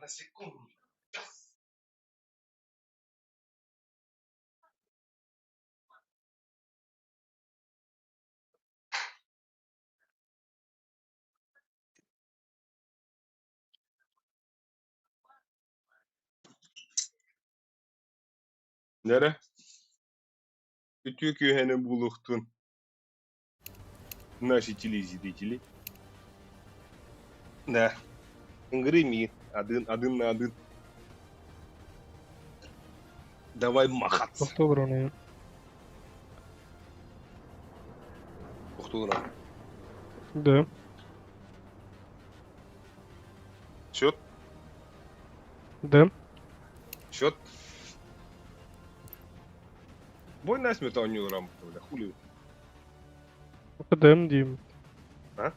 На секунду. Нэрэ, үтүө киэһэни буолуохтун, наши телезрители. Да, ыҥырыы миигин, адыын, адыын на адыын. Давай махаться. Тохтуу олорон Тохтуу олорон. Да. Счет? Да. Счет? Бой насмерть оонньуулар бля, хули. ХДМ диим. А?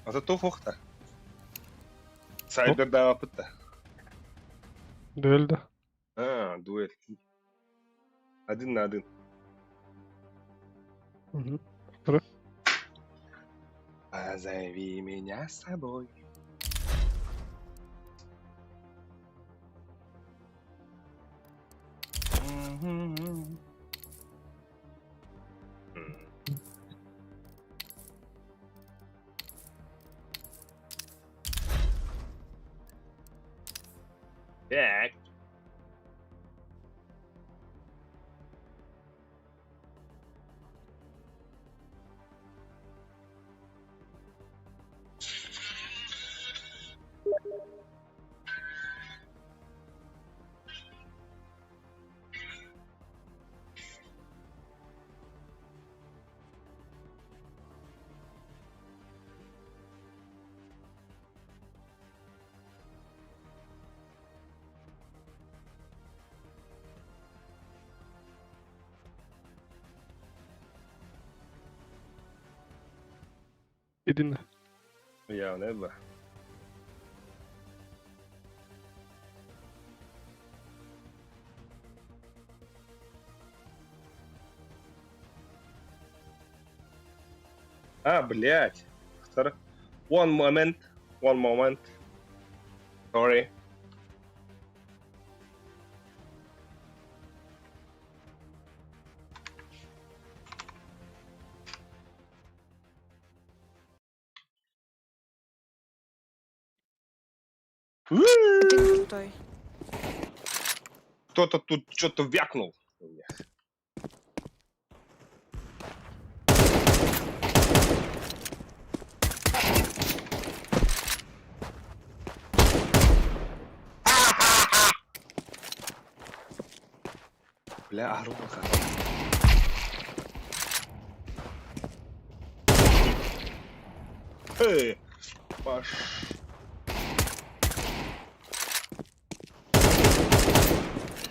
А то фохта. Сайдердаабыт да. Дуэль да. А, дуэль. Один на один. Угу. Позови меня с собой. Так. Итиннэ. Явно было. А, блядь. Втор... One moment. One moment. Sorry. Ты крутой. Кто-то тут что-то вякнул. у меня. Бля, аруха. Эй, Паш.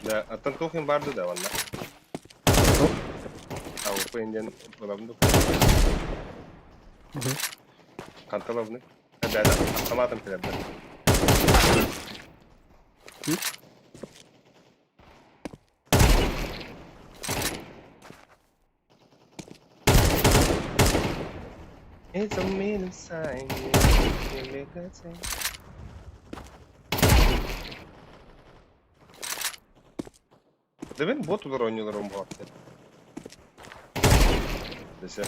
Да, оттон туох иһин баар да ванна? Ауфа индиан ылабын Хантан ылабыный? Да, да, автоматом кэлэр да. It's a million sign. Дивин бот оонньуулар буолар. Десе.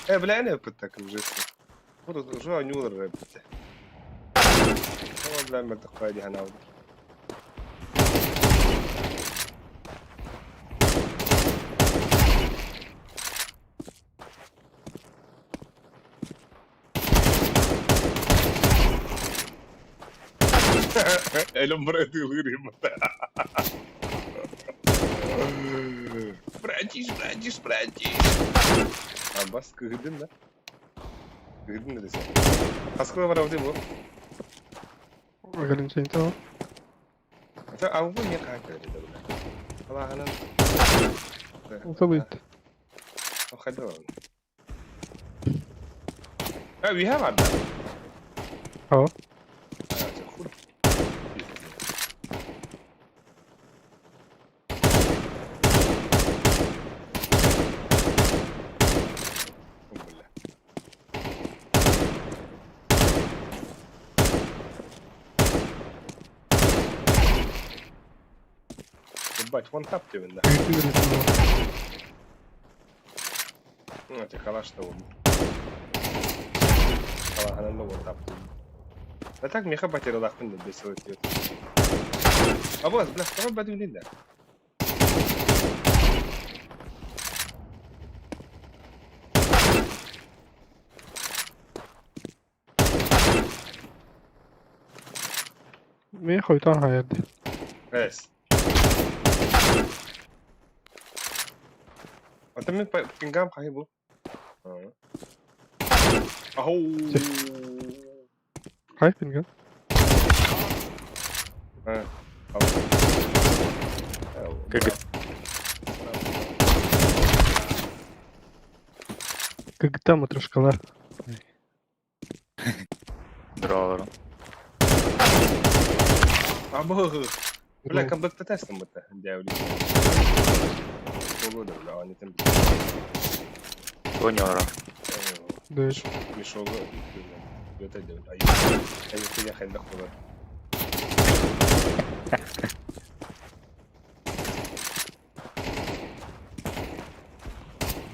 Э, бля, не так уже. Вот уже оонньуулар эбит. Оо, бля, мөлтөх дии санаабыт. Элем братилыр Братиш, братиш, братиш. Абас кыһыдын да? Кыһыдын да десе. Хаскыла барабыты бу. Ограничение. Это алгы не хаһан кэлэр да бля. Алааһынан Ыталыйт. хайда баран. А, we have that. Haa. Ебать, вон тап тебе, да. Ну, ты калаш того. Калаһанан да тап. А так меха потерялахпын да бесил этиет. А вот, бля, второй бадым да. Мин хойтон хайырды. Эс. А там мен пингам хай бу. Аху. Хай пингам. А. Как Когда матрешкалар. Здорово. Абы. Бля, комплект тестом это, дявли. Полгода, бля, они там. Понял. Да. Мешок. Это делать. А я хайдах было.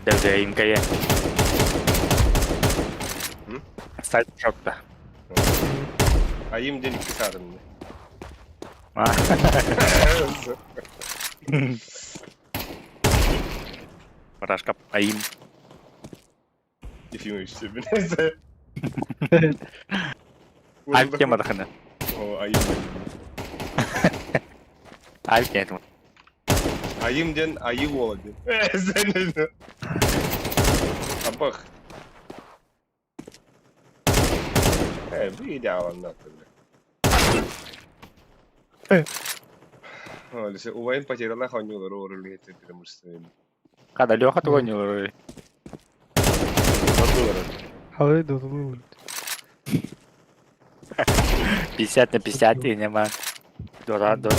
Дядя МКЕ. Сайт шокта. А им денег писали мне. Рашка АИМ. Ефимович себе. Альп тема дахана. О, АИМ. Альп тема. Айым ден айы болады. Абах. Бу идеал нахуй. О, убайын потеряла ханюлар орулы потому. Когда Леха того не уры. Халай дозулу. 50 на 50 и нема. Дора, дора.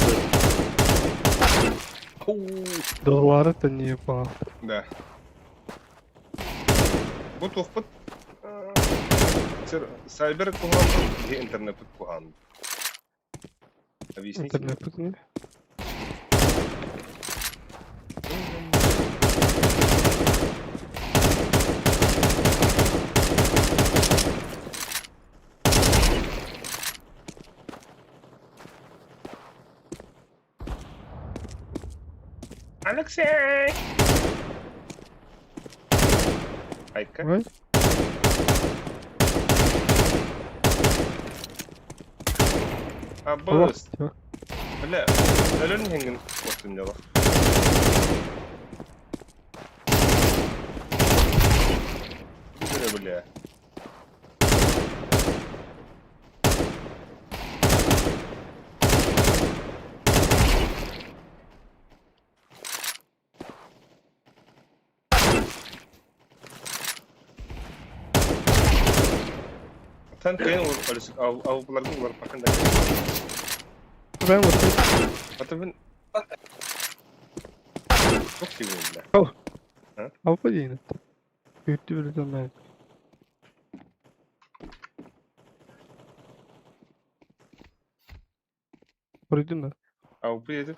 Доллар это не по. Да. Бу тухпут. Сайбер кухан, интернет кухан. Объясните. Интернет не. Алексей! Айка. Ой. Абыс. Бля, өлөн хеңген отун жала. Бля, бля. Тан кыйын ал буларга улар пакында. Ben вот. Ата мен Çok seviyorum бля. Алпа дейін. Күтті бір тонна. Пройдем да. А у этот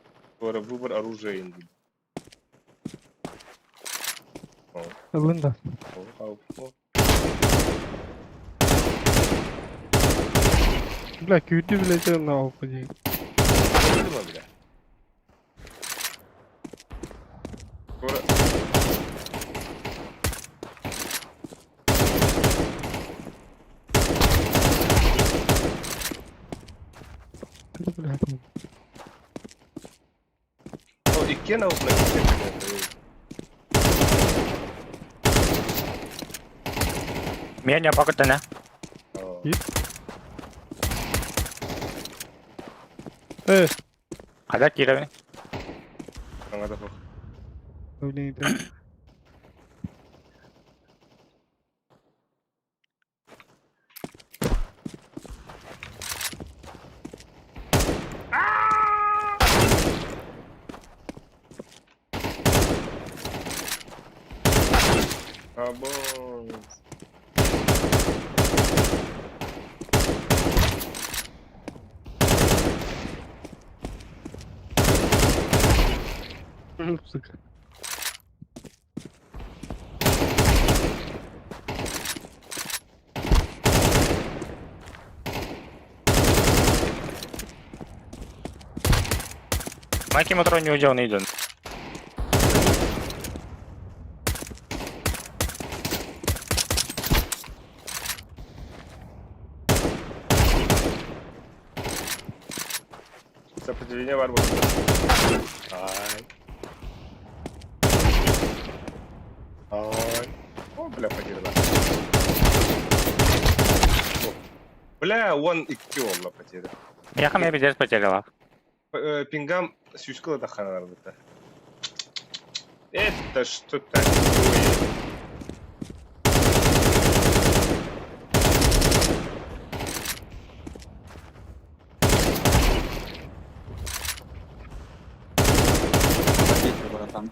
выбор оружия инди. Лында. О, о. Бля, күтті бір тонна алпа дейін. Бля, бля. Тора Бля. О, иккен аузына Меня пока-то Э, Хада киирэбин. Саҥата суох. Давление. Абонс. Сука. Майки мотору не удел не иден. Сопротивление бар буолла. Ай. Ай. О, бля, потеряла. О. Бля, он икки олла потеря. Я меня пиздец потеряла. Пингам сүүскэ тахханар быта. Это что такое? Побейте, братан.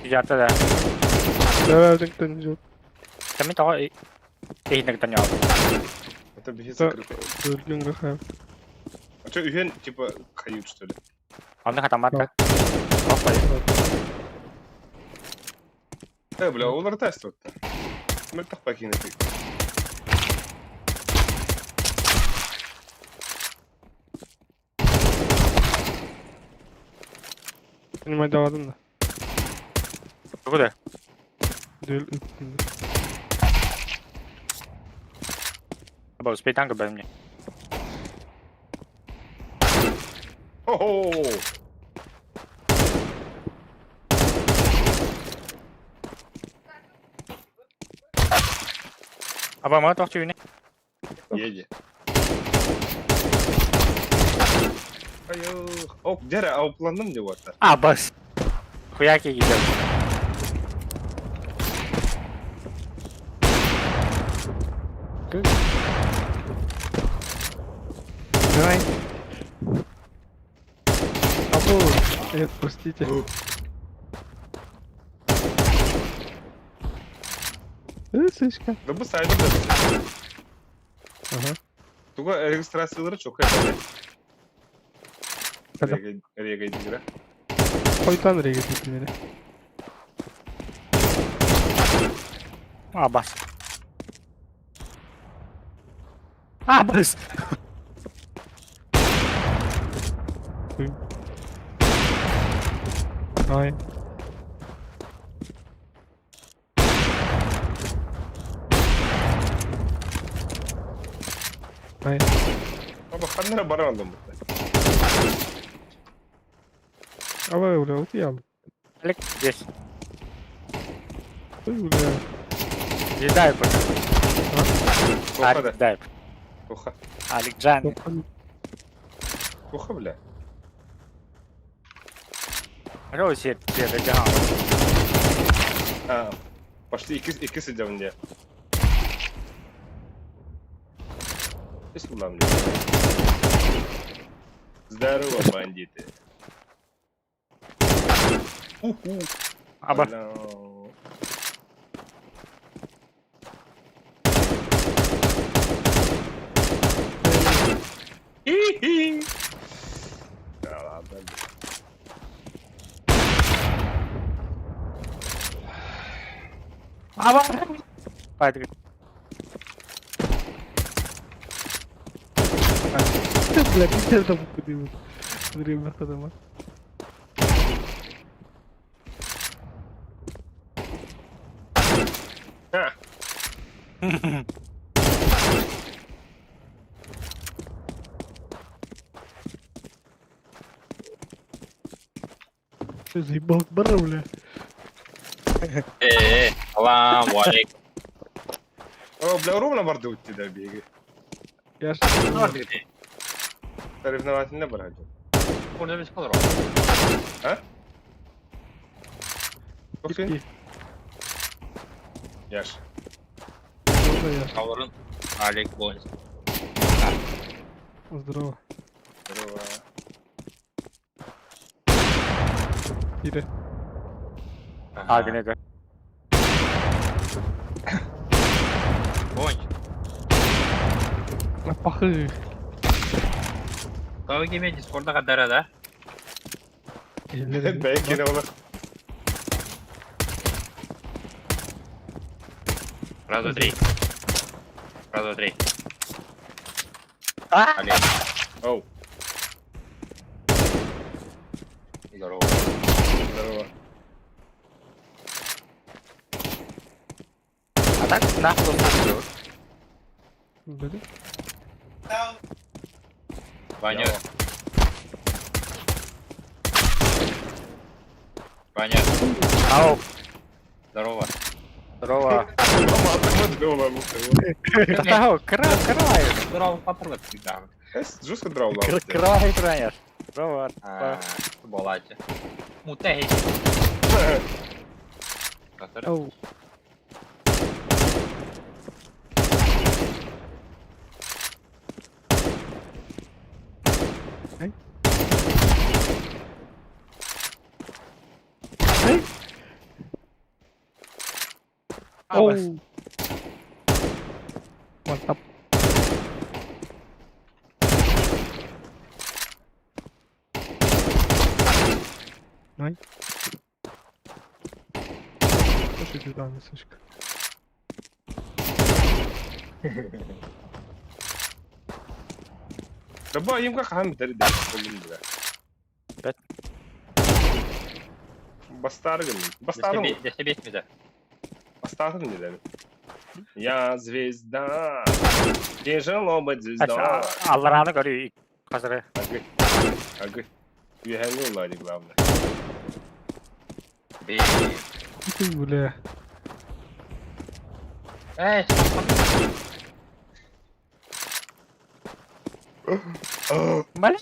Я тогда. Да, Ками того и нагданял. Это беги закрыто. А что, Юген, типа, хают, что ли? Он на хатамата. Бля, олар тест вот. Мөлтөх покинуть. Понимаю, да ладно. Куда? Або, успей танк об мне. Хо-хо! Аба, мы тохчу не. Едет. Айо. О, где а упланным деп отыр. А, бас. Хуяки идет. Давай. Або, простите. Сышка. Да bu sayılır da. Ага. Туга регистрациялары çok önemli. Когда? Рега игра. Хойтан реге примере. А, бас. А, бас. Ай. Ай. Аба ханнара баран алдым бұ. Аба, бля, вот я. Алик, здесь. Ой, бля. Дай пока. Тоха да. Алик, дай. Тоха. Алик Джан. Тоха, бля. Алло, все, все, да, А, пошли, икки сидя мне. Здорово, мне. Здорово, бандиты. Уху. Аба. Бля. Хи-хи. Да ладно. Аба. Пойду. Бля, Питер там куди. Время ходома. Ха. Ты заебал бара, бля. Э, салам алейкум. О, бля, ровно барды утти да беги. Я ж... Соревновательно брать. Burada biz kalır. Окей. Яш. Здорово, я. Калырын. Алейкум. Здорово. Здорово. Ире. Агнега. Конч. Пахы. Тағы кеме Дискорд'a kadar да. Бәйкене олар. Раз, два, три. Раз, два, три. А! Алейкум. Оу, Здорово. здорово. А так нахуй нахуй. Бля. Ваня. Ваня, Ау, здорово. здорово. Здорово. Тау, край, край. Здорово, патрлап всегда. Жестко драула. Край, край. Здорово. Балача. Мутей. Ау. Эй. Эй. Оу. Mantap. Най. Слушай, ты там, сучка. Раба имга хаан битери да болдум да. Бэт. Бастаргын. Бастарым. Десебес Бастарым не дәм. Я звезда. Тяжело быть звездой. Аллараны көрүй. Қазірі. Агы. Агы. Үйәні улади главное. Ты, бля. Эй, Бля.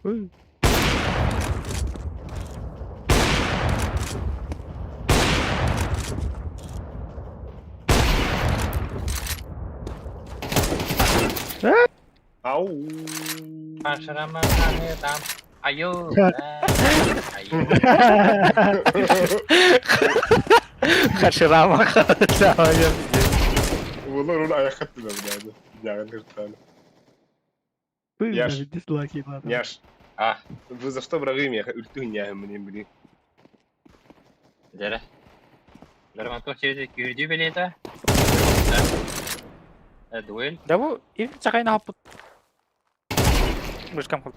Ой. Ау. там. Аю. Аю. Хаширама. Bunlar onu ayak attılar yani. Yani lütfen. Ты, Я ж- бля, дизлайки надо. Няш. А. Вы за что враги меня? Ульту не мне, блин. Дere. Дарматов через күйді билеті. Дуэль. Да бу ир чакайна хаппыт. Мышкам хап.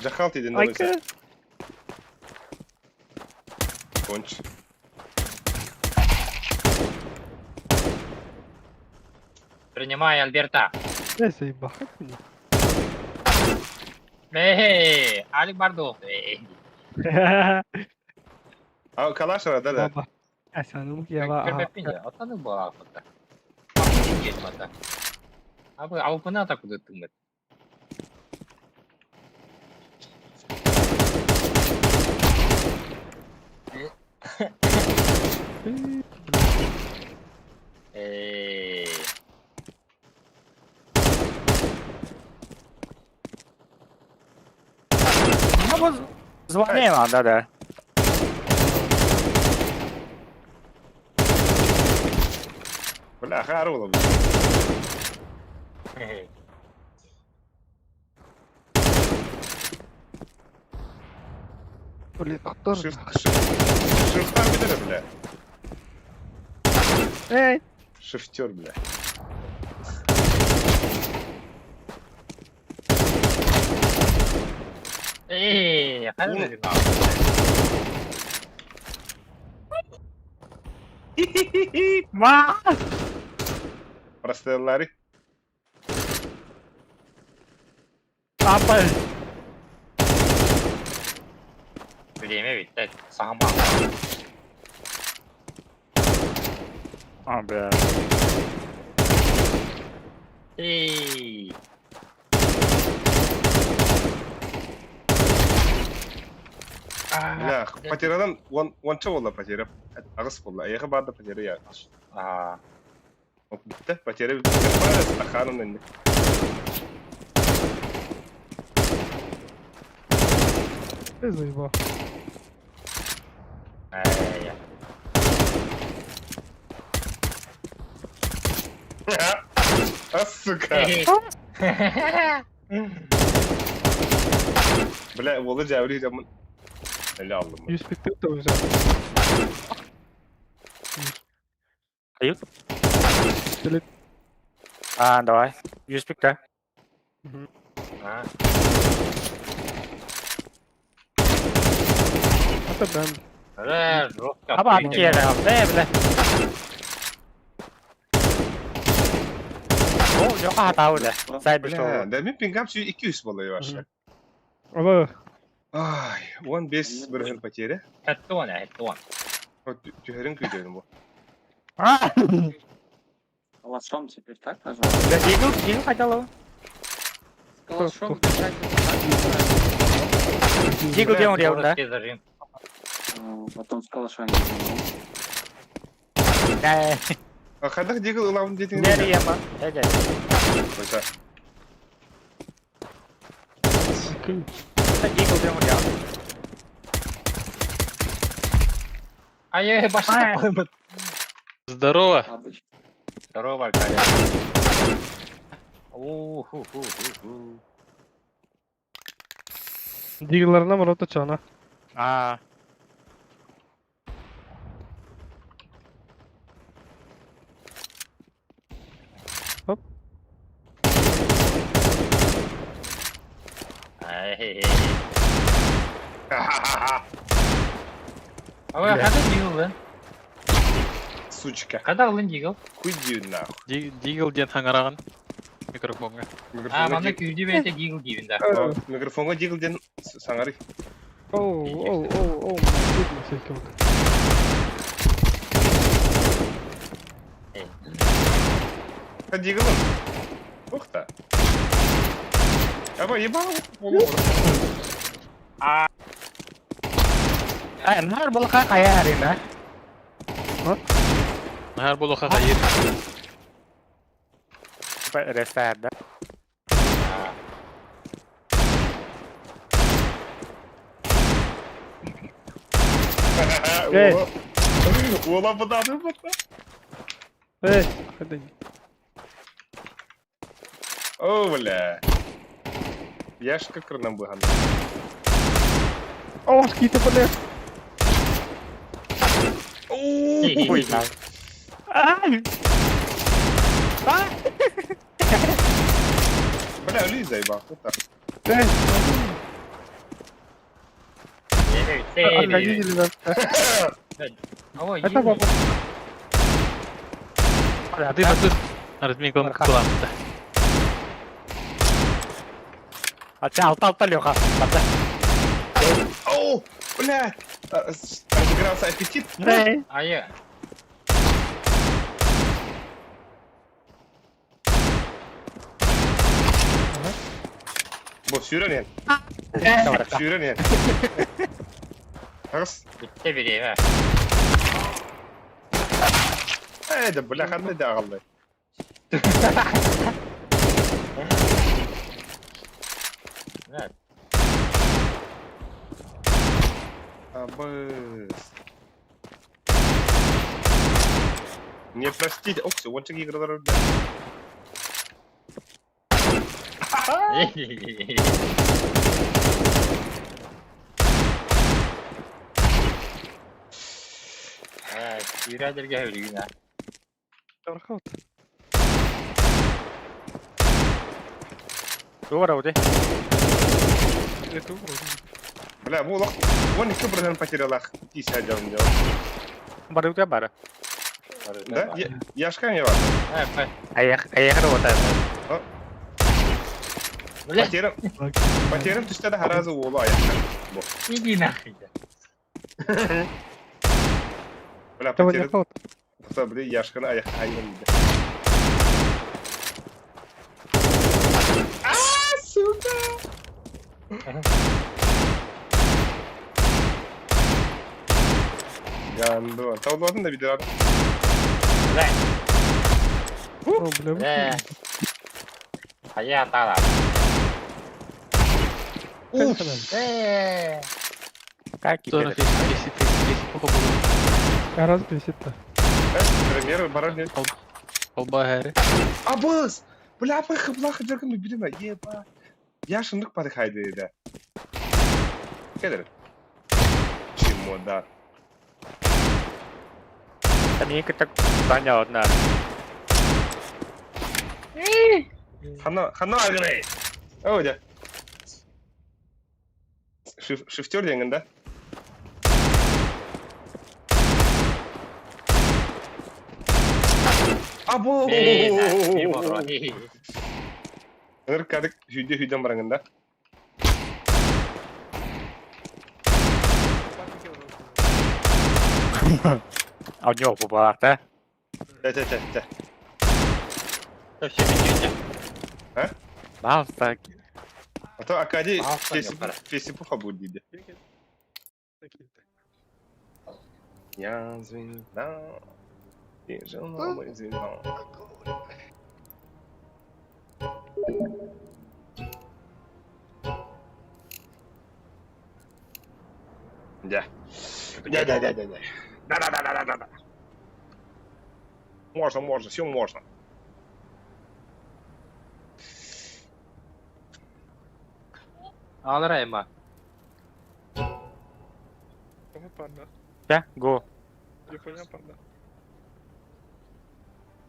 Жахал теден Айка. Конч. Принимай, Альберта. Я заебал. Как мне? Эй, Алик Бардов. Эй. А калашара да да. Баба. Ася, ну я ла. Көрбеппин Атаны бара фата. Ата. Абы алпына так куда тымыт. Эй. Ну бу звоним, да да. Бля, харула. Блин, актор. Шифт, шифт. Шифтар битер, бля. Эй. Шифтер, бля. Эй, қайда Ма! Простреллари. Апа! Время ведь, сама. А, бля. Эй! Бля, потерядан уонча буолла потеря. Аҕыс буолла. Эйиэхэ баар да потеря я. Аа, Бүттэ, потеря бүттэ. Стаканым инник. Ты заебал. эй. А, сука. Бля, уолу дьээбили дьоммун. Эле алдым. 144 да уже. Ают? Пистолет. А, давай. Юспик, да? А, Это бэм. жестко. Аба, киэрэ, бля, бля. О, Леха хатау, бля. Сай Бля, бишел. да мин пингам сүй 200 буолла вообще. Ала. Ай, 15 бырыһын потеря. Хэттуан, хэттуан. Түһэрин күүтэрин бу. А! Калашом теперь так нажал? Бля, Дигл, Дигл хотел его. С калашом бежать это так называется? Дигл где он рел, да? Зажим. Потом с калаша не знаю. Не, А хадах дигл ылабын дейтин. не рема. Эдэ. Ойта. Дигл где он рел. Ай, башня. Здорово. Обычно. Здорово, Аркадий. У-ху-ху-ху-ху. Дигларына морота чана. А, Ай. А вы когда дигл, да? Сучка. Когда ылын дигл? Хуй дию нахуй. Дигл диэн хаҥараҕын. Микрофоҥҥа. А, Микрофонга манна дигл. күүрдү бэйэтэ дигл диибин да. Микрофонга дигл диэн саҥарый. Оу, оу, оу, оу, my goodness, я кого-то. Ха диглын. Ух та. Аба ебал. а, нар булха кая арина. Наһаар буолуохха хайыр. Ресар, да? Эй. Уола быдады бата. Эй, ходи. О, бля. Яшка кырынан быхан. О, какие-то, блядь. Ой, на. Ай! А! Бля, Ли заебал. Вот так. Эй, отходите, ребят. Это папа. Аты батыр. Арытмикон кыламта. Ача, алта, алта, Леха. Бата. Оу, бля. Разыгрался аппетит. Эй! Ай. Бу сүүрэн Сүүрэн Ас. Бүттэ бириэмэ. Эй, да бля, ханна да агаллай. Абыс. Не простите. Ох, все, ончик игралар. Ай, сүүрээдэргэ хөрүүнэ. Архат. Дура, уди. Это вроде. Бля, бу лох. Вон екі бірден потерялах. Тисе делом дело. Бары, у тебя бара. Да? Яшка не бар. Аяқ работает. Бля, Потерям, потерям түстә дә харазы уолу аяқта. Бу. иди нахуй. Бля, Того потерям. не хватит. Тоқта, бля, Яшканы аяққа айырым дейді. А, сука! Гандон. Таулатын да бидер. Бля, О, бля, бля. А я тара. Уф! Э, Как 40 теперь? 10 10 10 было. А раз висит-то. Премьер барар не. Колба хэри. Абыз! Бля, апай хыблах жүргін билеме. Еба. Яшындык бар хайды еді. Кедер. Чемодан. Там так понятно. Хана, хана агрей. О, да. Шифтер деген, да? Або! Ыр кадык хүйде хүйден бараңын да. А у него побалах, да? Тә, тә, тә, тә. Вообще бегите. Мал так. А то Акади Ага, понял, фесипуха будет дейді. Я звезда, ты жена моя звезда. Да. Да, да, да, да, да. Да, да, да, да, да, да. Можно, можно, все можно. Алра Эма. Да, го.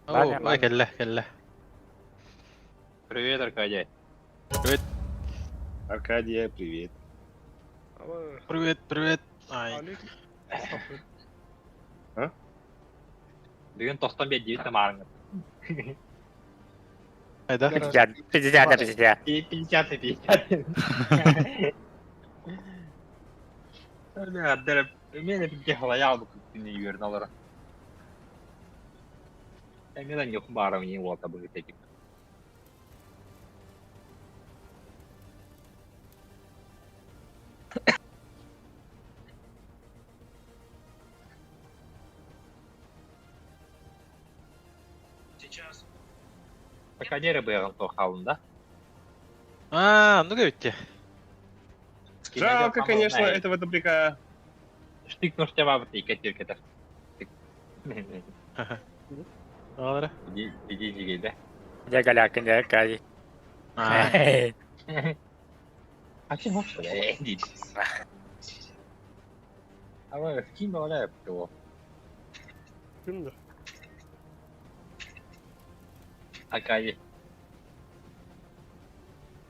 О, ай, кэллэ, кэллэ. Привет, Аркадий. Аркадия, привет. Привет, привет. Ай, Бүгін 95 9 марыңыз. айда. 50, 50 на 50. 50 на 50. Бля, дәріп, мен әпімге қалай алды күніне үйерін алара. Мен не барым не болта бұл текіп. Пока не рыбы тоқалында. А, ну говорите. Жалко, конечно, этого добряка. Штык нұртева бір икетер кетер. Алра. Иди, иди, жигейді. Я голяк, не Аркадий. А, А че вообще? Дейді. А скин оля его. Акай.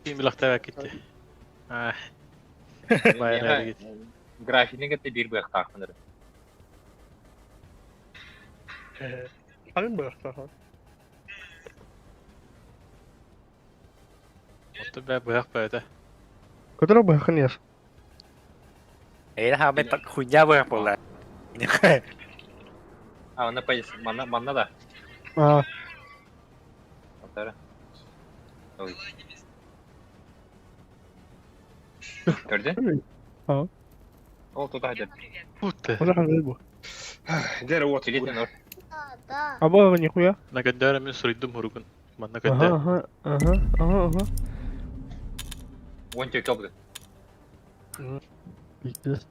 ким билахтаба кетти. А, Баягы Графикне кетті бір бұяқ тақпыныр. Отто бә быяк бәдә. Который бы ханеш. Эй, ха, мен так хуйня бы была. А, оны пайыз, манна, манна да. А, Отары. Ой. Көрді? А. Ол туда деп. Путты. уже ханеш Дәрі от. Келетін ұр. А было нихуя. Нагадара мен суридым хуругун. Манна Ага, кадда. ага, ага, ага, ага. Он тек алды. Пиздец.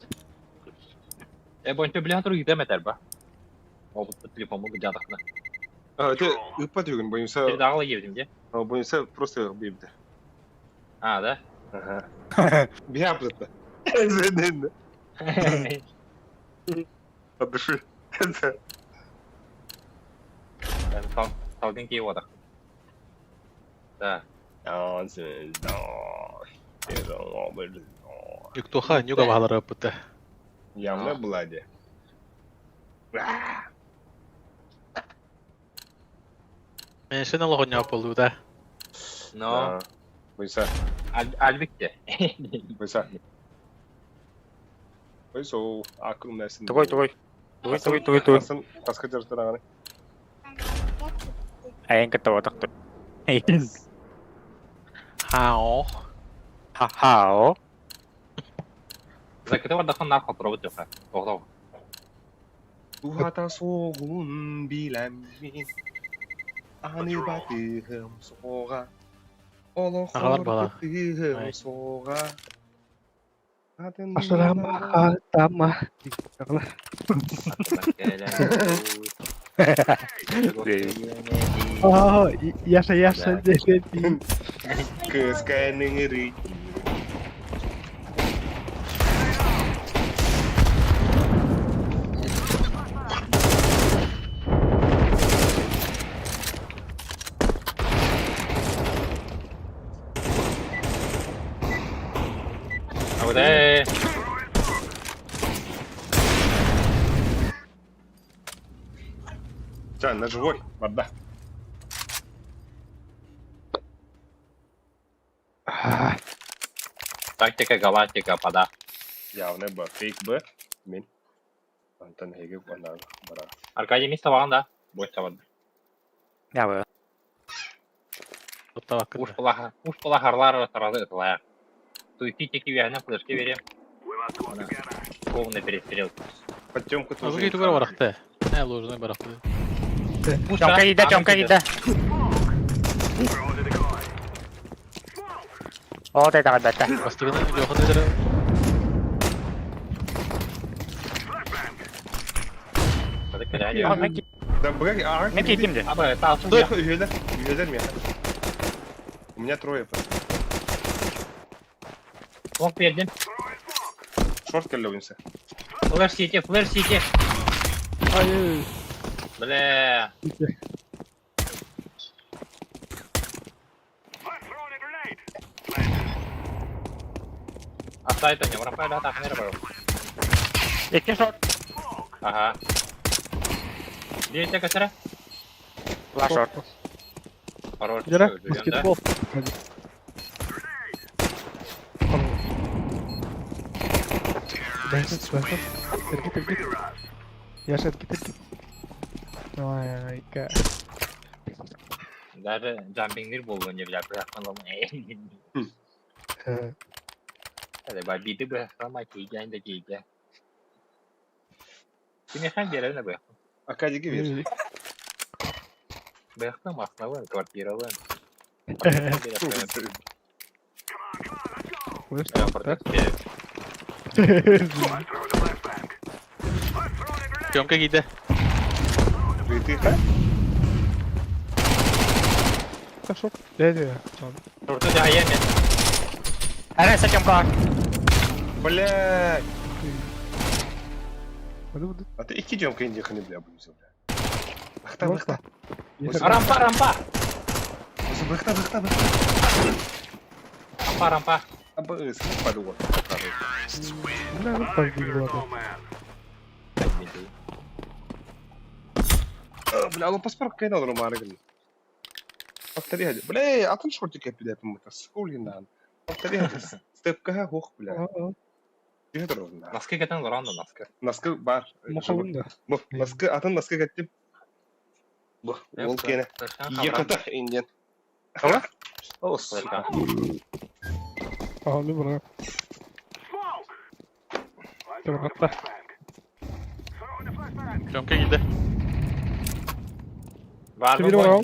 Э, бойынша біле тұру үйде мәтер ба. Ол бұл телефон бұл жадақны. А, ты ыппа түгін, бойынша, Бір дағылы келдім де. бойынша просто бейбді. А, да? Ага. Бияпты. Извини. От души. Салдың кейіп одақ. Да. Юктоха, нюга бахалара путта. Явно Блади. Меншин олоҕунньоох буолуута. Но, Бойса, Альбик те. бойса. Бойса, акыл мәсін. Тугой, тугой. Тугой, тугой, тугой, тугой. Тасын, таска жарытыр ағаны. Айын кытта отақты. Хао. Ха-хао. Закрыты бардахан нар хотробут жоқа. Тоқтау. Тухата соғун биләммин. Аны батыхым соға. Ағалар бала. Олохор Ай. соға. Ашырама тама. Аа, Яша, Яша, дешети. Кыскайның ірі. Аудай. Жан, на живой, барда. Тактика галактика пада. Явно Б, фейк Б. Мен. Антон Хегек ана бара. Аркадий мисс табаған да. Бой табады. Я Оттабаккын Уж да. палаха, уж палахарлар сразу это Туйти теки вяна флешки берем. Полный перестрел. Подтемку тоже. Азы тугар барахты. Не, ложный барахты. Тёмка иде, Тёмка иде. О, ты так, да, да. Бастыгына лёхын эдер. Да, б, а, Мен кетем де. Абы, талсын Да, үйелер, үйелер мен. У меня трое. Лонг бердим. Шорт келлеуінсі. Флеш сити, флеш сити. Ай, Бля. Асайта не, врапай да так не рабаю. Екі шорт. Ага. Бейте катера? Два шорт. Хорош. Дира, баскетбол. Бәсет, бәсет. Эргит, эргит. Яша, эргит, эргит. Ай, ка. Даже джампингдир болду не бля, бля, Hadi bak bir de bırakalım ki de giydi. Şimdi hangi yerine bıraktım? Акадиге бер. Bıraktım aslında var kvartiralı. Тёмка кийде. Ты Шок. Дядя. Турtu da yeme. Әре, Тёмка. Бля. Буду, буду. А ты iki Тёмка инди ханы бля буду бля. Бахта, бахта. Rampa rampa. Бахта, бахта, бахта. Rampa rampa. Абы, подумал. Бля, ну пойди, ладно. Бля, ну паспорт кайна нормально. Повтори, бля, а там шортик я пидай помыта, скулинан. Повтори, степка хох, бля. Носки кетен лоранда носки. Носки бар. Мохолунда. Носки, атын носки кеттим. Бу, ол кене. Яката инден. Ама? О, сука. Ага, ну бра. Тёмка. Тёмка кийде. Var Ты берёл?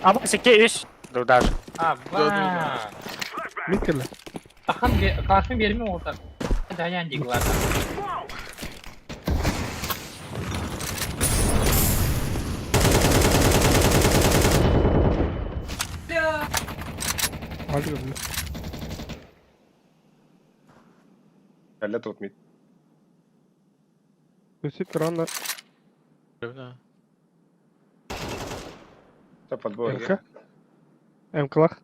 Аба, секе үш. Дудар. А, var. Миткеле. Тахан калашын берме olsa. Dayan diglar. Алды, бля. Әлі топ мид. Өсіп рано. Та подбор. МК. МКлах.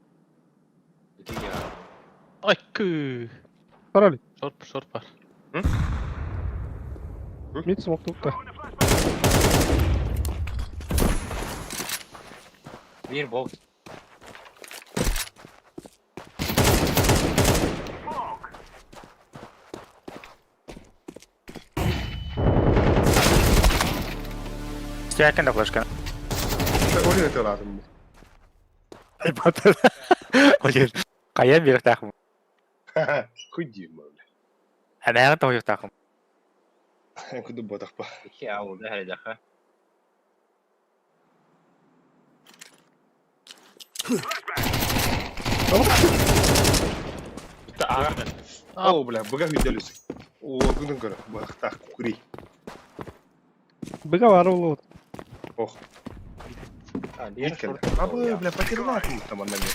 Ай, күү. Парали. Шорт, шорт бар. Мид смог тут. Биир бокс. Стякин да флешка. Олин ытыалаатым. Олин. Хайа биэриэхтээхпин. Хуй диим бля. Эмээҕин тоһуйуохтаахпын. Эн курдук буотахпа. Икки аулда хэрэдэхэ. О, бля, быга хүдэлүс. О, күнүн көрө. Бахтах кукури. Быга бар ол. Ох, Биир иккен. шорт. Абы, бля, потерла там анна мен.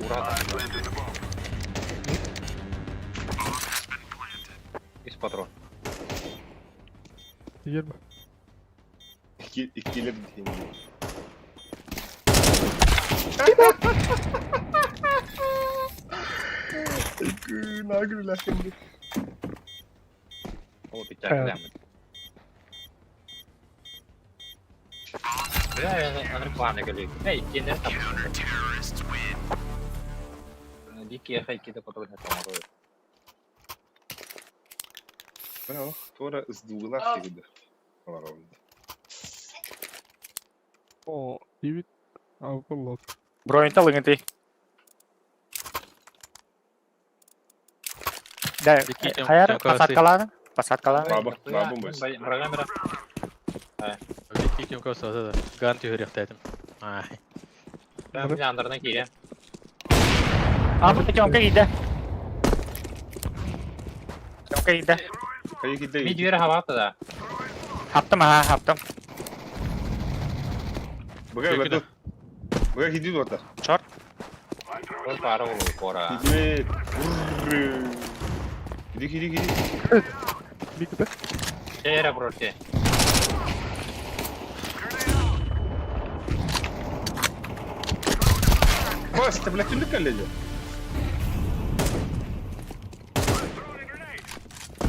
Ура. Из патрон. Егер Икки иккилер дейм. Икки нагры О, пятяк Бля, я на планы говорю. Эй, кинер там. Дикие хайки да потом на там роют. Бля, тора сдугла хигда. О, девять. А, болот. Бронь лыгынты. Да, хайар посадкаларын, посадкаларын. Баба, баба быс. Программера. Икки кем көсө да. Ган түһүрөхтәтим. Ай. Бля, андарна кире. А, бу тёмка киде. Тёмка киде. Кайы киде. Ми дверь хавата да. Хаптым, аха, хаптым. Быга быга. Быга киде ота. Шорт. Ол пара ол кора. Киде. Киде киде киде. Бикте. Шера броте. Костя, бля, түндүк эле.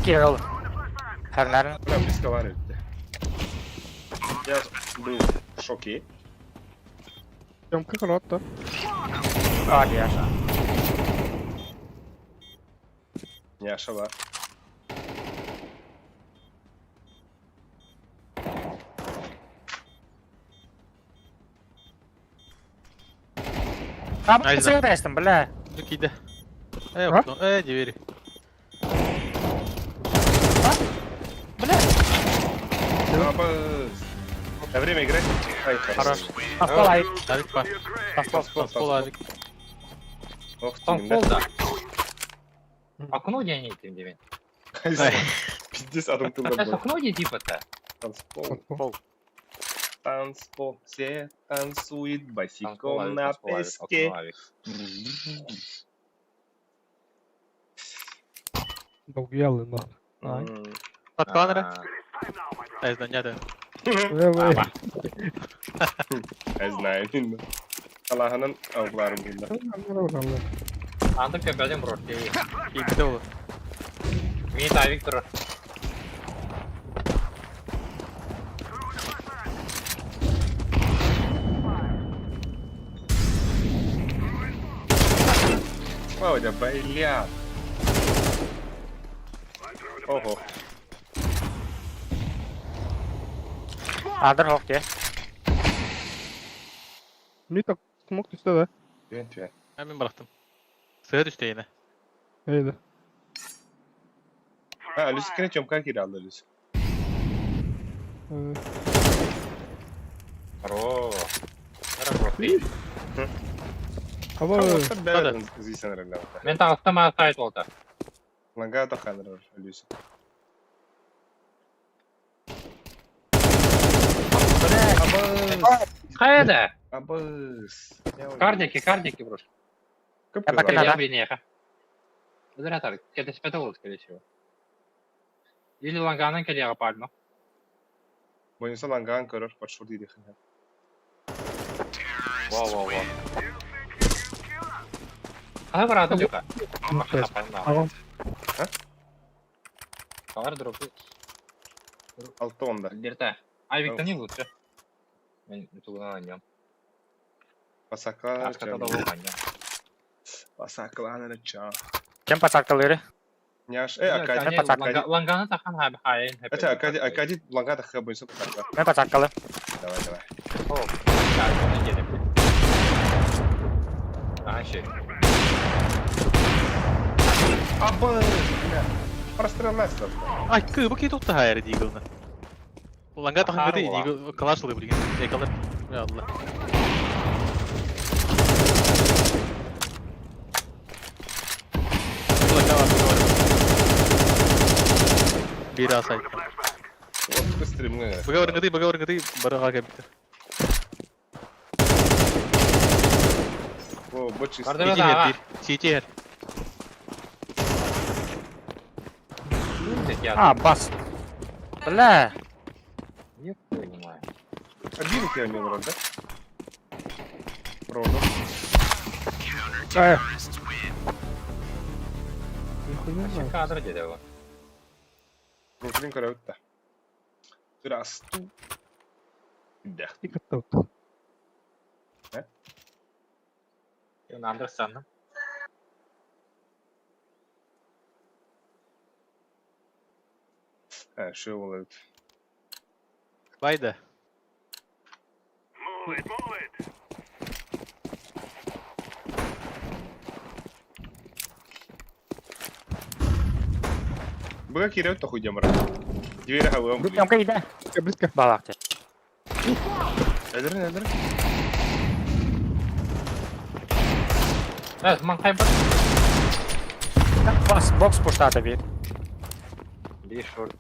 Кирилл. Хәрнәрен. Бля, близко бар это. Я был в шоке. Тёмка крот, А, яша. Не ошиба. А, бу Айза. сыгырайсың, бля. Киде. Э, окно. Э, двери. Бля. Абыз. На время играть. Ай, Хорош. Танцпол айып. Авик па. Танцпол. Танцпол авик. Ох, Там пол да. Окно где они этим демен? Пиздец, адам Сейчас тылда был. окно где типа-то? Танцпол. Танцпол. Все танцуют босиком на песке. Долгиялы, да. Ай. Посадкалары. Айздан яды. Бля, Я знаю, именно. Аллаханын avlarım bunda. Андык көбөдөн броте. Киде ол. Ми та Виктор. Володя, бля. Ого. Адыр хок де. Мита смог түсті да? Түен түен. Мен барақтым. Сыға түсті ене. Ейді. Ha, Люсикine çomka kiri aldı Люсик. Ро. Ро. Аба, Бәрін зүйсен әрелі. Мен тағыстым сайт болды. Ланга тақаныр Люсик. Абыз. Қайда? Абыз. Кардики, кардики брош. Көп Я пока көп. Да. Я блин, Зря так, это спятал, скорее всего. Или ланганан келеға пальма. Бойынса лангаан көрөр, подшур дейді хын. Во, во, во. Қалай барады Люка? ағам. Қалар дропы. Алты онда. Дерта. Айвиктан не лучше. Мин тугунан анньам. Пасаклаан Аската да буолуох анньам. Пасаклаан эрэ Кем пацакталыры? Няш, Акади, Акади. Ланганы тахан хайын. Это Акади, Акади ланга тахха бойсу пасакла. Мен пацаккалы. Давай, давай. О, Ага, Аба, бля. Прострелась там. Ай, кы, бу кей тутта хайыр Диглны. Ланга тахын гыды Ахар Дигл калаш ылы билген. Экалар. Я Алла. Бир асайт. Вот быстрее мы. Быга ыргыды, быга ыргыды, барыга кепти. О, бочи. Барды. Сити хер бир. Сити хер. А, бас. Бля. Не понимаю. Один тебя не вроде, да? Роду. Э. Нихуя Вообще кадр где его? Рутрин коротта. Здравствуй. Да. И готов. Андерсон. А, что было? Байда. Быга кирет тохуй демара. Дверь хавам. Ямка иде. Близко, близко. Балакты. Эдерин, эдерин. Маңқай бар. Бас, бокс пуштата бир. Бир шорт.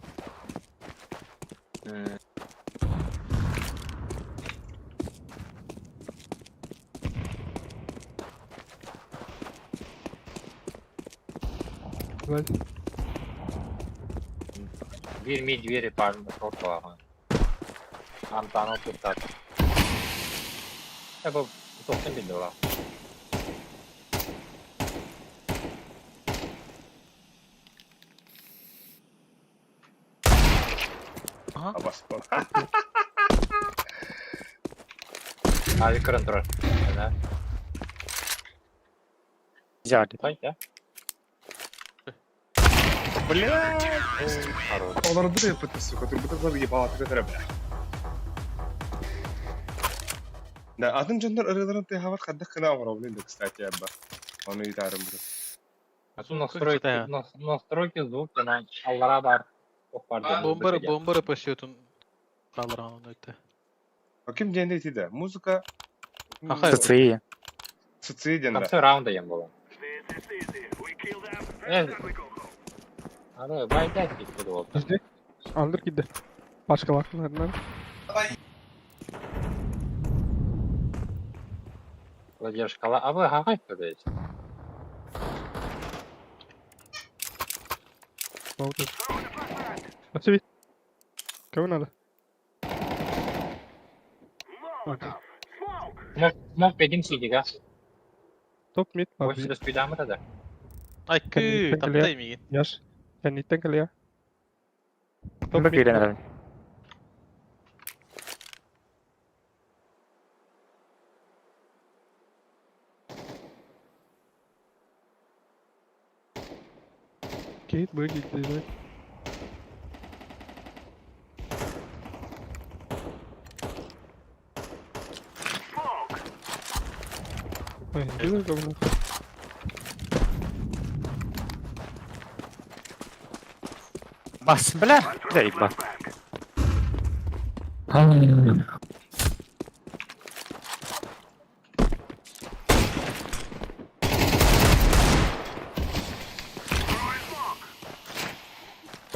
Сзади. Бир ми двери парни шорт Антанов туттат. Бу тоқтан билdi ola. Абас. Ави кырын турар. Да. Зяды. Қайта? Бля. Хорош. Олар ды сука, турбута зар ебала ты бля. Да, атын жондар ырыларын ты хавар хаддах кына оңоро блин, кстати, абба. Оны итарым бу. А тут настройки, настройки звука на аллара бар. Бомбары, бомбары по счету. Қалыран өтті. А ким денде тиде? Музыка. Аха. Цици. Цици В ден да. конце раунда ем было. Ары, байда кетті ол. Жди. Андер киди. Башкаларынан. Задержкала. А вы гагай блядь. Отсюда. Кого надо? Окей. Мог педим сидига. Топ мид. Больше спидамы тогда. Ай, кы, таптай миген. Яш. Кэнниттен кэлиэ. Топ киирэн Кейт выглядит. Ой, делай говно. Бас, бля. Бля, ба.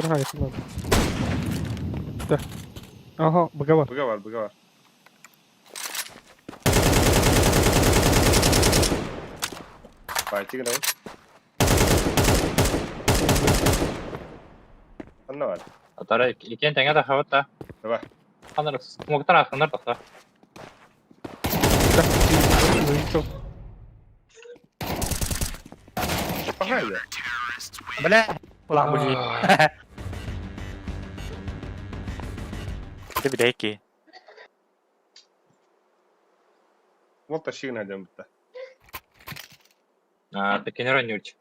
Дорогая, это надо. Да. Ага, боговар. Быга бар, быга бар. Байтик да. Анна бар. Атара икен теңе да хаватта. Давай. Ханар смоктар ахынар тақта. Да. Залетел. Погнали. Бля. Улан бuli. Ты бидеки. Уол тащи гына дьон бутта. А, пекинер нюрч.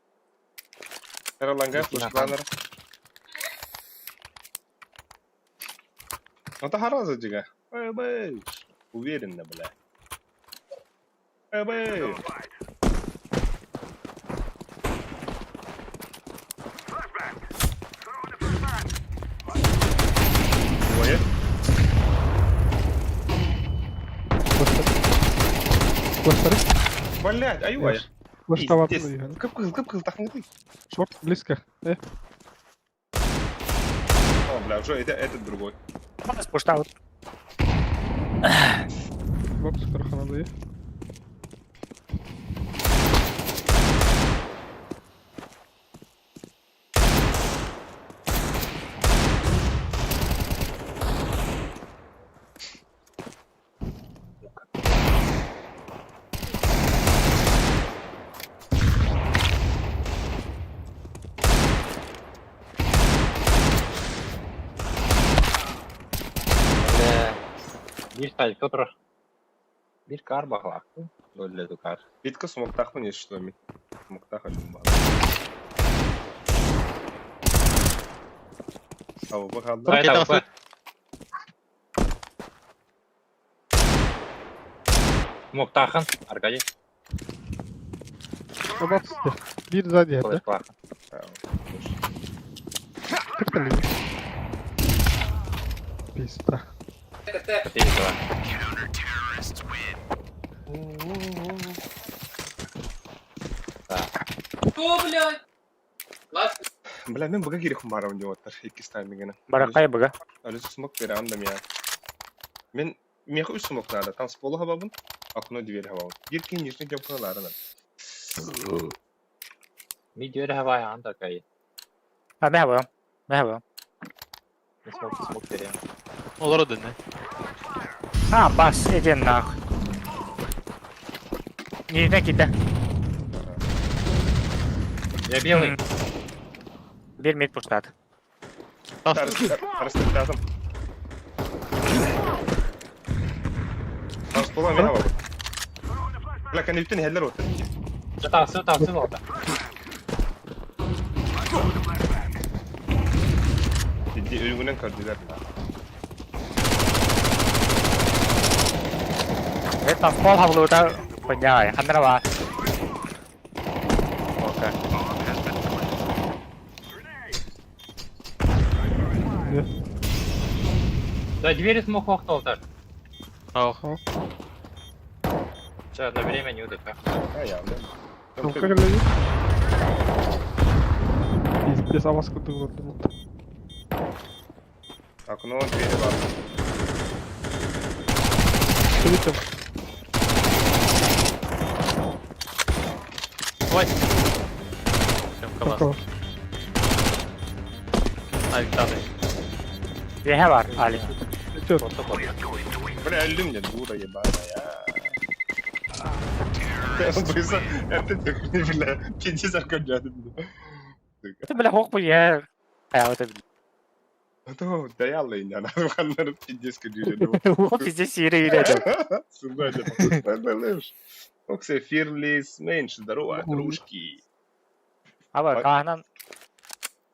Эраланга флешпланер. Ну та хараза дига. Эй, бэй. Уверенно, бля. Эй, бэй. Двое. Флештары. Блядь, ай-ой. Флештоват. Пиздец. Кып-кызыл, кып-кызыл, тахнытый. Шорт близко. О, бля, уже это, этот другой. Спуштал. Бокс краханады. Бля. Биир талька турар. Биир кар баҕалаахпын. Доллету кар. Битка смоктахмын, если что, ми. Смоктах один бар. Сау бахалда. Ай, Ракета там, Муктахан, Аркадий. Бокс. Бир сзади, да? Флешплахан. Как там? Пизда. Четыре, два. Кто, блядь? Ладно. Бля, мен бага керек барам деп отыр. Екі стаймигіне. Баракай бага. Әлі смок бере андым я. Мен меха үш смок надо. Там с пола хабабын, окно дверь хабабын. Бир кейін нижний жапқаларынан. Ми дверь хавай, анда кай. А, мэ хабам. Мэ хабам. Смок, смок берем. Олар дэнэ. А, бас, иди нахуй. Не, не кида. Я белый. Бир мид пуштат. Арыстатым. Там с пола мен хабабын. Бля, кәнептен хәлләр отыр. Тасы, тасы болды. Ciddi өлгінен көрділер. Это пол хавлута хуйня, хандрава. Окей. Да, двери смог охтолтар. Ох. Все, одно время не удыха. А, я, Ну как люди? Пиздец, а вас куда вот Окно, двери бар. Что там? Ой. Всем класс. Ай, тады. Еhe бар, Али. Идет. Бля, өлдім де, дура ебаная. Быса, это ты, бля, пиздец аркаджады. Это бля хок бу е. А, вот это. А то даяла и не надо, ханнар пиздец каджири. О, пиздец, ире ире. Оксе фирлис, меньше, здорово, дружки. Аба, кахнан.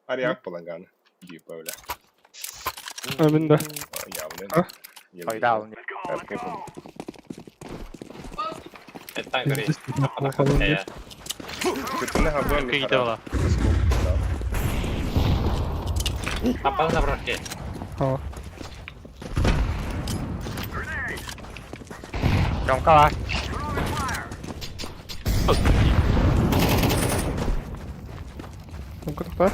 Ариак палаган. Типа, бля. А, мен да. Явно. А? Ойда он. Это там говорит. Пиздец, плохо он. Какие дела? Попал на брошке. А, Жонка бар. там как-то.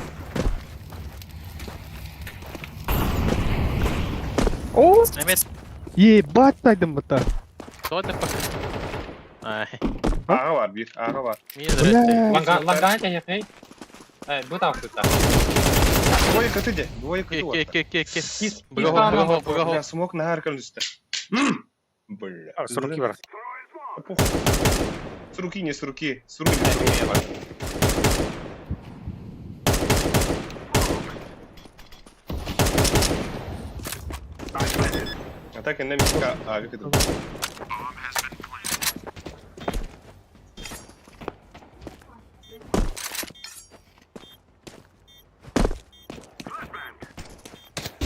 О, Эмет. ебать, найдем это. Кто это пока? Ай. Ага бар, bir, ага бар. Мне здрасте. Бля. Ланган, ланган тебя хей. Бу там кто-то. Двое коты де, двое коты Ке, var. ке, ке, ке. Кис, Бгого, бгого, бгого. Бля, смок на аркан üstü. Бля. С руки бар. Похуй. С руки, не с руки. С руки, не с руки. А так и на мешка. А, вик это.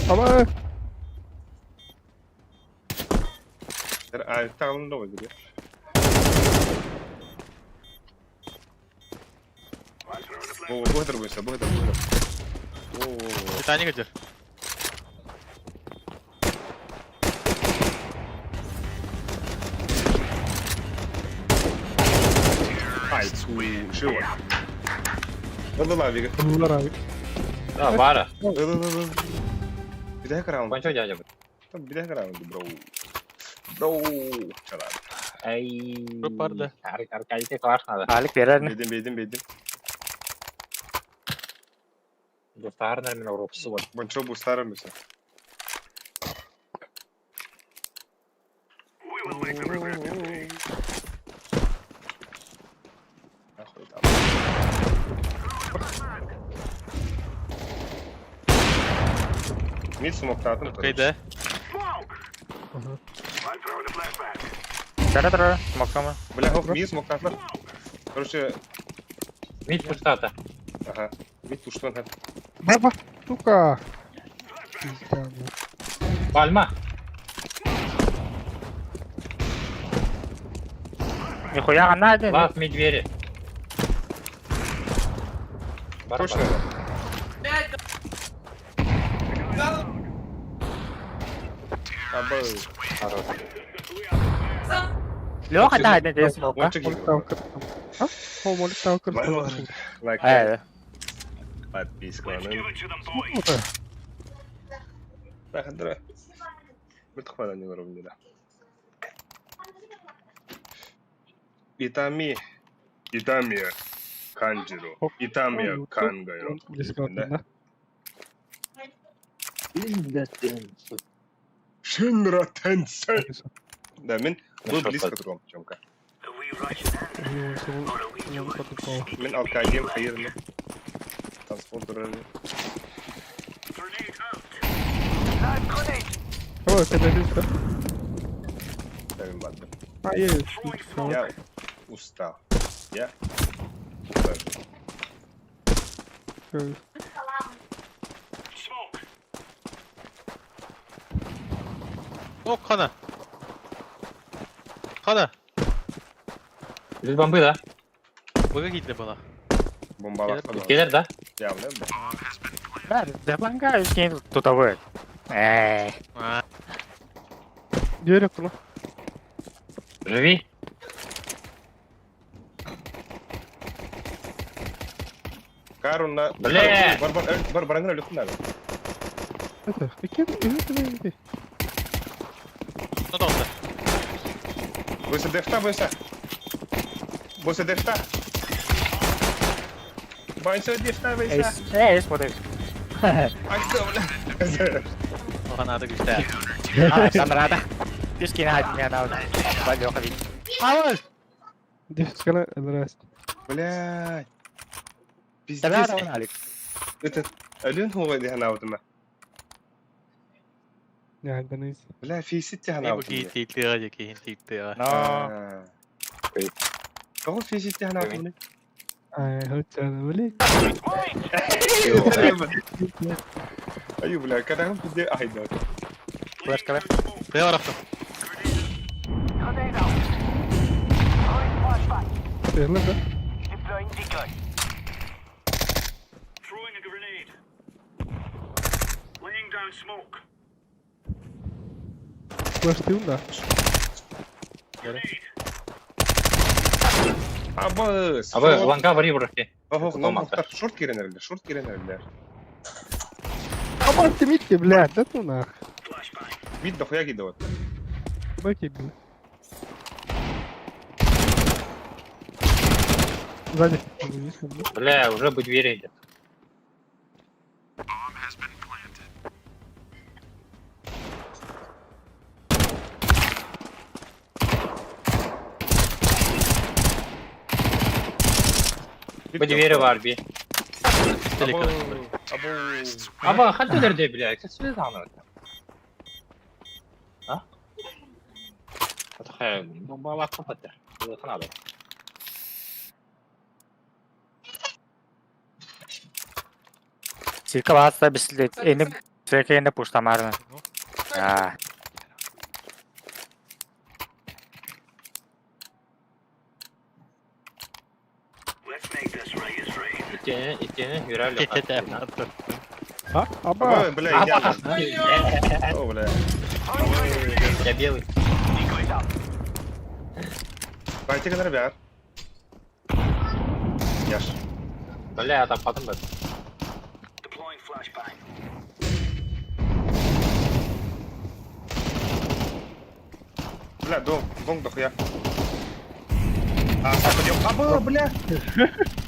Ама! Авик тағылын да ғой бізге. О, бұғыдыр бойса, бұғыдыр, бұғыдыр. О, Титаник идет. Ай, живо. Ылы авига. Bunlar abi. Да, бара. Ылы, ылы, ылы. Бір раунд. Кончо дядя. Там бір раунд, бро. Бро. Чалар. Ай. Пропарда. Аркадий класс надо. Алик берер. Бейдим, бейдим, бейдим. Достарнер мен уроксы вот. Бончо бустарым бесе. Нахуй там. Мид смоктатым. Кайда. Ага. Тара тара, смоктама. Бля, хоп, мид смоктатлар. Короче, Мид пустата. ага. Мид туштан. Баба! Сука! Пизда, бля. Пальма. Нихуя она один. Лаз мид двери. Бар, Точно, бар. да? Аба. Хорош. Леха да, один смока. Ончик Молик тавкыр. А? О, молик тавкыр. Лайк, Э, подписканы. Сука! Бахадра. Битхвана не ровнida. Итами. Итами. Канджиро. Итами кангаyo. Близко Да. да? Шинра Тенсен. Да, мен был Хорошо, близко так. к Тёмка. Мен Мен алкагем хайырны. Транспортеры. О, это близко. Мен баттым. А, я Я устал. Я устал. О, хана. Хана. Без бомбы, да? Быга китле бала. Бомбалақта Келер, да? Явно. Да, да банга үскен тутовой. Э, А, Дверь окно. Живи. Карунна. Бля! Бар бар бар бараңгына үліхін әлі. Это, какие это, ну долго. Бойса дефта, бойса. Бойса дефта. Бойса дефта, бойса. эйс, эйс, вот эйс. Акса, бля. Хана да güçte. А, самрада. Үскен хадин я на. Леха вид. Авыз. Девскала, здрасте. Бля. Тара Пиздец. Алик. Это Ален хуга дихана аутыма. Не, да Бля, фейсит Не тихана бу аутыма. китле гади кин титле. Но. Кого фейсит тихана аутыма? Ай, хотя, блядь. Аю, бля, когда он пизде, ай, да. Флешка. Кая барахтым. Верно, да? Флеш ты да? Абы. А вы ланга вари в руке. Ох, лонг шорт киренерлер, шорт киренерлер. Аба, ты митки, блядь, да ты нах. Мид дохуя кидывает. Баки, блядь. Сзади. Бля, уже бы двери идет. Бы двери в арби. Телека. Абу. Аба, хантер де, бля, как связано это? А? Атахай, бомба лакопатер. Надо. Силка баатта бислет. Эним Секенде пуштамарны. А. Итиэнэ, итиэнэ хүрэ Тете. А, аба. Ой, бля, идеально. О, бля. Я белый. Давайте ребят. Яш. Бля, я там потом был. Бля, дом, дом дохуя. А, пойдем. Аба, бля.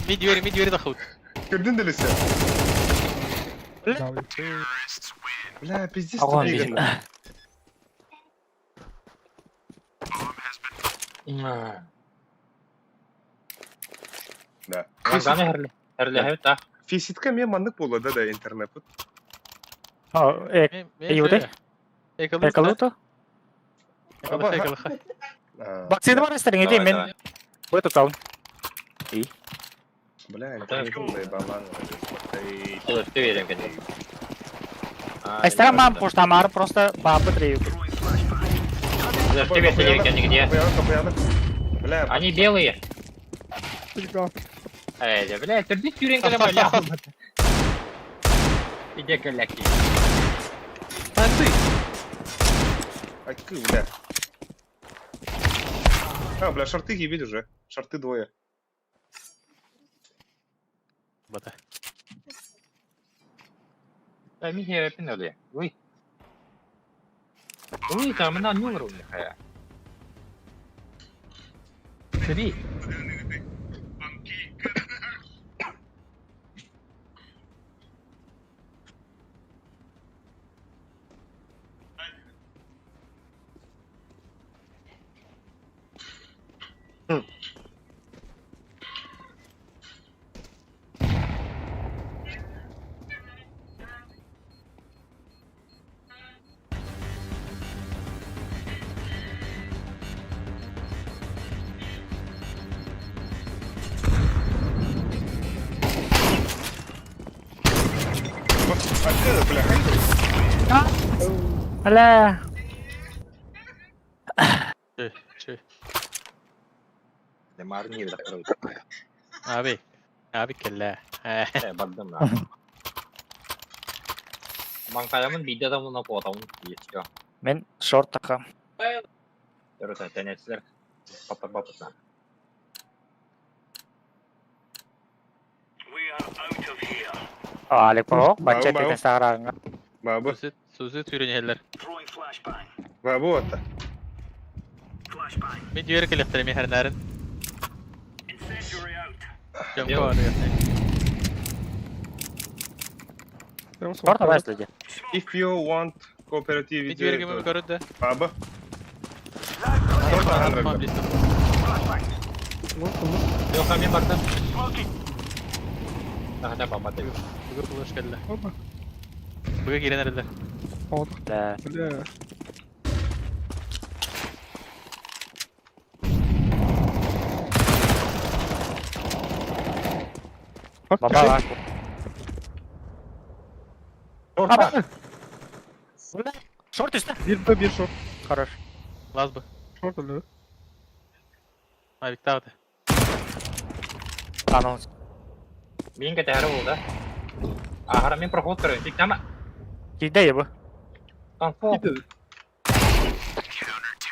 Ми двери дохуд. Көрдүн делесе. Да, Бля, пиздец. Огонь ты бежит. двиган. Да. Ланганы херле, да. Фиситка мен маннык болду да, да, интернет. О, Иуды? Эколуто? Эколуто. Баксиды бар эстериң иди Давай, мен давай. бу туталым. Бля, интернет заебала. Ты верим, конечно. Эстериң мам пуштамар просто бабы трию. Ты верим, нигде. Бля, Они белые. Бля. Эй, бля, ты тюрень бля. Иди голяки. Анды. Айкы, бля. А, бля, шорты ебить уже. Шорты двое. Бата. Да, Михаил пинули. Ой. Ой, там на нюру, Михаил. Три. Айкы, бля, хайду. Бля. Че, че. Марни Аби. Аби келле. Бардым на. Манкаямын бидде да муна потамын еще. Мен шорт така. Короче, тенесилер. Папа папа. Алик бо, Бау, бача бау. тетен сагырагыңа. Бабы, Сузы, сузы тюрень хеллер. бабы это. Ми двери келле ми хернәрин. Жамка бар. Шорт бар следи. If you want cooperative Ми двери кем көрөд да. Бабы. Yok мен бардым. Daha баба деп. Бүгү кылыш келле. Опа. Бүгү кирен эрелер. Бля. Бля. Баба бар. Шорт. Бля. Шорт үстө. Бир Б, бир шорт. Хорош. Лазбы. Шорт өлді. Авик тагы. Анонс. Мен кәтәрі болды. Ахара мен проход көрөм. Тик тама. Кийде ебу. Конфо. Киді.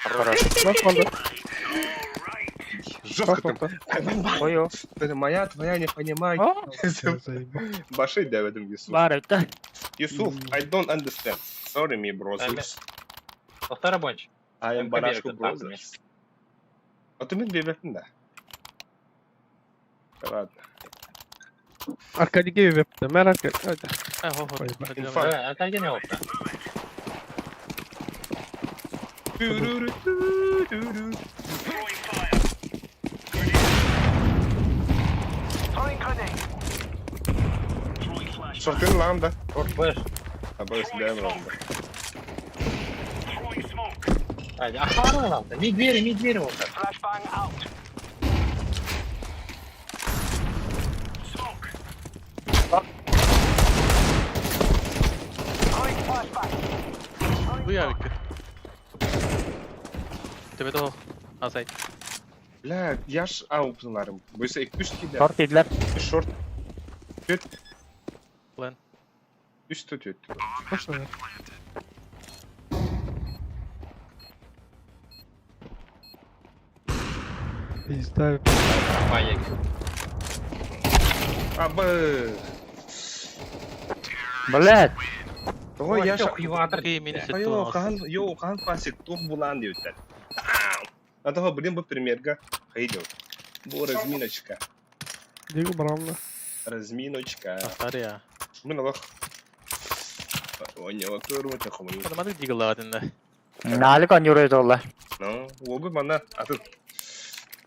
Хорош. Бас қалды. Жестко там. Бас қалды. Ой, Это моя, твоя, не понимаю. О, Заебал. Баши дәвәдем Юсуф. бар өттө. Юсуф, I don't understand. Sorry, me brothers. Тоқтара бойынша. I am МК Барашко берді, так, brothers. А ты мен бебеппин да. Ладно. Аркадийге вепті. Мэр Аркадий. Айда. А, хо хо. Ой, Инфа. Аркадий не oldu. Шортын лам да. Шорт бэш. А бэс дэм лам да. Ахара лам да. Ми двери, ми двери oldu. Уявикка. Төбөтө оһох. Асай. Бля, я ж аупнуларым. Бойса үс киде. Шорт дииллэр. Үс шорт. Түт. План. Үс түт түт. Точно. Пизда. Паек. Абы. Блядь. Тоҕо я ж... Хуеватор. Минус Йоо, хаһан, йоо, хаһан классик туох булаан диэбиттэр. А того, блин, бу примерга хайдел. Бу разминочка. Диго барамна. Разминочка. Ахтар я. Мин олох. Оня, көрүмөтө хомуйу. Маны дигалаатында. Наалык онюрой толла. Ну, уогу манна атын.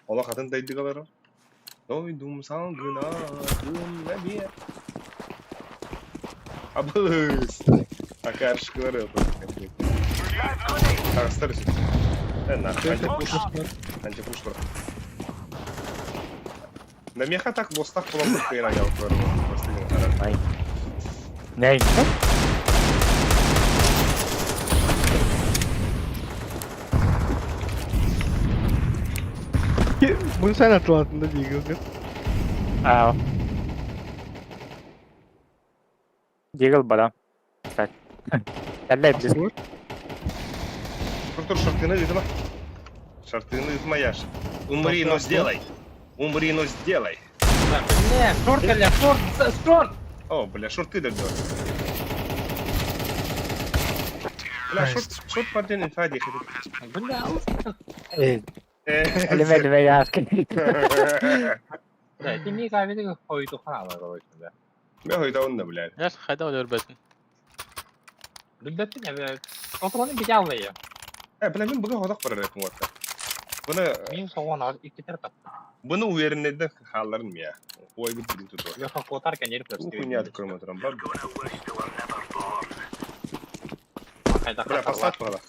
Олох атын дайдыгалары. Дойдум салгына, күннәбе. Абыс. Акаршкалары. Тагыстар үсү. На, антипуш. Антипуш бар. На меха так бостах булам кыйна ялкылар. Ай. Ней. Bunu sen hatırlattın da Digo. Аа. Дигл бара. Так. Әллә без. Тур, тур, шортыны ыытма. Шортыны ыытма яш. Умри, но сделай. Умри, но сделай. Бля, шорт, бля, шорт, шорт! О, бля, шорты догнал. Бля, шорт, шорт мартин инфади. Бля, Элеме элеме яш. Бля, ти ми кавиде хойду хана короче, бля. Мен хойда бля. Яш хайда өлөрбөтүн. Билбеппин, бля. Отроны бите аллая. Э, бля, мен бүгін ходақ барар этим вот. Бұны, Мин соғын ал икки тарап. бұны увереннеден халларын я. Ой, бит билин туту. Леха котар кенер Бу хуйня открым отырам, бар. Хайда Бля, посад пала.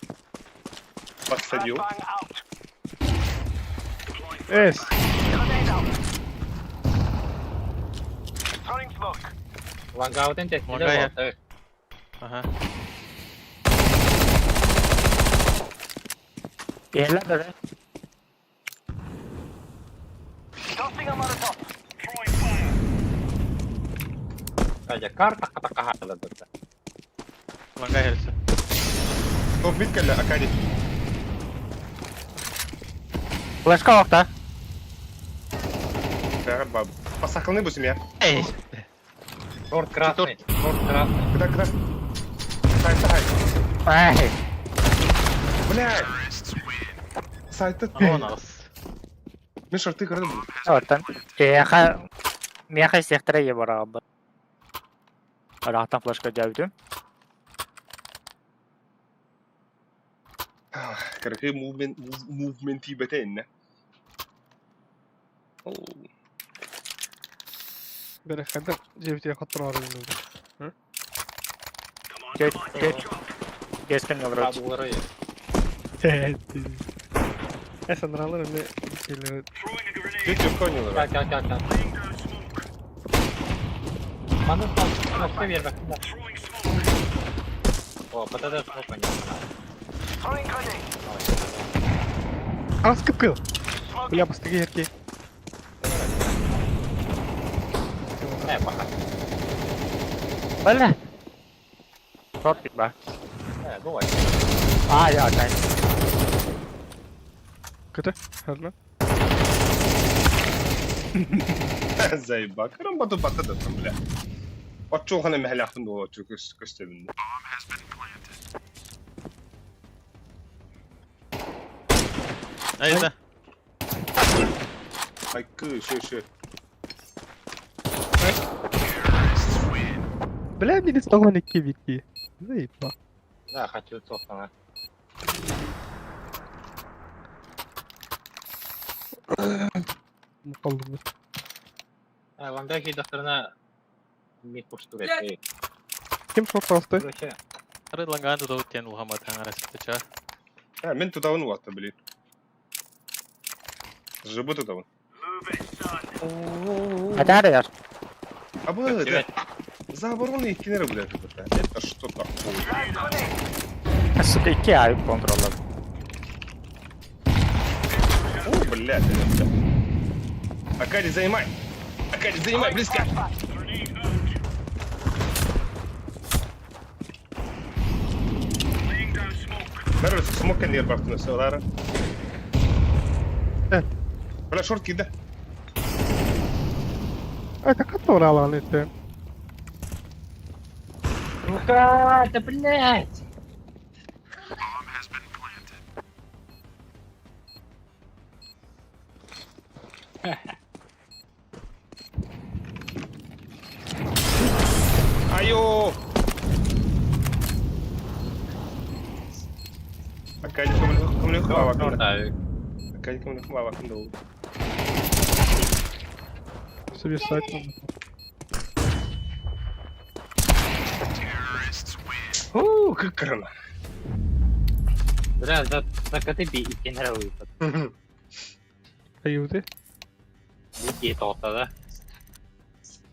Посадил. Эс. Лангаутен тестиле Лангая. болду. Ага. Эле да. Кайда карта ката кахала да. Лангай херсе. Топ мид кэллэ, Акади. Флешка окта. Бәгәр баб. Посақылны бу семья. Эй. Шорт красный, шорт красный. Куда, куда? Сайт, сайт. Ай. Бля. Сайты. Он алыс. Мен шорты көрдім. Оттан. Эха. Меха сектора е бара. Арахтан флешка жабытым. Короче, мувмент, мувмент тибетен. Бері қайда жебітке қаттыр бар енді. Чет, чет. Кескен вроде. Кабулары. Эс анралар эме келер. Чуть понял. Кел кел кел кел. Маны смокка бербек. О, ПТД смок понятно. Ас кып кыл. Бля, бастыгы ерке. Э, пока. Бля. Шорт ба. Э, бывает. А, я тай. Көтө. Хадна. Заеба. Көрөн бату бата да там, бля. Отчуохана мэхэлэхтэн доо көс көстөбүн. Айда. Айкы, шö шö. Бля, мени стогон икки битки. Заеба. Да, хочу собственно. Қалдым. Э, лангай докторына мид пушту Блядь. Ким шорт алысты? Короче, Ары ланган туда тен улхамат аңарас. Ча. А, мен тутабын уатта, блин. Жыбы тутабын. Атар яш. Абы, Привет. за оборону иккинер, блядь, это. Это что такое? Сука, икки аайы контроллар. О, блядь, это. Акади, занимай! Акади, занимай, близко! Бәрі смок кендер бақтын өсі. Э. Бля, шорт киді. Это который алан это. Сука, да блять! Айо! Акади кымны хвала. Акади кымны хвала кымды ол. Себе сайт. Фу, как крана. Бля, за КТБ и генералы. Аюды. Бики тоқта да.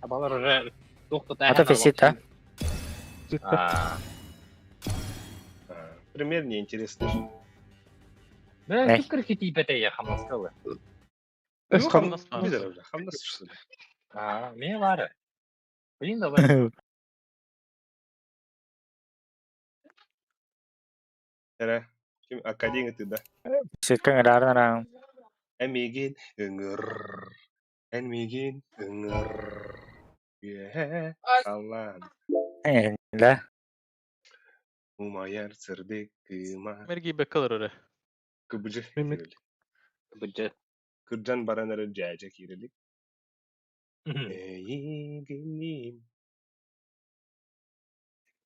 А балар уже тоқтата. Это висит, а? А. Пример неинтересный. Бля, Эй. тут крики типа я хамнаскалы. Эс Ну, хам. Видер уже, хамнас что ли? А, мне лара. Блин, давай. Эре. Ким Академия ты да. Ситкан рарнаран. Эмигин ыңыр. Эмигин ыңыр. Е, Аллан. Да. Умаяр сырдык кыма. Мерги беккалар öyle. Кыбыжы. Мемет. Бюджет. Кырджан баранары жайжа кирилик. Эйгиним.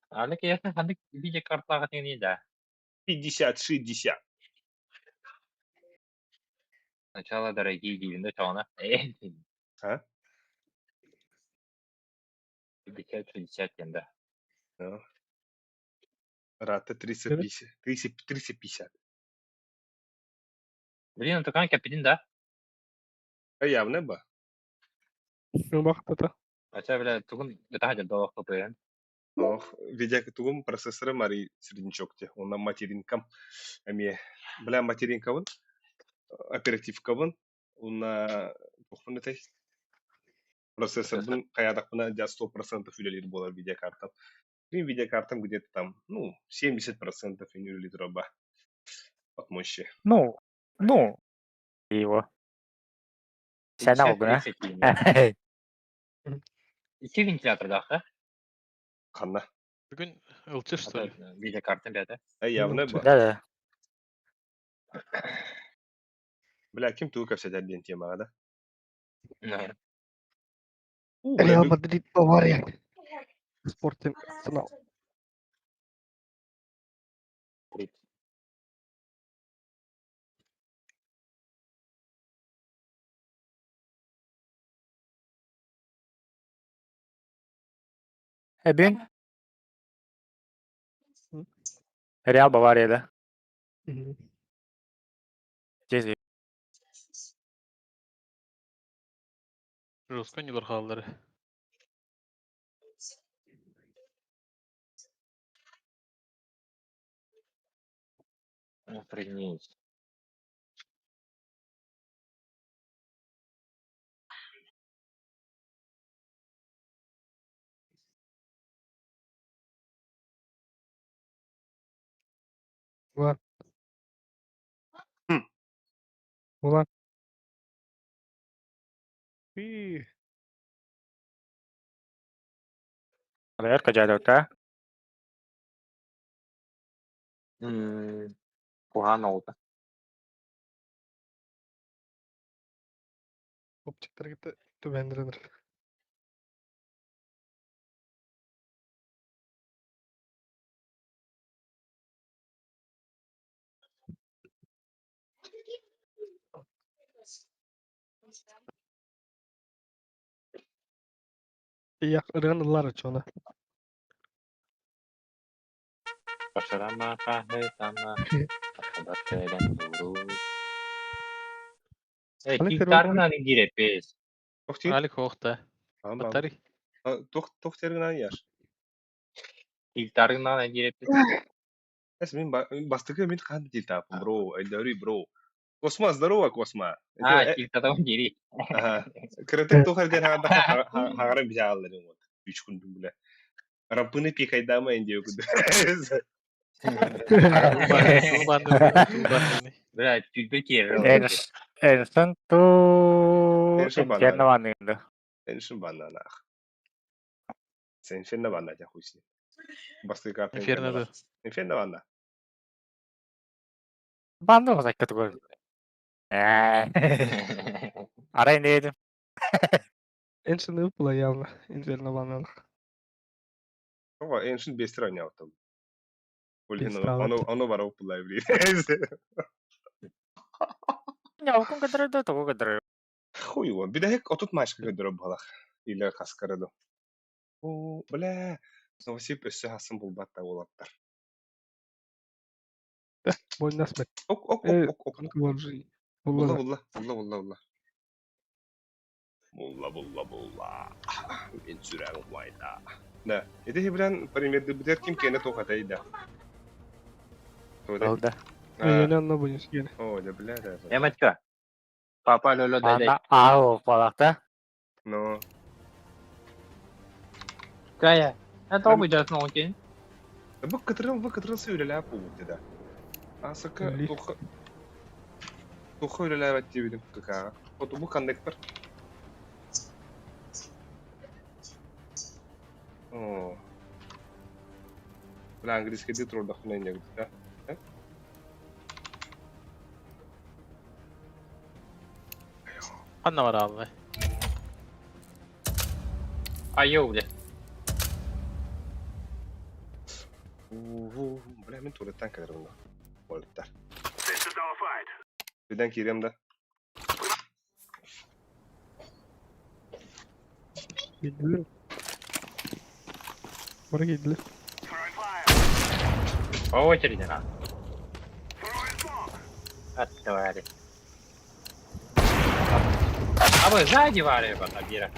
Али ясно, хандык видеокартаға теңдей да. 50-60. Сначала дорогие дейін чоғына. А? 50-60 енді. Ну. Рата 350. 350. Блин, тукан кәпедин да. А явно ба. Ну бактата. Ача, бля, тугун это доллар купын. Ох, видя тугум процессоры мари среднячок те. Он на материнкам. Эме, бля, материнкабын, оперативкабын, он на тухпун этэй. Процессорбын каядакпына дя 100% үлелер болар видеокартам. При видеокартам где-то там, ну, 70% үлелер раба от мощи. Ну, его. Сәнә огна. Икки вентилятор да, Канна. Бүгүн ылчы что ли? Видеокарта бәді. А явно ба. Да-да. Бля, ким тугу кәпсәтәр диэн темаға да? У, бля, Реал Мадрид, Бавария. Спортинг, Арсенал. Эбин. Реал Бавария, да? Мгм. Здесь. Жестко не хааллары. Охренеть. Улан. Хм. Улан. И Алерка жайдаута. Куған oldu. Оптиктер кетті түбәндіренір. Yak ырган чона. Başarama kahretama. Arkadaşlarım doğru. Эй, Аны киктарынан индиреппиз. Тох тир? Алик хоохта. Ам, бам. Батарей. А, Тох тох тергынан яш. Киктарынан индиреппиз. Эс мин бастакы мин хаһан тилтааппын бро, өйдөөрүй бро. Космо, здорово, Космо. А, тилтатабын дири. Аха. Кыратык туох эрден хаҥардахха хаҥаран бисааллар вот. Үч күндүм биле. Рампыны пикайдаама индио күндү. Бля, түлбе киэрэ. Энсон ту Инферно ванныгында. Эншин баннанаах. Инферно банна дя хуй с ним. Бастык карта Инферно да. Инферно банна. Банды олса категория. Арай не едим. Эншин выпала явно. Инферно баннах. Ого, Эншин бестер ойнаабытым. Блин, Бестер ону ону бара уппулай блин. Ньоокун кыдыры тугу кыдыры. Хуй его. Бидэһик отут маачка көрдөрөр буолах. Или хаскара ду. О, бля. Новосиб өссө хасын булбатта уолаттар. Больно смерть. Ок, ок, Э, ок, ок, ок. Булла, Булла, булла, булла, булла, булла. Булла, булла, булла. Мин сүрэҕим умайда. Да. Ити билэн примердибитер ким кэнэ туохатай да. Туодай. Oldu. Я не будем съели. О, да бля, да. да. Эмачка. Папа лөлө дай Ана аа балакта. Но. Кая. Это оба жасын окен. Бу кытырыл, бу кытырыл сөйлеләп бу да. Асыка Ли. туха туха үлеләп диибитим кыкаага. Оту бу коннектор. О. Бля, английский ди трудах на не да. Ханна бар алла. Айо, бля. Уу, бля, мин туалеттан кэлэр онно. Туалеттар. Биден киирем да. Киирдилэр. Бары киирдилэр. По очереди надо. От твари. А вы сзади вари, Батабира.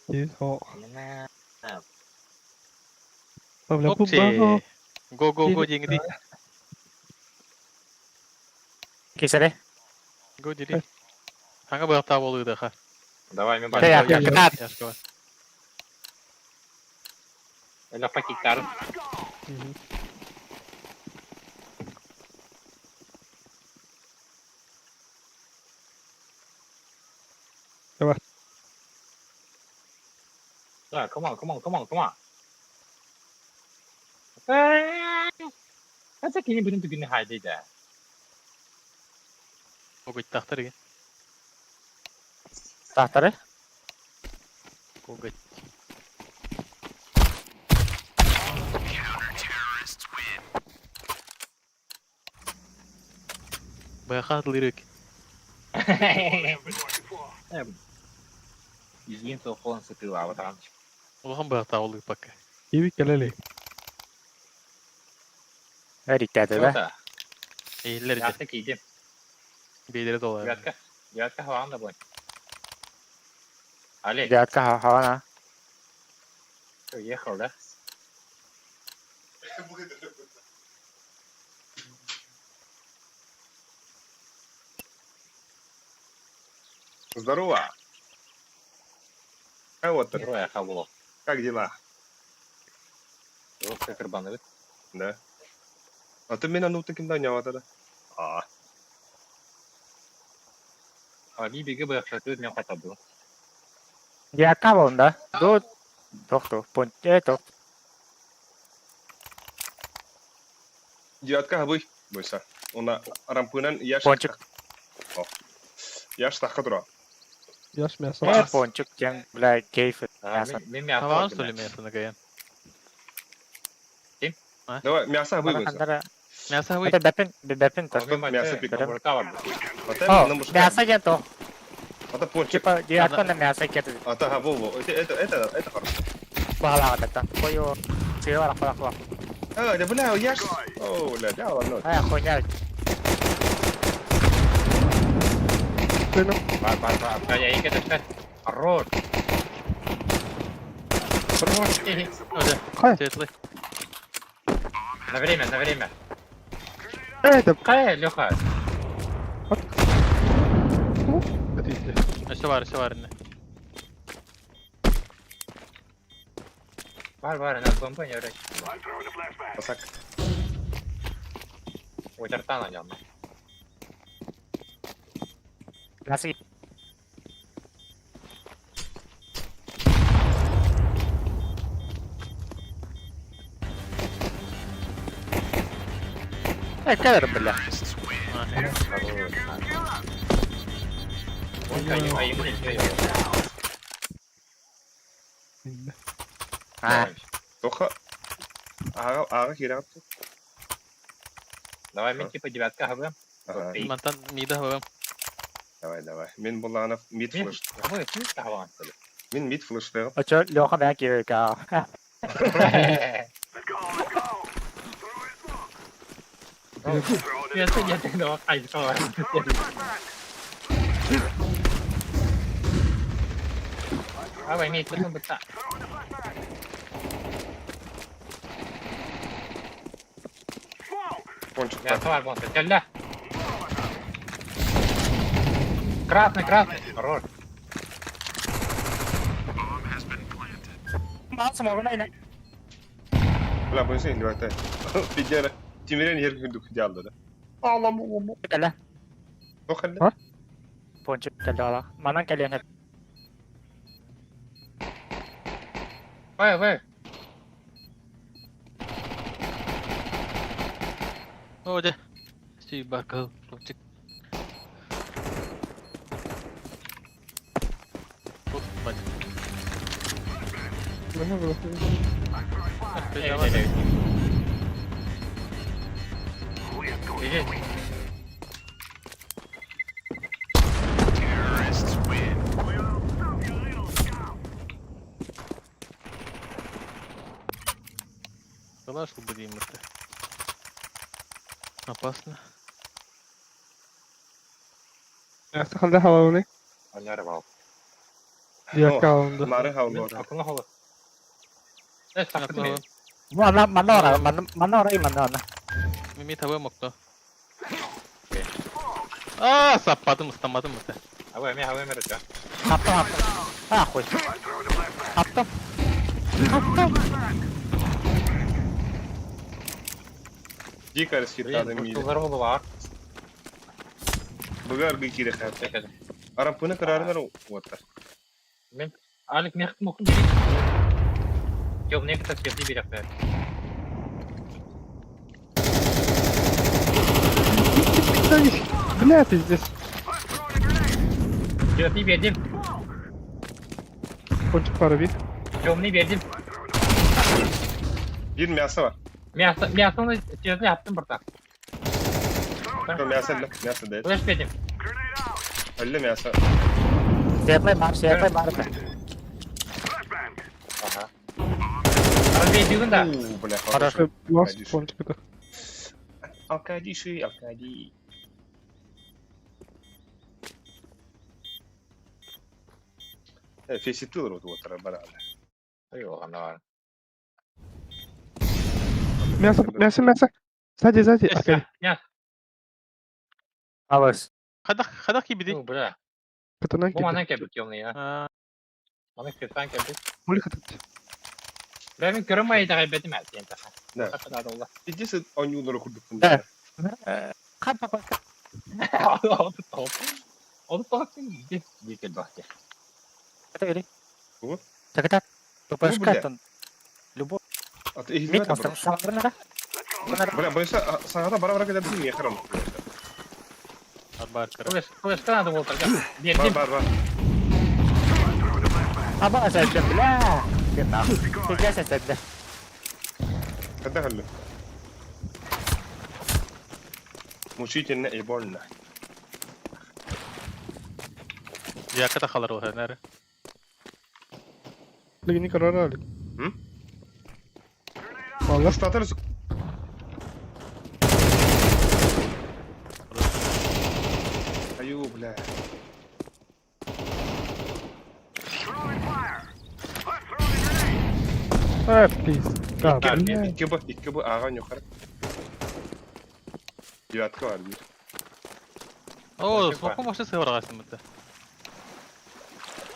Тихо. На. Бля, Опчи. Го го го диңди. Кисере. Го дири. Ханга быакта болууда ха. Давай, мен Те, башка. я кытаат. Яшка. Эля пакеттар. Да, come on, come on, come on, come on. Это кини бүтүн түгүнү хайды да. Огыттахтар ген. Тахтары. Огыт. Быаха лирик. Изгин сохон сытыла вот там. Улахан быакта болуу пакка. Киви келели. Эриттәді да. Эйлер де. Девятка киди. Бейлери дола. Девятка. Девятка хаван да бой. Олег, Девятка хавана. уехал, да? Здорово. А вот Трое хавло. как дела? Ох, как рыбаны. Да. А ты меня ну таким да не вот это. А, А би биги бы шатыр мен хотя бы. Девятка болында. Ду. Тохту. Пункт. Тох. девятка габый. Бойса. Она рампынан яш. Пончик. Яш тахка тура. Яш мясо. Пончик тем, бля, кейф. Мясо. Мен мясо. Хаван что ли мясо нагаян? Давай, мясо габый бойса. Андара. Мясо габый. Это бэпин, бэпин то. Мясо пик. О, мясо ден то. Это пончик. Типа девятка на мясо кети. А та во во. Это это это это хорошо. Баалаҕа Кою. Сыгара хала хала. А, да бля, яш. О, бля, да ладно. А, хуйня. Бар, бар, бар. Я их это Хорош. Хай. Светлый. На время, на время. Это... Хай, Леха. Өссө бар, өссө бар инне. Бар, бар, на бомба не врать. Басак. Очартан анан. Nasıl? Кадр, бля. А, Тоха. Ага, ага, кирап. Давай мен типа девятка ХВ. Ага, Мантан мида хабам. давай, давай. Мен буллагана мид флеш. ХВ, ты хаван. Мен мид флештегам. а чё, Лёха мен кирка. Я ты давай хайдовай. Давай, имеет потом быта. Пончик. Я товар бонус. Кэллэ. Красный, красный. Хорош. Бля, bu sen левата. Пидера. Тимирен ер күндүк диалды да. Кэлэ. Тоха. А? Пончик кэлэ. Манан кэлэн. Вэй, вэй. О, де. Сүй бар кыл. Пончик. Оп, бать. Эй, эй, эй. Бежи. Калаш будем это. Опасно. Ханда халауны. Он не рвал. Девятка алынды. Мары хаулор. Акуна холо. Э, сакты мен. Манна манна ора, манна манна ора, манна ора. Мими табы мокто. А, саппадым, ыстамадым это. Авай, мен, авай, мен, рыча. Аптым, аптым. А, хуй. Аптым. Аптым. Дико расхитады Блин, мид. бутылдар бар. Бугар гы кире хат. Арампыны кырарынар уоттар. Мен Алик мехт мухын Жок, некто съезди берек бер. Бля, пиздец. Жөтни бердим. Пончик пара бит. Жомни бердим. Бир мясо бар. Мясо, мясоны съезди аттым бурда. Мясо эле, мясо дейт. Флеш бердим. Эле мясо. Светлый бар, светлый бар. Ага. Разбей дюгун да. У, бля, Хорошо. хороший. Ласт пончик это. Алкадиши, алкади. Феситыл рот уоттар барады. Ой, ана. Мясо, мясо, мясо. Сзади, сзади. Акали. Мясо. Алыс. Хадах, хадах кибиди. Ну, бля. Катанан Бу манан кебит ёлны я. А, Маны кепсан кебит. Мули хатат. Бля, мен көрөм айда кайбетим әлтен таха. Да. Хатада долла. Пиздец, они удары курдук. Да. Капа папа. Олду топ. Олду топ иди. Дикел бахте. Это или? Вот. Так это бля. Тупашка Любовь. А ты Мит, саңгырна да? Бля, бойса, саңата бара бара кетер не харам. бар кыра. Флеш, флешка надо было тогда. Бар Бердим. бар бар. Аба сәдде, бля. Бля. Сәдде. Когда халлы? Мучительно и больно. Яката халар ол ханары. Лигни карара алик. М? Валла. Штатыр Аю, бля. А, пизда, бля. Икки Б, икки Б, ага, нюхар. Девятка бар бир. О, Пончик смоку машина сыгыргасың бит.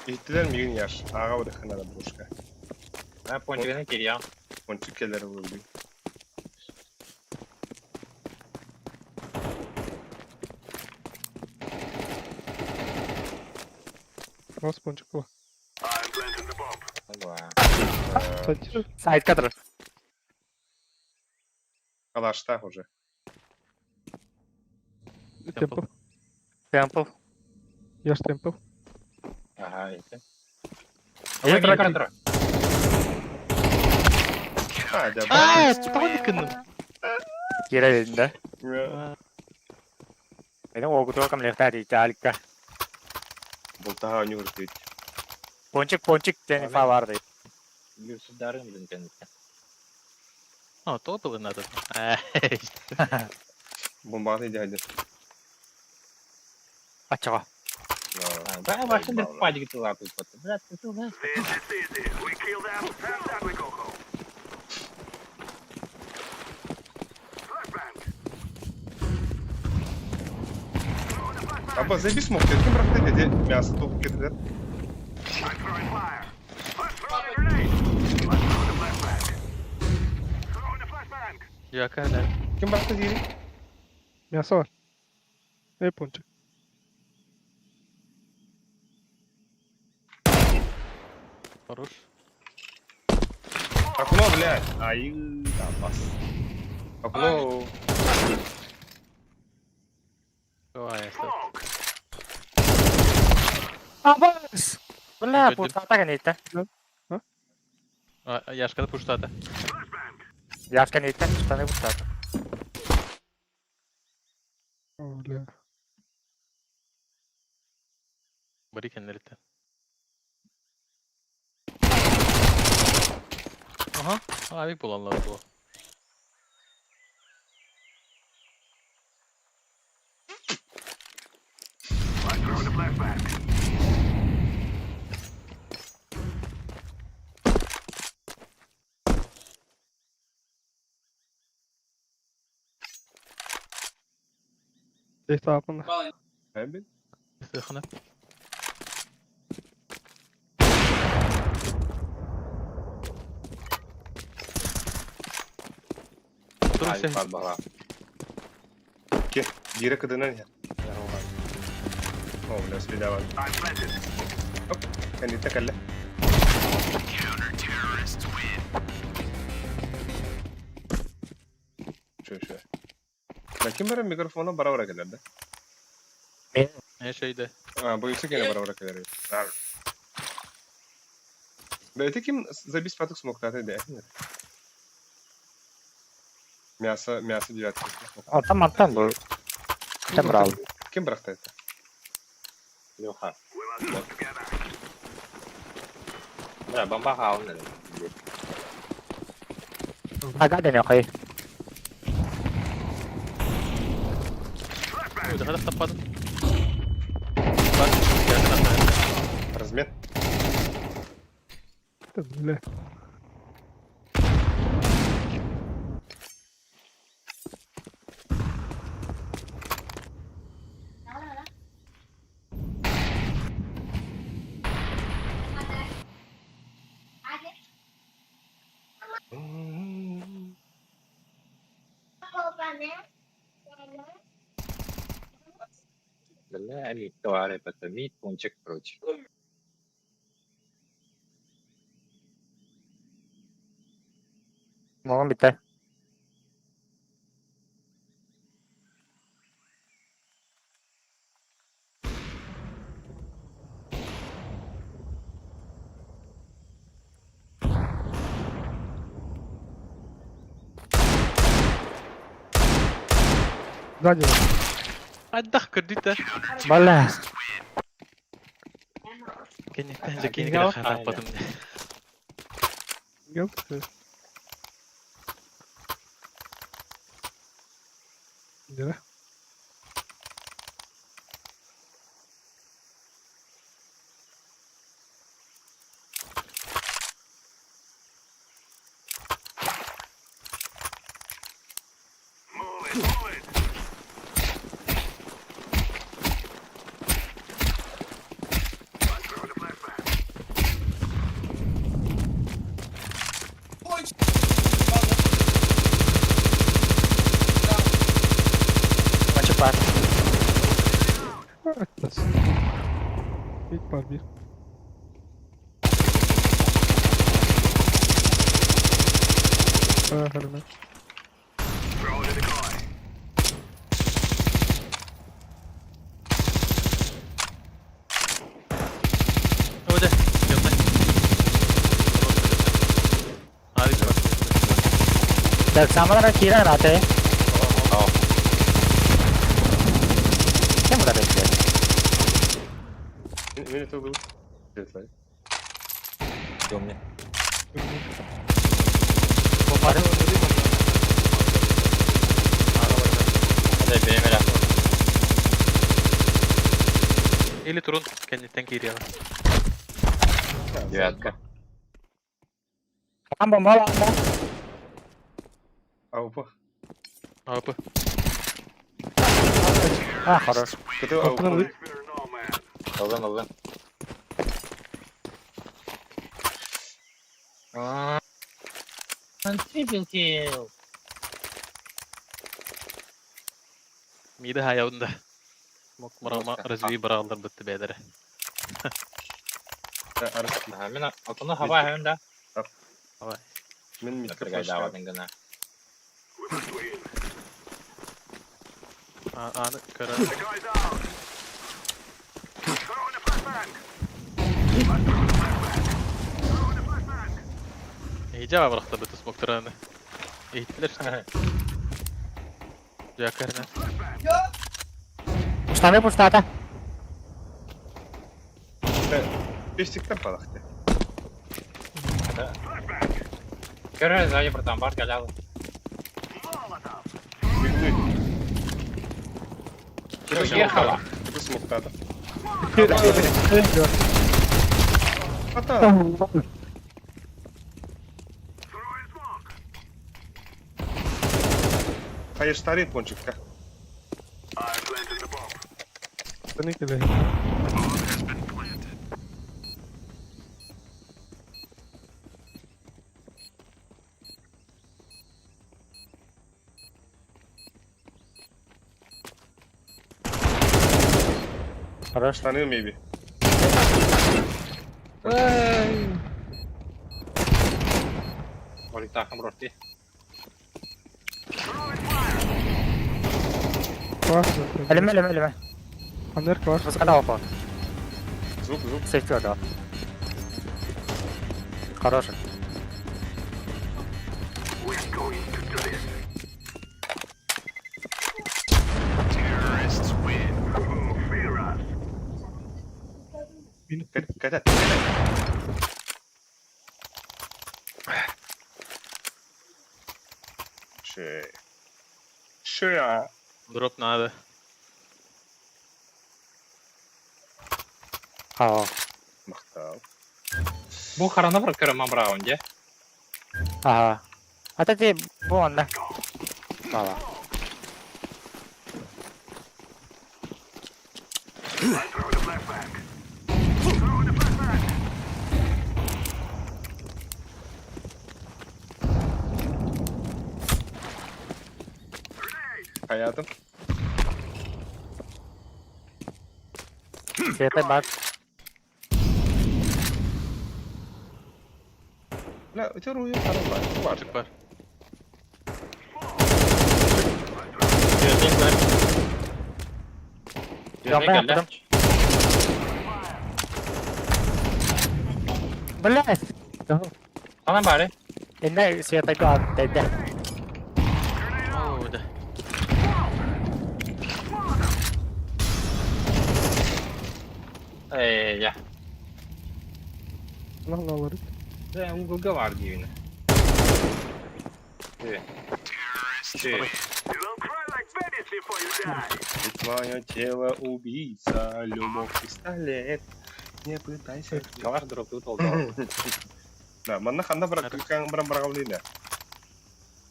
Иттилер мигин яш. Ага, вот ханада брушка. А, пончигini кирия. Пончик келер вырби. Раз пончик был. Ага. Садишь? Сайт кадр. Калашта уже. Темпл. Темпл. Яш темпл. Ага, это. Я Ой, трак- контра. А, да. А, тоник кынным. Кире дедин да. Да. Benim oğlu кам лехтар италика. Бултага нюхар дейт. Пончик пончик ден инфа бар дейт. Юрсуздарын билин кенде. А, то было надо. Бомбаны дядя. Ачаға. Да, вообще бір падик тылап тут. Блядь, ты знаешь. Аба заби смог, кем бракты деди мясо топ кетилер. Яка, да. Ким бракты дейdi? Мясо бар. Эй, пончик. Хорош. Окно, блядь. Ай, да, бас. Окно. Ой, стоп. Абас! Бля, Көтүм. пустата кенетте. А, Яшкада пуштата. Яш кенетте, штаны пустата. О, бля. Бari кеннерите. Aha, авик буланлар бу. Здесь тапан. Әбин. Сыхны. Ай, барбара. Ке, дире кыдынан я. О, бля, следава. Оп, кандита калла. Шо, шо. Ким бара микрофона бара бара келер да? Не şeyde. А, боюсь, кене бара бара келер. Да это ким забис патык смоктаты да? Мясо, мясо девятка. Алтан алтан бу. Кем брал? Ким бракты это? Леха. Да, бомба хаун. Ага ден окей. Ой, да таппадым. Бар, яшкада. Размен. Да, бля. Бля, мид туары, это мид, пончик, прочь. Могон битте. Сзади. Айдах көрдүтэ. Бля. Кенеттен же кенеге хараппадым. Ёпта. Да. Мочу пар. Mid var bir. Ah, хрена. Öde. Темный. Авик бар. Так, самалара киирэн ате. Кем ударил, блядь? Мин это убил. Светлай. Темный. Бары. Hadi benim hele. Или турун кэнниттэн киириэҕэ. Девятка. Там бомба бомба. АВП. АВП. А, хорош. КТ АВП. Alın alın. Aa. Triple kill. Мида хаябында. Мок марама разве баралар бытты бәдәре. Арский. Aha, мен алтыны хаба hem de. Давай. Мин мидке Напрягай флешка. давадын гына. А, аны кара. Иджа барахта бытты смоктараны. Иттилер. Жакарна. Пустаны пустата. Пестиктен падахты. Көрө сзади братан бар гәл Бигни. Уехала. Это смоктада. Ата. Хайыр старый пончикка. Seni кидай. Хорош. Штаны maybe. Оликтахым рости. Классно. Элеме, элеме, элеме. Анер классно. Пускай опа. Звук, звук. Сейф да. Хороший. Катят. Шея. Шея. Дроп надо. А, Махтал. Бу харана бар көрө ман браунде. ага. А ты вон, да. Мало. Hayatım. Света бар. Бля, у тебя руя бар. Бар. Чык бар. Жамбай аттым. Блядь. Анан бары. Инде света кат деди. Оо, да. Эй, я. Allah alırız. Да, уголга var дивина. Че? Ведь твое тело убийца, любовь пистолет. Не пытайся. Калаш дроп тут олду. Да, манна ханда бар кан баран баргалды да.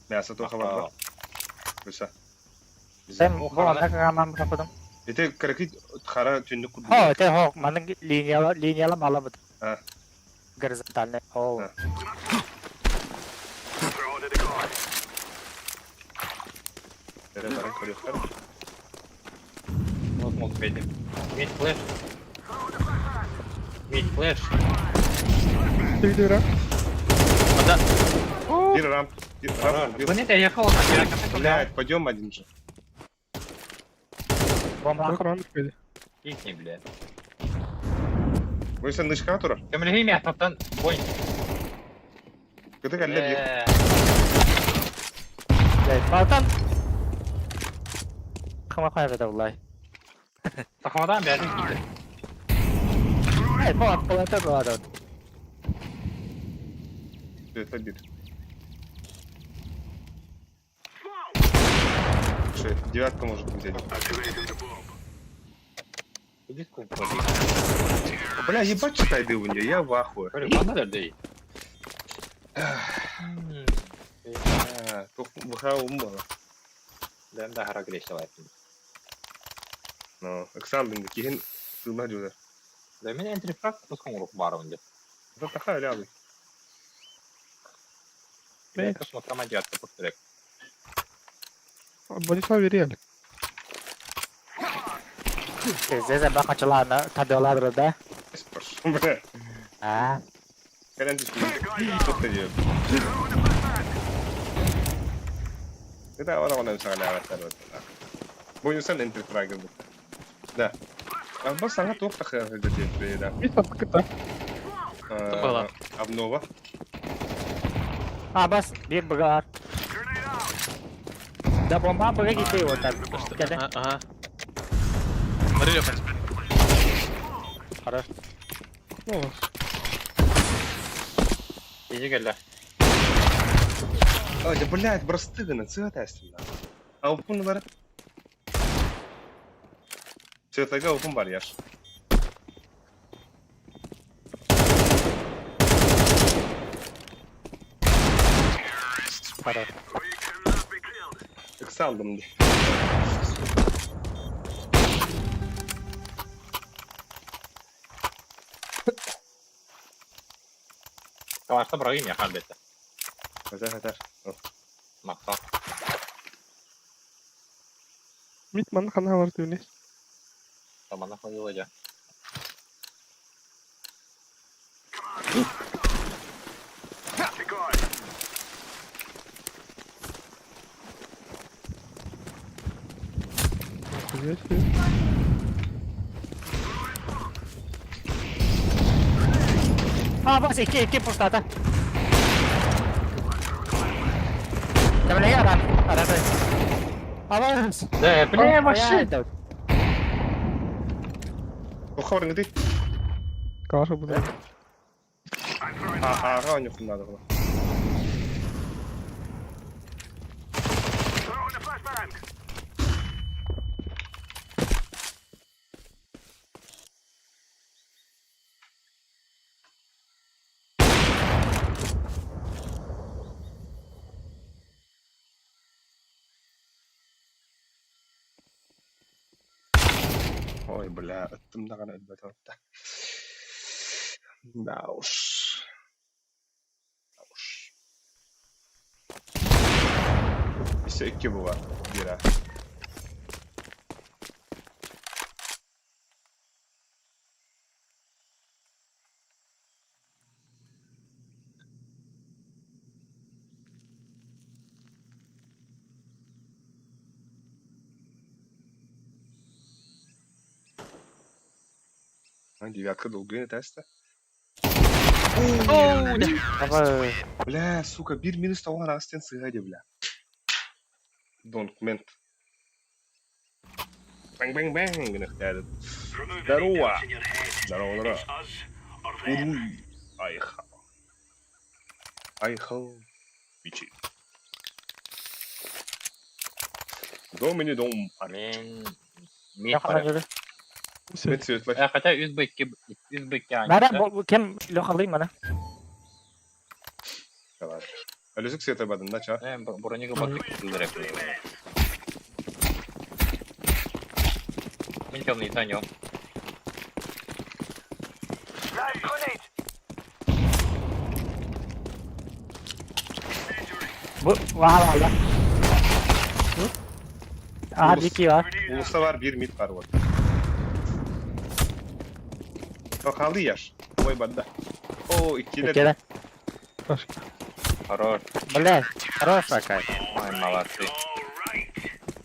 Мясо то хабар. Буса. Sen bu anda камам кападым. Ити кыракый хара түннүк курдук. Хо, те хо, манын линияла линияла мала бут. А. Горизонтальный. О. А. Эрэ баран көрүөхтэр. Вот мог бейдим. Мид флеш. Мид флеш. Ты ра? Да. Бир рамп. Бир рамп. Да нет, я ехал на Блядь, пойдем один же. Бомба. Раунд кэллэ. Кикни, блядь. Вы sen нышка турар. Көмөлөһүм яттан бой. Кыты кэллэ бир. Блядь, Балтан. Хама хайда булай. Сахамадан бәрін киді. Эй, бу атпалата болады. Это бир. Слушай, девятка может быть один. Иди скупа. Бля, ебать читай ты у нее, я в ахуе. Говорю, бана дей. А, Тух умбала. Дәм да хара греш давай. Ну, Александр, киһин сылма дьүлэр. Да меня энтрифраг пускан рук бар онде. Это такая лявый. Я посмотрю, девятка повторяк. Борислав Верель. Здесь бакачалана табиоладыр да. Бля, А. кэлэн түспүт. Туох да диэбит. Это ора онан саҕалаабаттар Бу энтерфрагер бу. Да. А бу саҥа туох тахыа диэт да. Мид открыто. Тымбала. Обнова. А, бас, бир быгар. Да бомба быга кити вот так. Кеде. Ага, ага. Смотри, Леха. Хорош. Ну, Иди кэллэ. А, да блядь, брастыгана, цветастина. А упун бар. Цветага упун бар яш. Хорош. Ыксалдым ди. Калашта бырагым я халбетте. Хата хата. Мақта. Мид манна хана бар түүнес. Тамана ходила я. Хуя себе. А, бас, икки, икки пустата. Кемлеге аран, арады. А, бас. Да, бля, вообще. Туха бар ngыты. Калаша буду. А, ага, нюхун надо было. Ой, бля, ыттым даҕаны өлбөтө. Да уж. Да уж. Өссө икки була. Бира. А, девятка долгая теста. Оу, да. Давай. Бля, сука, бир минус того растен сыгади, бля. Донк мент. Бэнг бэнг бэнг гынахтады. Здорово. Здорово, здорово. Уруй. Айха. Айха. Бичи. Домини дом. Мен... Мид Леха бар. жүрү. Мен светлый. Э, хотя үс быкки, үс быкки Мара, бу кем Леха алыйм мана. Давай. Алюзик светлый бадын, да, ча? Э, бронига бакы кылдырып. Мин темный Таню. Бу ваа ваа. А дики бар. Уулусса бар, биир мид бар вот. Халы яш. Ой, банда. О, иккилер. Иккилэр. Пашка. Хорош. Бля, хорош такая. Ой, молодцы.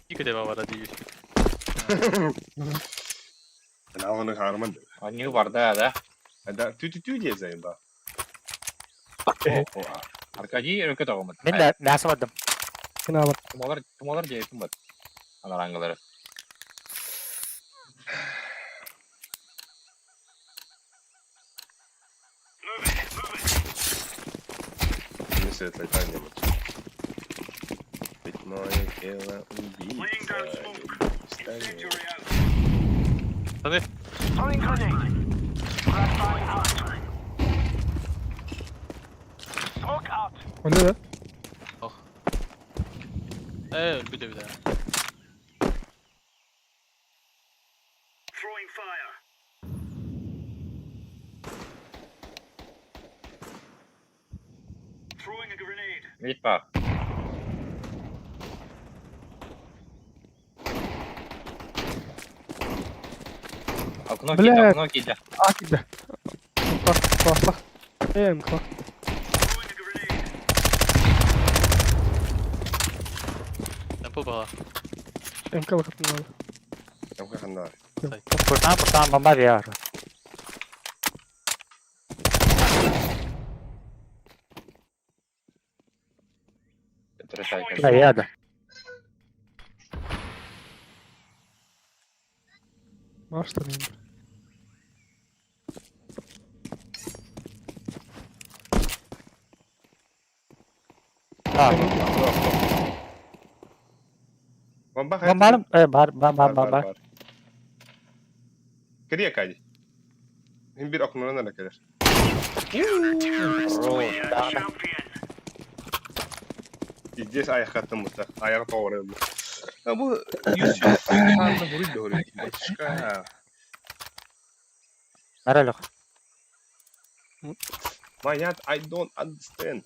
Iki de var değil. Алғаны харман. Они барда, да? Да, тü-тü-тü диye зайын ба. Аркадий өркө тоҕумут. Мин да мясо бардым. Кина бар. Тумалар, тумалар диэбитим бат. Анараңгылары. Не светлый не Ведь мое тело убийца. Пистолет. Таны. O ne lan? Ee bir de bir de. Мид бар. Окно Бля. кида, окно кида. А кида. Bak bak bak. Эм bak. Temple бала. МК bakın abi. Ямка ханна. Куртан куртан бомба биэр. Трешайка. Да, я да. Маш da neyim? А, Бомба бомбарым, бар, бар, бар, бар, бар. Кирия кади. Hem bir aklına ne kadar. Здесь аяққа мыта. Аяғы тоғырылды. Bu yüz sandı vuruyor doğru. Başka. Норалёх. Mayat I don't understand.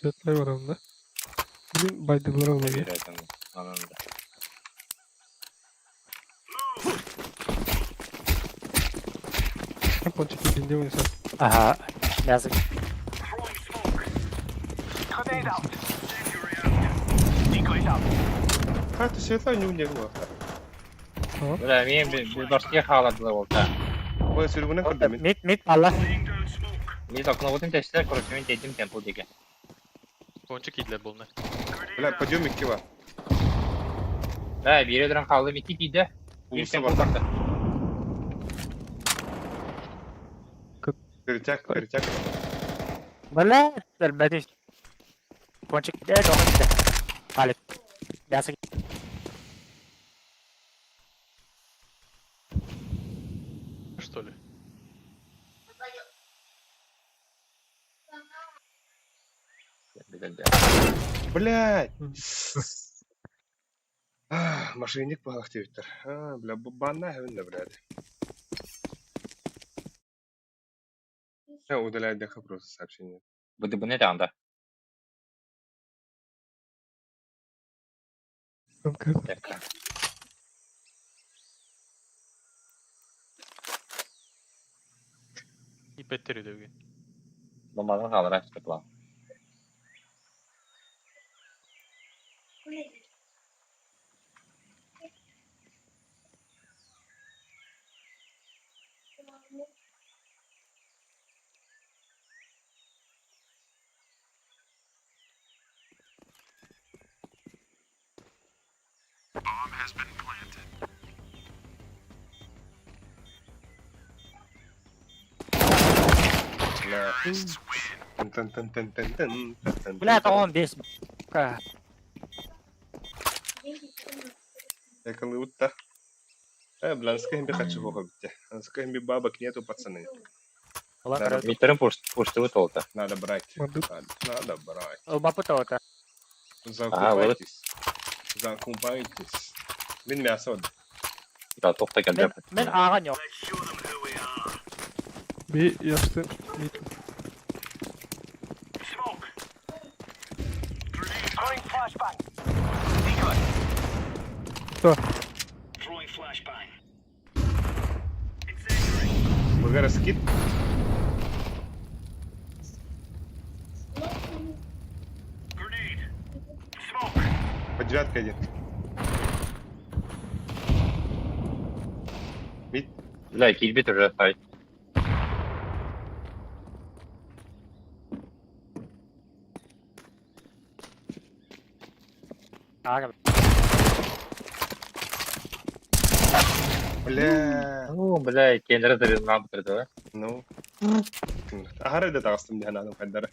Jetler var onda. Bugün baydılar olayı. Anında. Hem ponçik yediğinde oynasam. Ага, мясо. Ha tüseytler ne ne bu? Бля, мен bir башке халадылар болта. Ой sürgüne kırdı min. Мид, мид, алла. Мид окно бутын тештер, короче, мен дедим темпл деген. Konçuk iyiler bulunu. Бля, подъем iki var. Да, бире дуран қалды, мити киді. Bir Ulusa темпл var. барды. Kıracak, kıracak. Бля, бәдиш. Пончик, доғын. Алик. Мясо. Что ли? Блядь. Мошенник балах Твиттер. А, бля, банна хевинде, блядь. Я удаляю для просто сообщение. Бұды бұны тағында. МК. İpetteri dövgü. Бомбадан қалыр ашты план. Бля. Тын тын тын тын тын тын тын. Бля, тоғын бес. Эколы утта. Бля, анская би хочу бога битте. Анская би бабок нету, пацаны. Мидтерин пушты толта. Надо брать. Мандык. Надо, надо брать. Бапы тоғыта. Закупайтесь. Закупайтесь. Мин мясо вот. Да, тоқта Мен, кэлбэт. мен ааҕан yok. Bir yaşlı mid. Кто? Быгара скид. По девятка один. Мид. Бля, килбит уже сайт. Ааҕа. Бля. Ну, бля, кендры зарезал да? Ну. Ахара да тағыстым диян адам хайдары.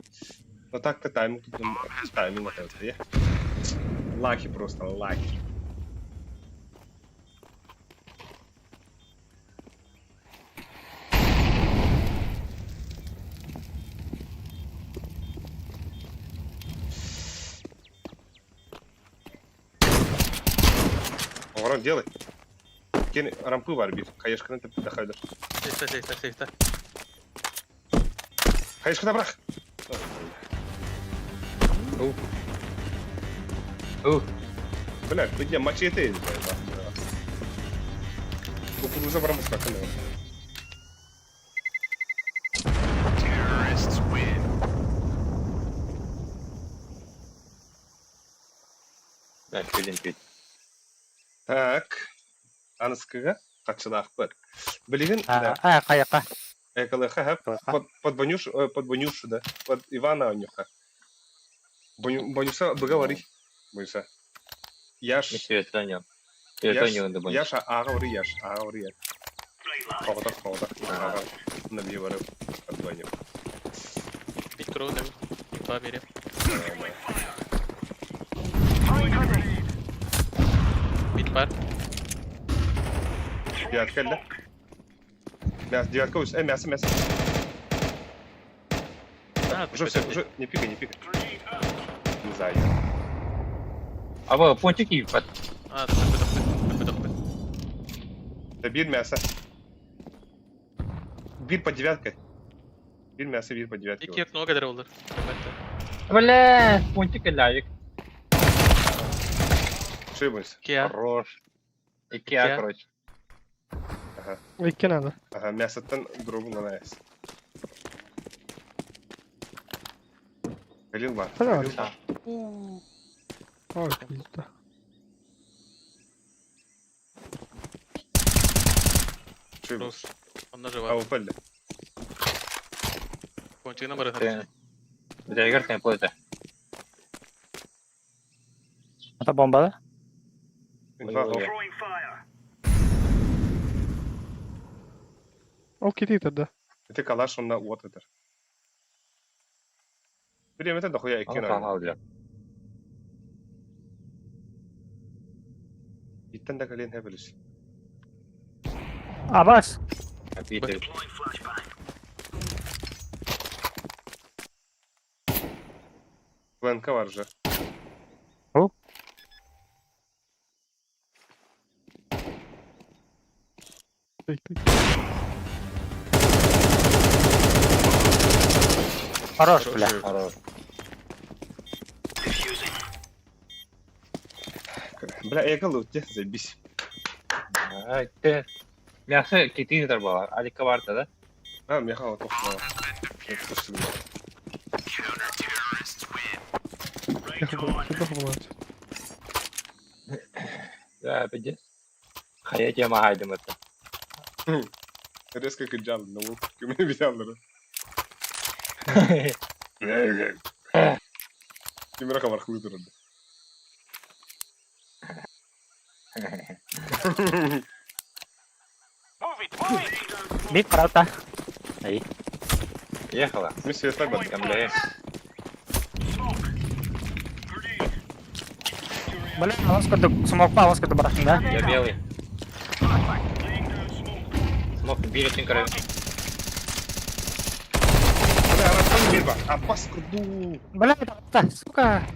Но так-то тайминг тут тайминг это я. Лаки просто, лаки. Ворон, делай. Кен рампы бар бир. Хаешканы тіпті хайдар. Сейфте, сейфте, сейфте. Хаешканы бірақ. Ух. Бля, где мачете? Кукуруза барамыз какын. Бля, чуден чуть. Так. Аныскыга качылаах бар. Билигин А, а, каяка. ЭКЛХ Каяка. под под Банюш под Банюшу да. Под Ивана Анюха. Баню Банюса договори. Банюса. Яш Не свет, Яш не он Яша ага Яш ага Яш. Хоғда хоғда ага. Наби бар под Баню. Виктор Одем. Инфа берем. Мид бар. Девятка да? Мясо, девятка, мясо, мясо. А, Уже все, уже не пикай, не пикай. Не знаю. А вы пончики под... А, топы, топы, топы, топы. Да бир мясо. Бир под девяткой. Бир мясо, бир под девяткой. Икки окно kadar olur. Ребята. Бля, пончик лавик. Шибусь. Киа. Хорош. Икеа, Икеа. короче. Ага. Икки надо. Ага, мясоттан дробу на яс. Галил бар. Helal. Галил бар. Ой, пизда. Шибусь. Он наживал. А, упали. Пончик на барах. Бля, Игорь, ты плата. Это бомба, да? Инфа, Ой, Ол кетейді да. Это калаш, он на вот это. Время это дохуя Он икки сломал, бля. Иттен да кален хепелиш. Абас. Обидели. ВНК бар же. О. Хорош, бля. Хорош. Бля, я лутте, заебись. Ай, ты... Мясо китин была, алика варта, да? А, Михаил, тохтоо. Хайдах Да, пиздец. Хайа тема хайдым это. Резко кыджал, на лук. Кеме Кимера хабар хлытыр. Мид правда. Ехала. Ми света бар. Там, бля. Бля, алас курдук, смокпа алас курдук барахтын да? Я белый. Смог били короче. Бля, арасан бир бар. Апас курду. Бля, да, сука.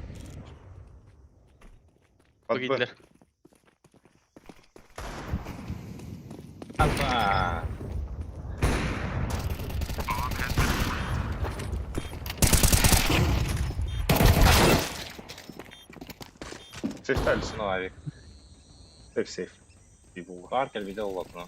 Под Б. Погиблер. Апа. Сейф тальс. Ну, авик. Сейф, сейф. И була. Бар кэлбитэ олохно.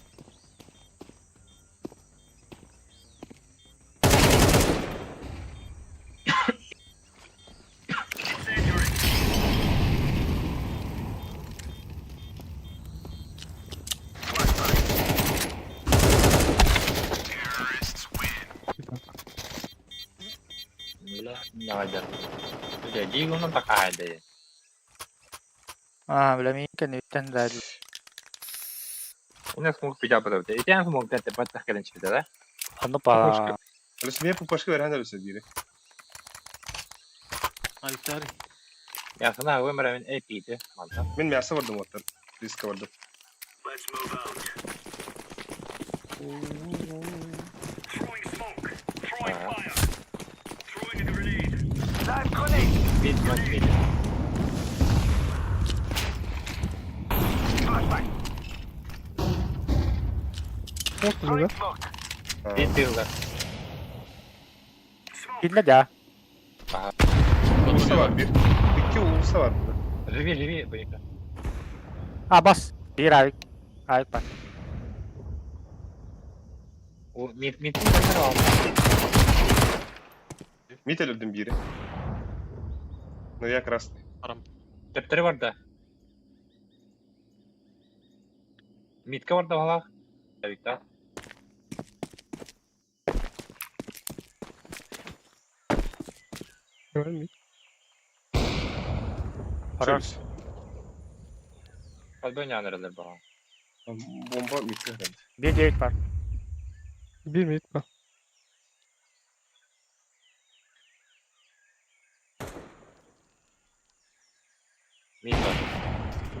Бля, давай, Бля, дигунан такая, да. А, бля, мин кэнниттэн да У нас смог пятя подавать. И тебя смог пять пять кэлэн да? Онно па. Плюс мне пупашка верхана люся дири. Альтари. Я знаю, вымрем эпиты. Манта. Мен мясо бардым оттан. Риска бардым. Бит, бит, бит. Вот уже, да? Бит тылга. Биллэ да. Улуса бар bir. İki ulusa var burada. Живи, живи, боика. А, бас. Биир авик. Авик бар. У мид мид мид Мит өлөрдүм бири. Но я красный. Төптөрү бар да. Мидке бар да балах. Авикта. Давай, мид. Хорош. Подбой не анрелер бага. Бомба митке кірді. Биир девять бар. Bir mid бар. Мид бар.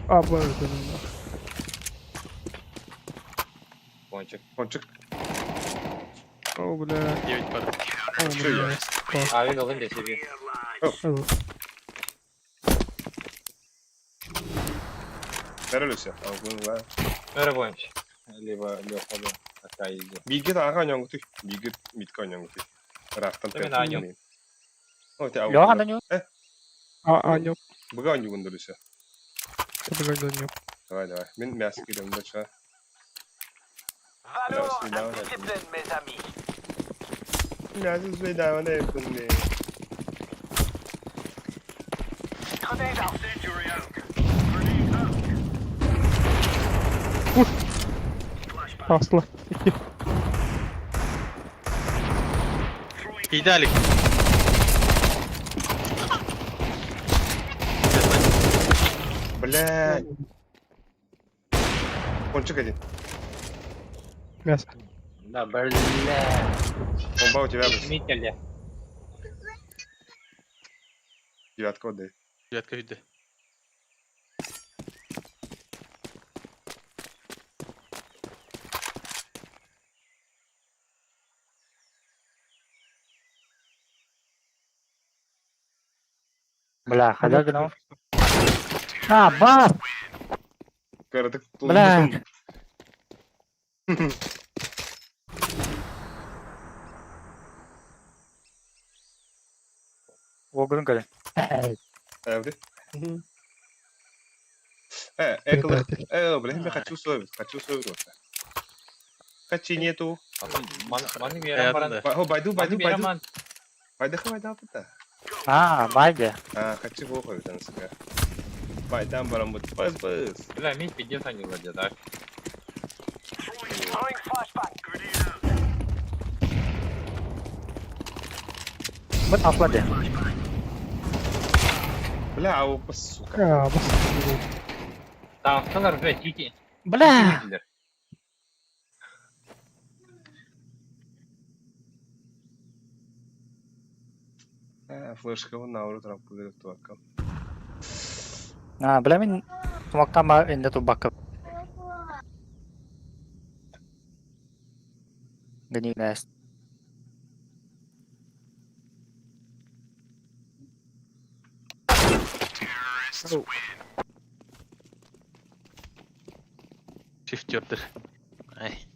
А, бар это. Пончик. Пончик. О, бля. 9 бар. О, Что я? бля. Авик алын десе би. Алло. Бәрі өлүсө. Алгын ла. Өрө пончик. Либо Леха да. Такая иди. Бигет аға оңгы Бигет митке оңгы Рахтан Мен аñым. О, те Леха да не. А, а, нёп. Бұға оңгы өлүсө. Табыгай нёп. Давай, давай. Мен мясо киремін да ча. Мясо свидавана yapın. Асла. Ики. Идеалик. Бля. Пончик один. Мясо. Да, бля. Бомба у тебя. будет. Мид кэлле. Девятка отдай. Девятка виде. Бля, хотя гнал. А, бас! Кара, Бля. Огрын кэлэ. Әбді. Э, эколы. Предатель. Э, бля, я хочу совет, хочу совет. Хочу нету. Маны берем баран. О, байду, байду, байду. Маны Байду, байду, байду. А, байде. А, хочу бог это насыка. Байдан барам бут. Бас, бас. Бля, мид пиздец они владеют, да? Быт асла де. Бля, ау, сука. А, бас. Таасталар, бля, тити. Бля! А, флешка вон на уру трампу туакка. А, бля, мин тумактан ба инде тубакка. Гнилес. Шифтердер. Ай.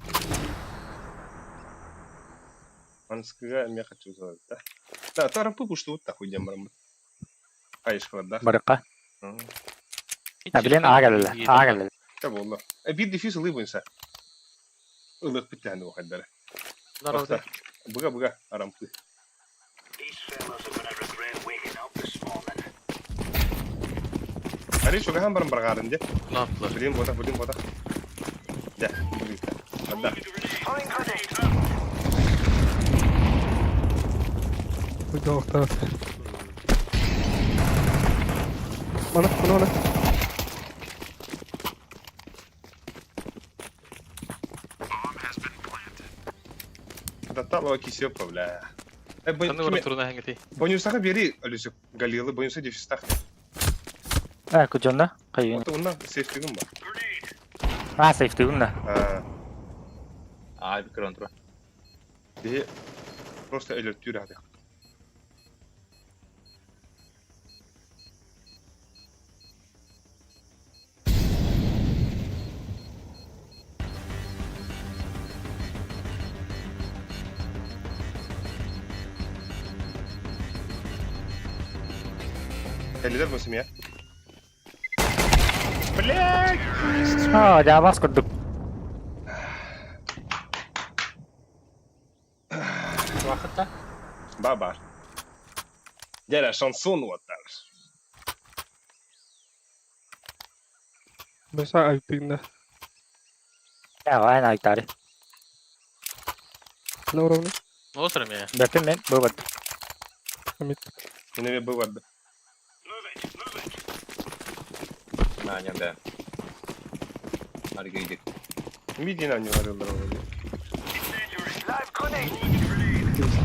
Манскыга эмиэ хаччы да. Да, тарампы пуштубут да хуйдем бараммыт. Хайышкалардаах. Барыкка. А билен аа кэлэлэ. Аа кэлэлэ. Та буолла. Биир дефис ылыы буйса. Ылыахпыт тэһэн ухайдара. Здорово. Быга-быга арампы. Ари чугаһан баран барҕаарын дьэ. Наптылар. Билин ботах, билин ботах. Дьэ, билин. Барда. Уйдоохтоох. Мана, мана, мана. Даттаала кисиопа, бля. Ханны баран турна хэҥэтий? Бонюсаха бери, Алюсик, Галилы, бонюса дефистах. Э, кудьонна? Хайын. Ото онна сейфтигин ба. А, сейфтигин да. Аа, Аа, bir тура. биһи просто өлөртүүр аатык. Кэллилэр бу семья. Блядь! А, дьаабас курдук. Вахыта. Баба. Дядя, шансон вот так. Бэса айтыгна. Я, айн айтари. На уровне. Осыр эмиэ. Бэппин мен быбат. Амит. Мене быварды. Наня да. Аргейдик. Мидин они говорил,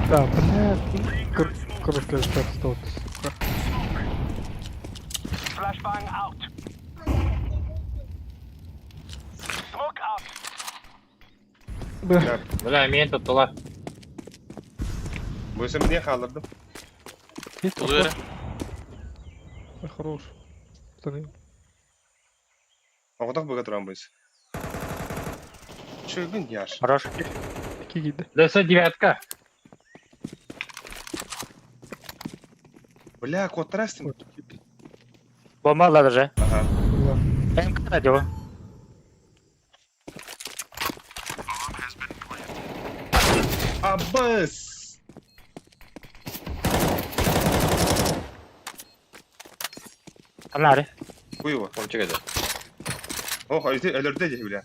Да, блядь. Короткая стат. Бля, Бля, мен тоттулар. Бойса мне халырдым. есть Тулу эрэ. Хорош. Пацаны. Оҕотох быга туран бойса. Чөгүн яш. Хорош. Какие гиды? ДС девятка. Бля, куоттарастым. Бомба даже. Ага. Бля. МК радио. Абыс! Анари. Хуево. Помчик это. Ох, а ты өлөрдө дии, бля.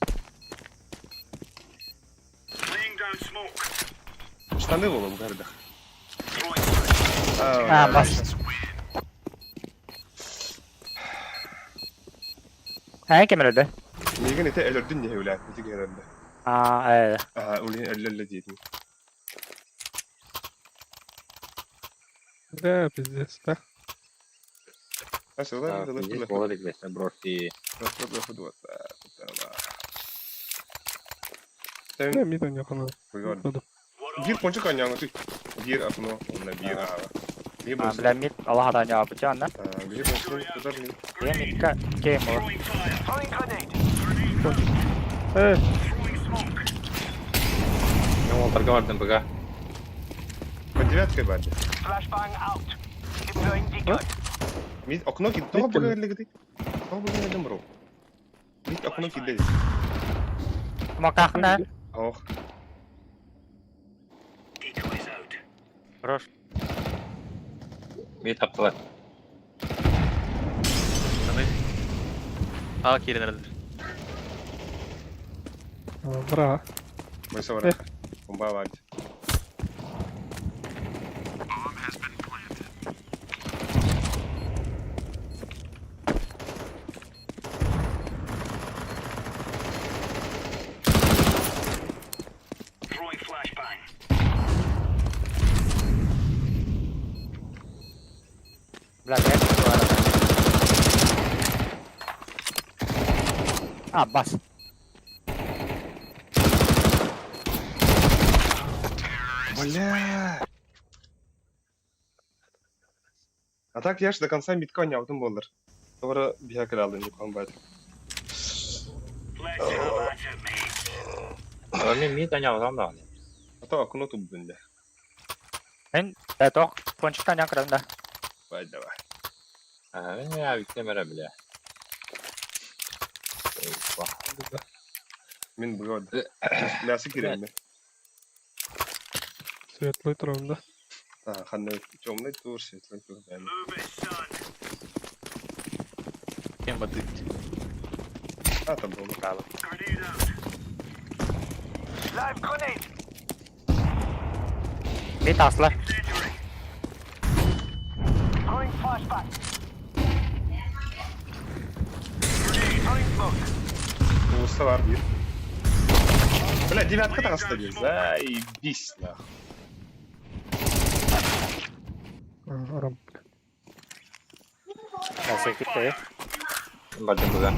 Штаны болом гардах. А, бас. Айн кемерде. Мигин ите өлөрдүн дии, бля. Ити герерде. А, э. Ага, улин өллөллө диэтин. Бля, пиздец, да? Асы, ылар, ылар, Здесь ылар. болот бес, броси. Бля, мид у него надо. Биир кончик аняңы ты. Биир окно, онна биир ага. Биир А, болсун. бля, мид Аллах да не апыча, на. Биир болсун, тутар мид. Я мидка кем ол. Э, Мен ол торговардан быга. По девяткой барды. Мид окно кид. Того Мид быга лигди. Того быга лигди бро. Мид окно кид. Макахна. Ох. Хорош. Мен таптылар. Ханны. Аа киирэн эрэллэр. бра. Бойса бар. Бомба барды. Бля, я А, бас. Бля. А так я ж до конца мидка не алдым болар. Doğru bir hakir алдым юхан байды. Мен мид аня алам да. А то окно тут бінде. Мен тоқ пончиктан ян кырам да. Давай, давай. Ага, мен я виктем эрэ бля. Мин быга Мясы киремме. Светлый турабын да. А, ханна темный тур, светлый тур. Кем бадыт. А, там было. Браво. Бит аслар. Улуста бар бир. Бля, девятка таҕыста дии. Заебись, нахуй. Арам. Мясы китте. Бардым быга.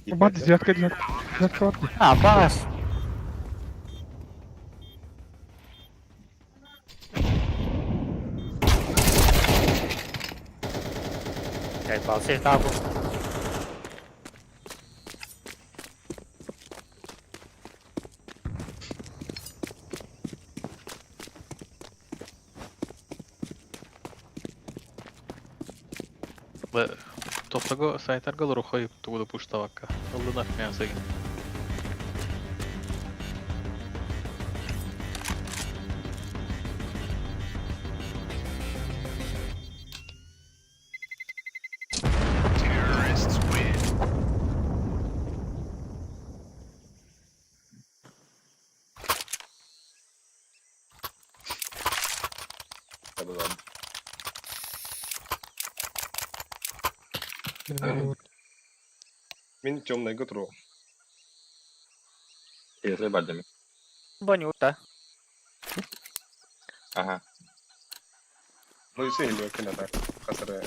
Бат, девятка, девятка. Девятка бар. А, бас. Балсы табу. Топтаго сайтарга рухой тугуда пуштавакка. Ыллына мясыгин. Мин темный готру. Светлый бардым. Бонюта. Ага. Ну и все, или кино так. Хасара.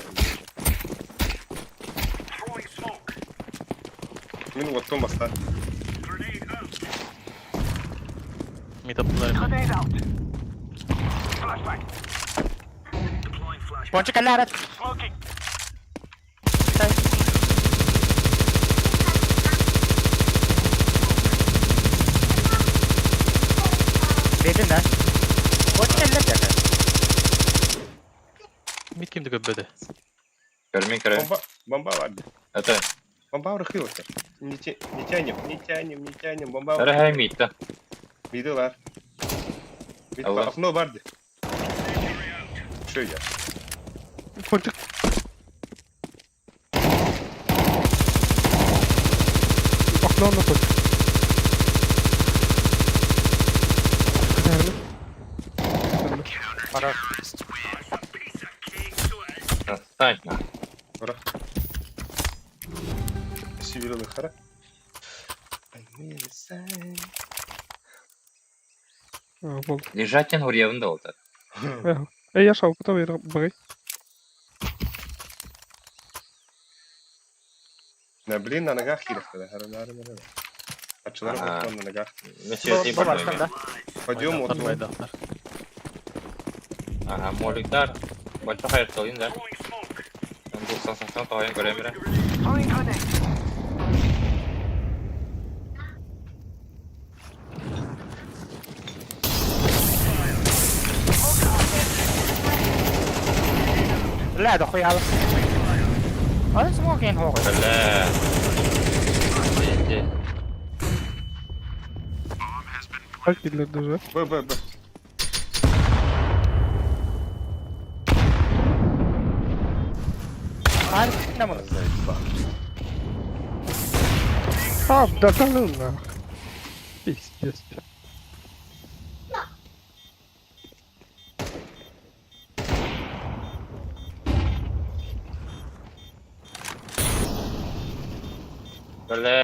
Мин вот том баста. Митаптылар. Пончик алярат. Бедин да. Пончик алярат. Мит кимди көббеде. Көрмин көрө. Бомба, бомба бар. Это Бомба рыхылся. Не, те, не тянем, не тянем, не тянем. Бомба. Эрэ хэ митта. Виделар. Алло. Окно барды. Что я? Пончик. Окно на пончик. Хорош. Отстань на. Ура. Сибирный хара. Бол. Лежать ен урьявын да олтар. Эй, я шау, потом я багай. На, блин, на ногах кирахта. Хара, на, на, на. Ачылар Ага. на ногах. Мен светлый бардым. да. Пойдем вот. Байдахтар. Ага, моликтар. Бача хайр толин да. Мен 90 тоғайын көрем Бля, дохуя. Ой, смоkin хоғы. Бля. Пиздец. Как киллер даже. Б, Б, Б. Заебал. А, да, да ну нах. Пиздец. Бля.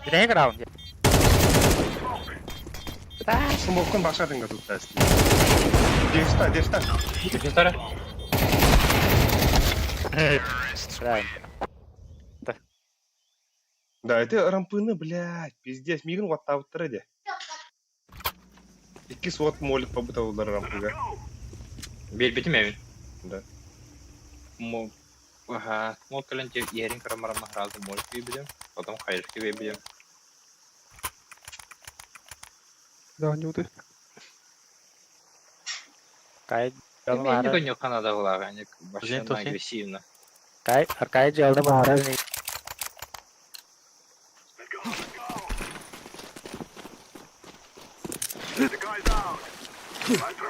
Грей раунд. Смокун башадынга тут тест. Девста, девста. Кесаре? Правильно. Да, это рампыны, блядь, пиздец, мигин ваттабыттар эде. Икки суот молик побыталылар рампыга. Бир битим эвин. Да. Ага, смог кэлэн иһэрин көрөн баран сразу молик биэрбитим, потом хаешки биэрбитим. Да, не уты. Кай Мен дьон не Канада была, они вообще Тузин, тузин. агрессивно. Кай Аркай дьыалда баара.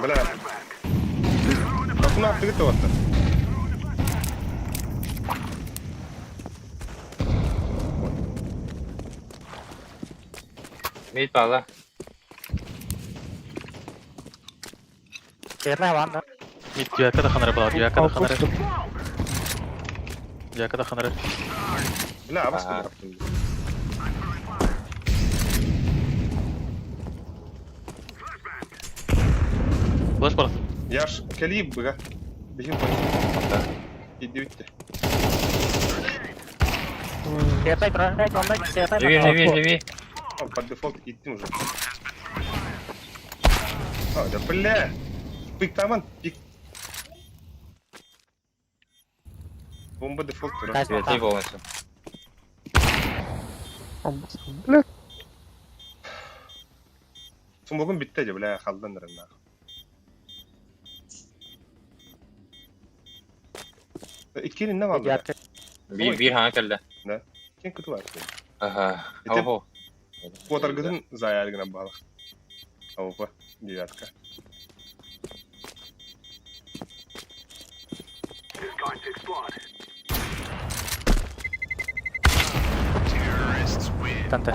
Бля. Какуна аттыгыт таватта. Мид пала. Терна ванна. Мид девятка да ханара была, девятка да ханара. Девятка да ханара. Бля, абас Ага. куда. Флеш бар. Яш, кали быга. Бихин пой. Иди битте. Терна трон, трон, терна. Живи, живи, живи. О, под дефолт иттим уже. А, да бля. Пик таман, пик. Бомба дефолт тура. Светлый полностью. Бля, Сумогун битте же, бля, халдан нырына. Иккенин не алды? Девятка. Bir, bir хана кэллэ. Кен күтү бар. Ага. Ити- Ого. Квотаргытын заяргына бала. Опа, девятка. Танта.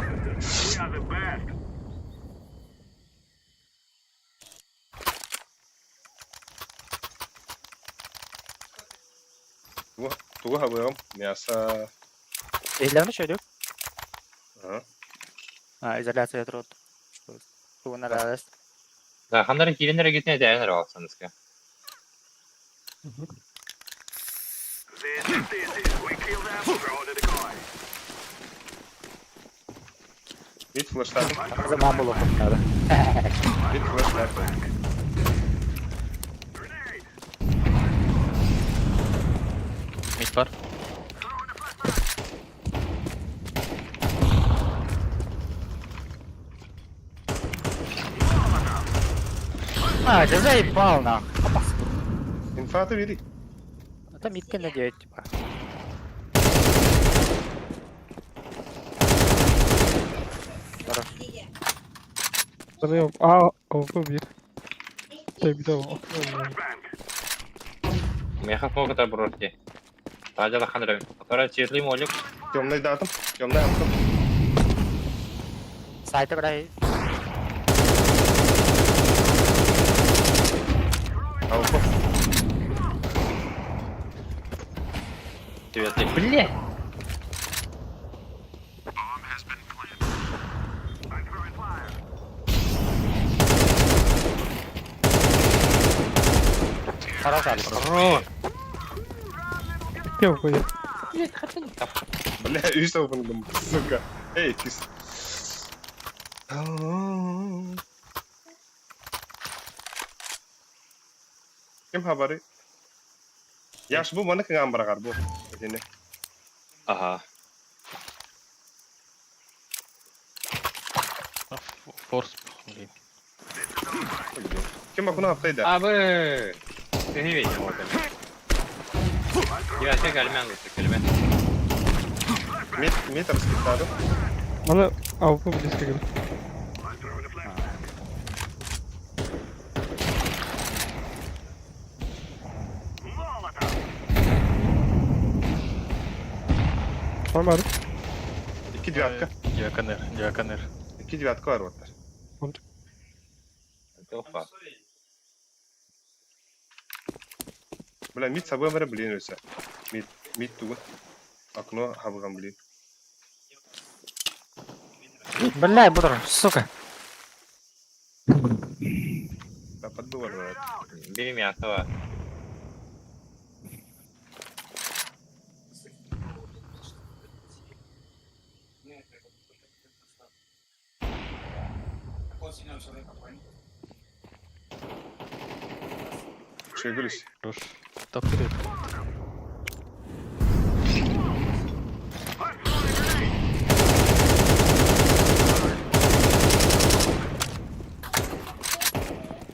Тугу хабыгым, мясо. Излерни чөйдүк. Ага. А, изоляция труд. Тугуна радость. Да, ханара кииреннere гитне дәйәнер алсаныска. Мид флештадым. Заман булу надо. Мид флештадым. Мид бар. А, ты заебал нах. Инфа бери. Это митка на 9, типа. Хорош. Задаем А, АВП бир. Так, да, Меха смог это бросить. Таҗа ханара. Которая светлый молик. Темный датым. Темный аттым. Сайты брай. Опа. Светлый. Бля. Хорош, Алик. Хорош. Я уходит. Бля, үс опындым, сука. Эй, кис. Ким хабары? Яш бу маны кыңан барагар бу. Этини. Ага. Форс. Блин. Ким акуна аптайда? Абы. Ты не видел вот это. Девятка калмен лучше, калмен. Мид, мид раскидтадым. Аны АВП близко говорит. Var. Икки девятка. Девятка нер, девятка нер. Икки девятка бар оттар. Тофа. Бля, мид сабы бары блин өсө. Мид, мид тугун. Окно хабыган блин. Бля, буду, сука. Да, подбывар. Бери мясо. Шегүлүс. Хорош. Топ вперед.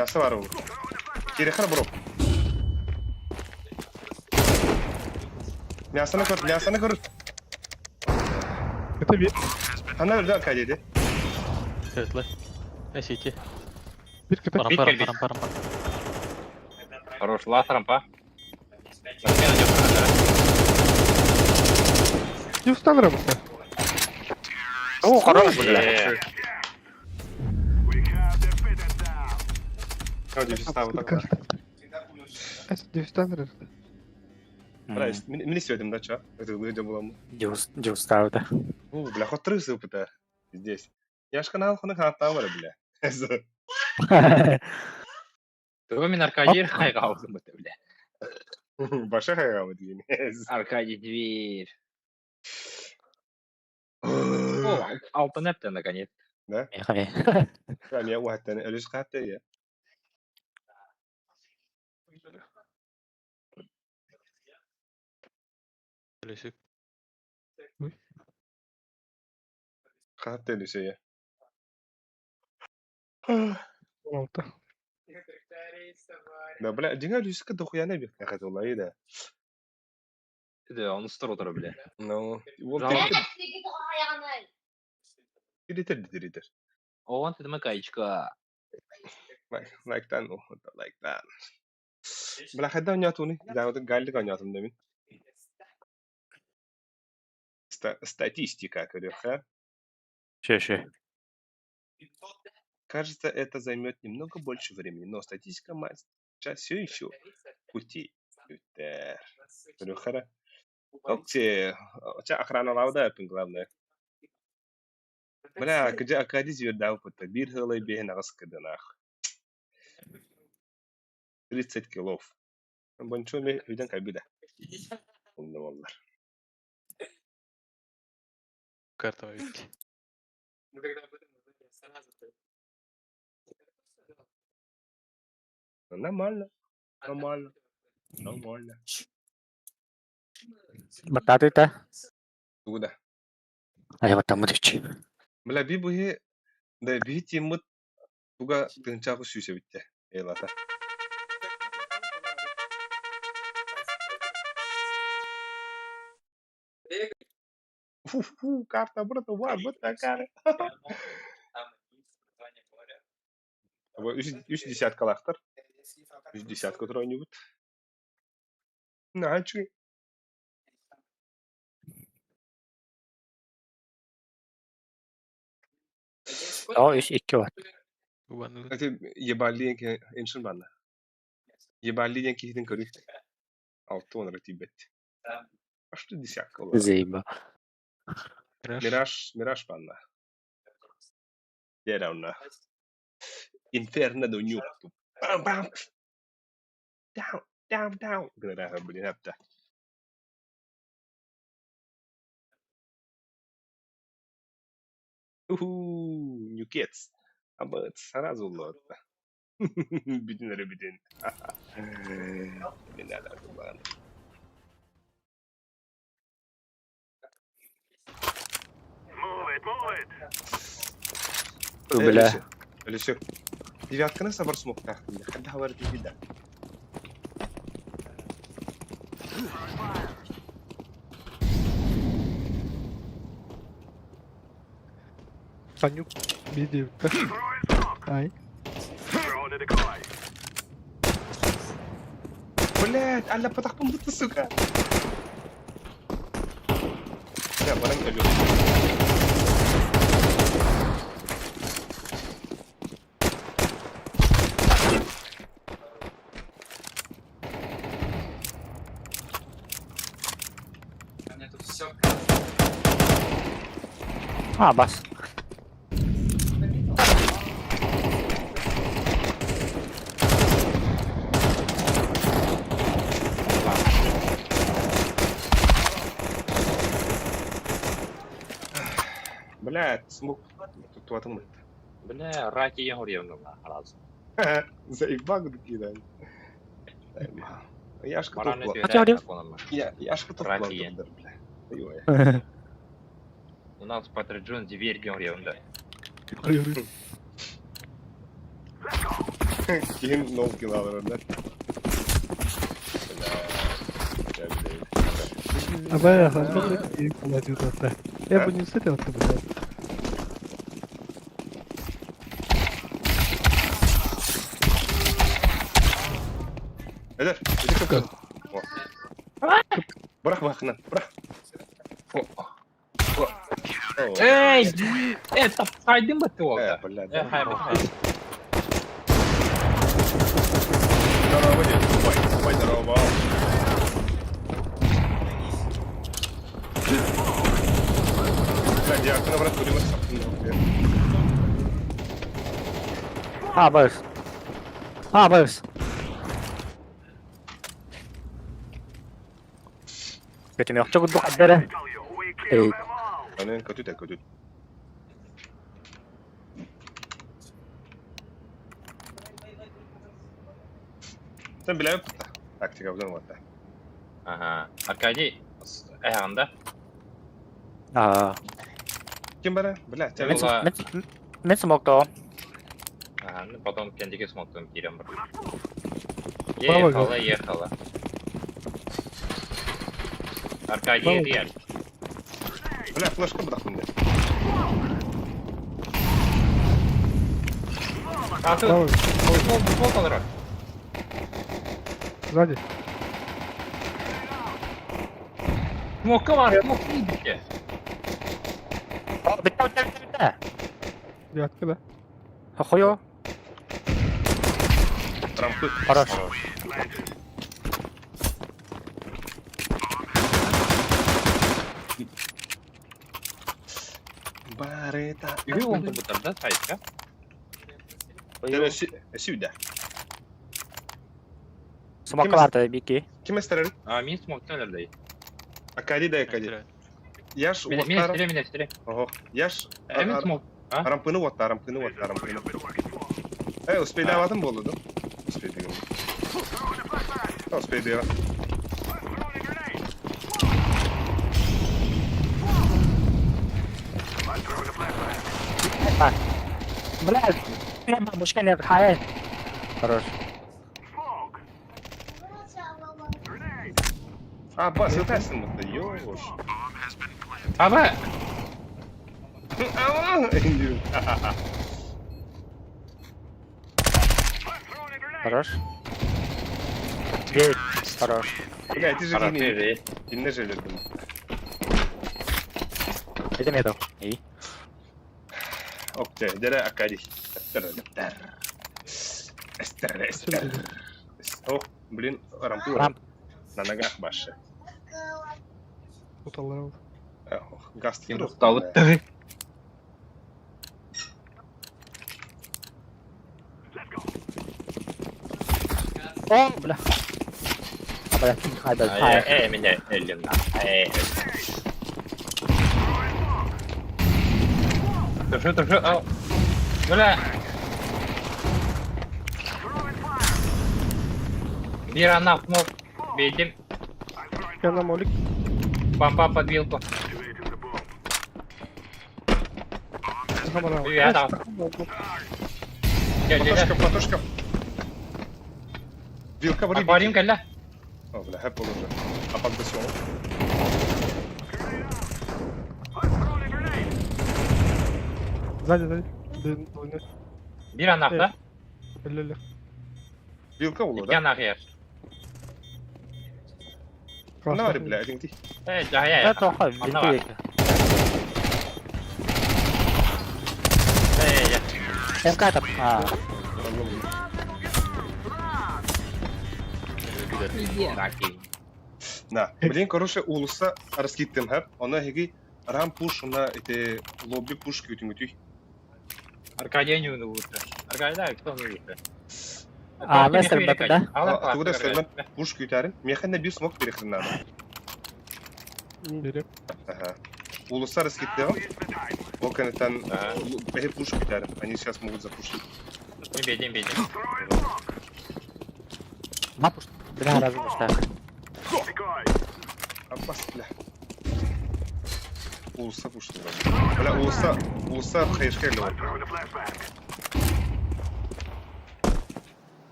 Мясо бар ол. Кириэхэр бро. Мясоны көр, мясоны көр. Это bir, Ханна өлдө Аркадий ди. Светлый. Сити. bir кете. Рампа, Бит рампа, рампа, рампа. Хорош, ласт рампа. На смену идет, да. Не устан работа. О, хорош, бля. Э, Бля, мин истибэтим да, чё? Это выйдем буламы. Дьустаабыта. У, бля, хоттры сыпыта. Здесь. Яшка нал ханы хаттаа бар, бля. Тугу мин Аркадий хайҕаабытым быта, бля. Баша хайҕаабыт диин. Аркадий дверь. О, алтан эптэ наконец. Да? Мен уһаттан өлүс хаатта я. Өлүсүк. Хаатта өлүсэ я. 16. Да, бля, дьиҥэ өлүскэ дохуяна бит хатылай да. Да, он устар отыр, бля. Ну, ол Жалко. тиритер тиритер. Оҕон тытыма каечка. Like that, no, like that. Бля, хайда онньоотуни? Дааҕытын галлик онньоотум да мин. Статистика көрүөххэ. Шө-шө. Кажется, это займет немного больше времени, но статистика матча все еще в пути. Үттэр. Көрүөххэ эрэ. Окей, чэ охраналаабыта эппин главное. Бля, кыдьа Аркадий звердаабыппыт биир ыалай биэһин аҕыс кыдынаах. 30 килов. Бончо эмиэ өйдөн кэлбитэ. Онно буоллар. Карта ведь. Нормально, нормально, нормально. Баттаатыта. Тугу да. Айа баттаммыт үчү. Бля, би быһы да биһи тиммит туга тыынчаах сүүсэ бүттэ. Эйлата. Фу-фу, карта, брат, ва, вот такая. Үс десяткалаахтар. Үс десятка туруонньубут. Наачы. О, үс икки бар. Ити ебали диэн эншин банна. Ебали диэн киһитин көрүй. Алта уон эрэ тиийбэт. А что десятка буолар? Зейба. Мираж. Мираж, Мираж банна. Дьэ онно. Инферно да нюк. Бам бам. Down, down, down. Гынан блин эптэ. Уху, нюкец. Абыт, сразу лотта. Бүтүн эрэ бүтүн. Блин, надо ладно. Бля. Өлүсү. Девятканы сабар смоктаахтын. Ханна хабар тиийдэ. Санюк биир диэбиттэр. Ай. Блять, алла патахпын бутта, сука. Бля, баран кэлиэм. А, бас. Блять, смок туттубатым бытта. Бля, раки я говорю, раз. Заебал кидай. Яшка Бараны топ Хотя түһэрэ кононно. Я Яшка топ Ракия. бля. Ой. У нас Патриджун дверь говорю, да. Киһим нол килаларында. Абай, Я бы не с этого ты, блядь. Эдер, иди ко Бырах бахына, бырах. Эй, это хайдым бы ты Э, ол. блядь. Э, хай, хай. Здорово, дед. Ой, ой, здорово. Блядь, я на брат будем А, бэс. А, бэс. Көтүмөхчө курдук аддара. Эй, Аны көтүт, көтүт. Сен билеп тактика бузан ватта. Ага. Аркадий, анда. а. Ким бара? Бля, Мен Була- мен мен смоктоо. Ага, ну потом кендиге смотрим кирем бар. Браво, Ехала, ехала. Аркадий Браво. реаль. Бля, флешка бырахтым. А ты Браво, пол, пол алырак. сзади. Смокка бар, смок битте. Битте, битте, битте. Девятка, да? Хойо. Рампы. Хорош. Барыта. Үйі он бұтар да, сайтка. Сюда. Смокка барды бики. Ким эстерер? А, мин смоктан әлдей. Акади да акади. Яш Мен уоттар. сире, мен сире. Ого. Яш Мен смок. рампыны уоттар, рампыны уоттар, рампыны. Э, успейдаватым болду да? Успейдегем. Успейдега. Бля, бабушка не хай. Хорош. А, бас, ытасың мында, ёш. Аба, Хорош. Девять. Хорош. Бля, ты же Хорош, не не жаледым. Это метал. И. Окей, дere Акади. Эстер, эстер, эстер. Ох, блин, рампы. Рамп. На ногах баше. Тут алырабыз. Ох, газ Ким усталып. О, бля. А, бля, хай, бля, хай. Э, меня Эллин. Э. Держи, держи. Ау. Бля. Bir ана смок. Бейдим. Я на молик. Пампа под вилку. Привет, а. Платошка, платошка. Вилка ври. Аквариум кэллэ. О, бля, хэп уже. А пак бесёл. Сзади, сзади. Двойной. Бир анах да? Өлө-өлө. Вилка улу, Икки да? анах ер. На вари, бля, один ти. Э, жая. Это тоха, Анна бики. Э, МК там. А, Раки. На, блин, короче, улуса раскиттым хэп. Она хеги рам пуш, она эти лобби пуш күтүңүтүй. Аркадий не лучше. Аркадий, да, кто лучше? А, Лестер бат, да? А, тугуда стермен пуш күтәрин. Механна бир смок берехтин надо. Берем. Ага. Улуса раскиттым. Ол канатан бэхи пуш күтәрин. Они сейчас могут запушить. Не бей, не бей. Мапуш. Бля, разве что. Апас, бля. Улуса пушты. Бля, улуса, улуса хайшка или.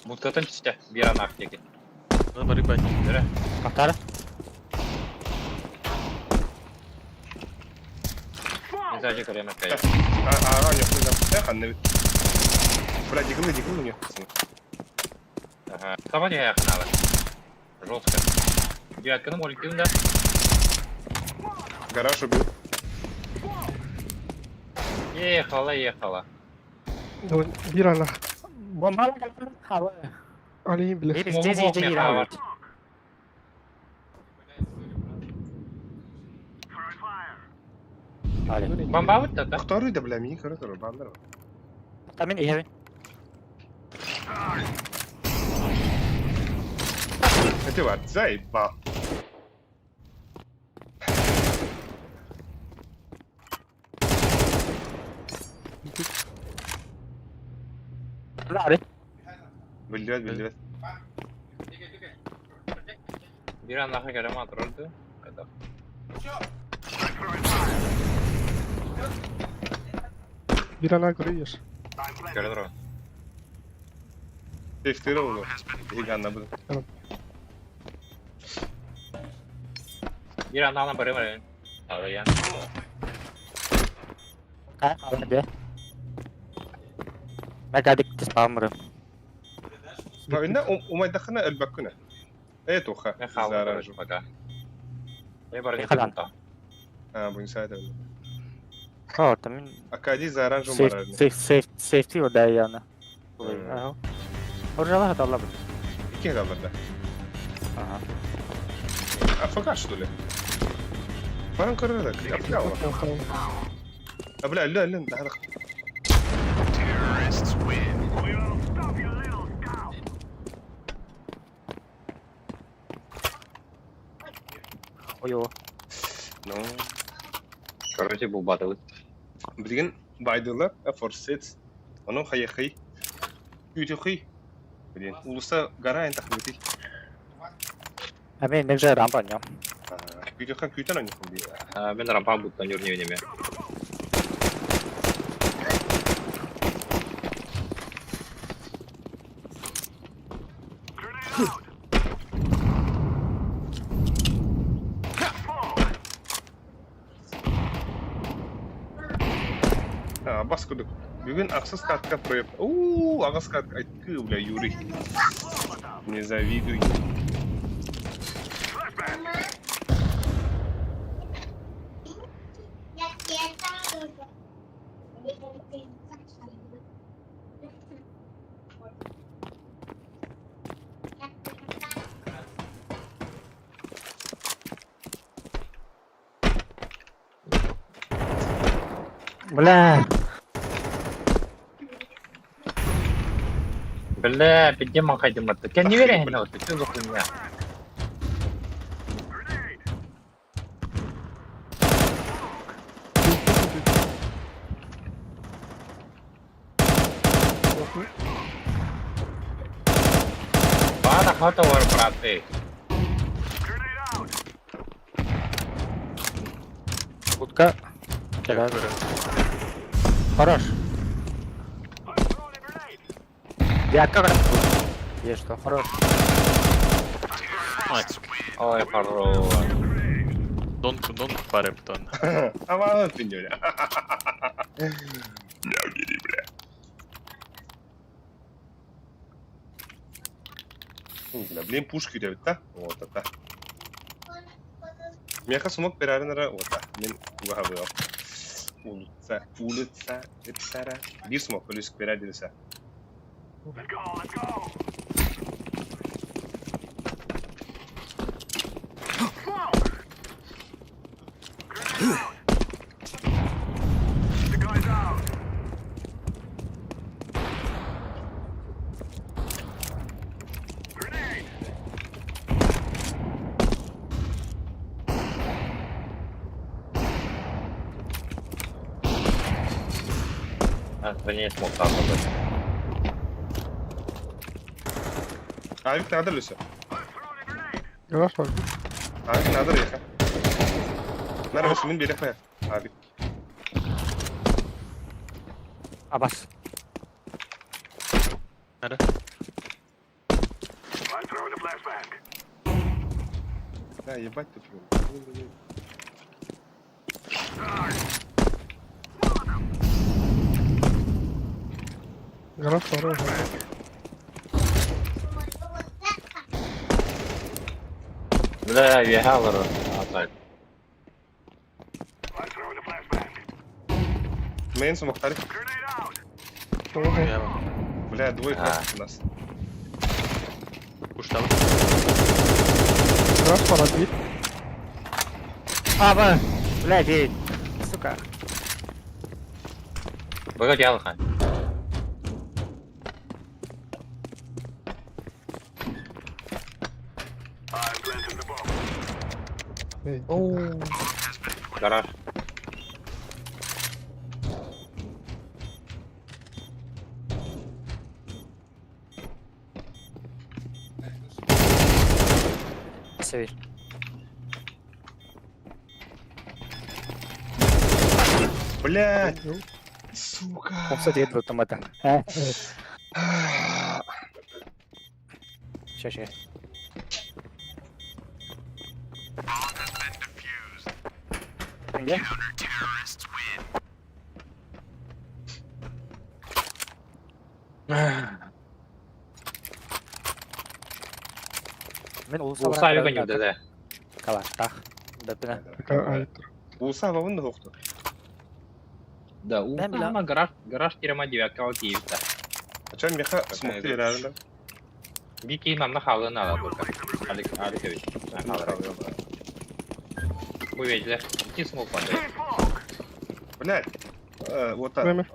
Будкатын түстэ, биир анаах диэки. Надо борьба. Өрө. Хатара. Мен сажы көрөм әккәй. А, а, нет, не знаю, ханна. Бля, дигл, дигл у них, пацаны. Ага. Саба дия якын Жестко. Девятканы моликтивін да. Гараж убил. Ехала, ехала. Давай, бир ана. Бомба хава. Алейн биле. Бир здесь иди Хава. Али. Бомба вот это? Второй да, бля, мини коридор, бандер. Там мен иһэбин. Это вот, заебал. Лары. Биллибэт, биллибэт. Бир аннаха көрөм атырырды. Это. Бир ана көрөйөш. Көрө Сейфтері ол. Гиганна был. Бир аннахана барым эрен. Арыян. Кай хава де. Мегадик тиспамры. Инна умайдахына элбаккуна. Э, тоха. Мен хава Заражу. пока. Я барым. Михалан. А, бу инсайд. О, там мен Акади заражу сейф марарны. сейф сейф сейфти одаяна. Мм. Аха. Оржала хаталла бит. Икки kalırdı. Аха. АФК что ли? Баран көрөр да. АФК var. А, бля, ля, ля, да, да. Ой, Ну, Короче, бул батыл. билген байдылар, форсет. Ону хайахый. Күтүхый. Блин, улуса гора эн тахмити. А мен негже рампа нем. Күтүхэн күтэн они хунди. Мен рампа буттан юрнеу неме. А, бас кудук. Бүгүн ахсыс катка проект. Уу, агас катка айткы, бля, Юрий. Не завидуй. Бля. Бля, пиздем махайдым атты. Кен не верен вот, что за хуйня? Бара хата бар, брат, эй. Будка. Кела. Хорош. Я как раз. Есть что, хорош. Ой, Ой, хорош. донку, донку паре бутон. Аман пинёля. Бля, бля. Бля, блин, пушки дебит да? Вот это. Меха смог перарынара, вот так. Мен уга был. Улица, улица, эпсара. Бир смог, плюс перадился. А, не смог там вот. Авик надо Люся. Гараж бар. Авик надо реха. Нар бес мин берех Авик. Абас. Нара. Да, ебать ты прям. Гараж хороший. Бля, вигалар. А так. Мейн смоктарь. Ого. Бля, двое А. красных у нас. Куштал. Гараж пора бить. А, ба! Бля, девять. Сука. Погоди, Алхан. Эй, Гараж. Север. Блядь, сука. Кстати, это там это. Сейчас, сейчас. Где? Мен улуса Улса веган да. Калаштах. Да, бина. Такая альтер. Улса вавын да хоқту. Да, Мен бля- улса гараж, гараж тирема девятка алкиевта. А чё меха смокты реально? Бики нам на халы надо только. Алик, Аликович. Вы видели? Ти смог падает. Блядь. Вот так. Время.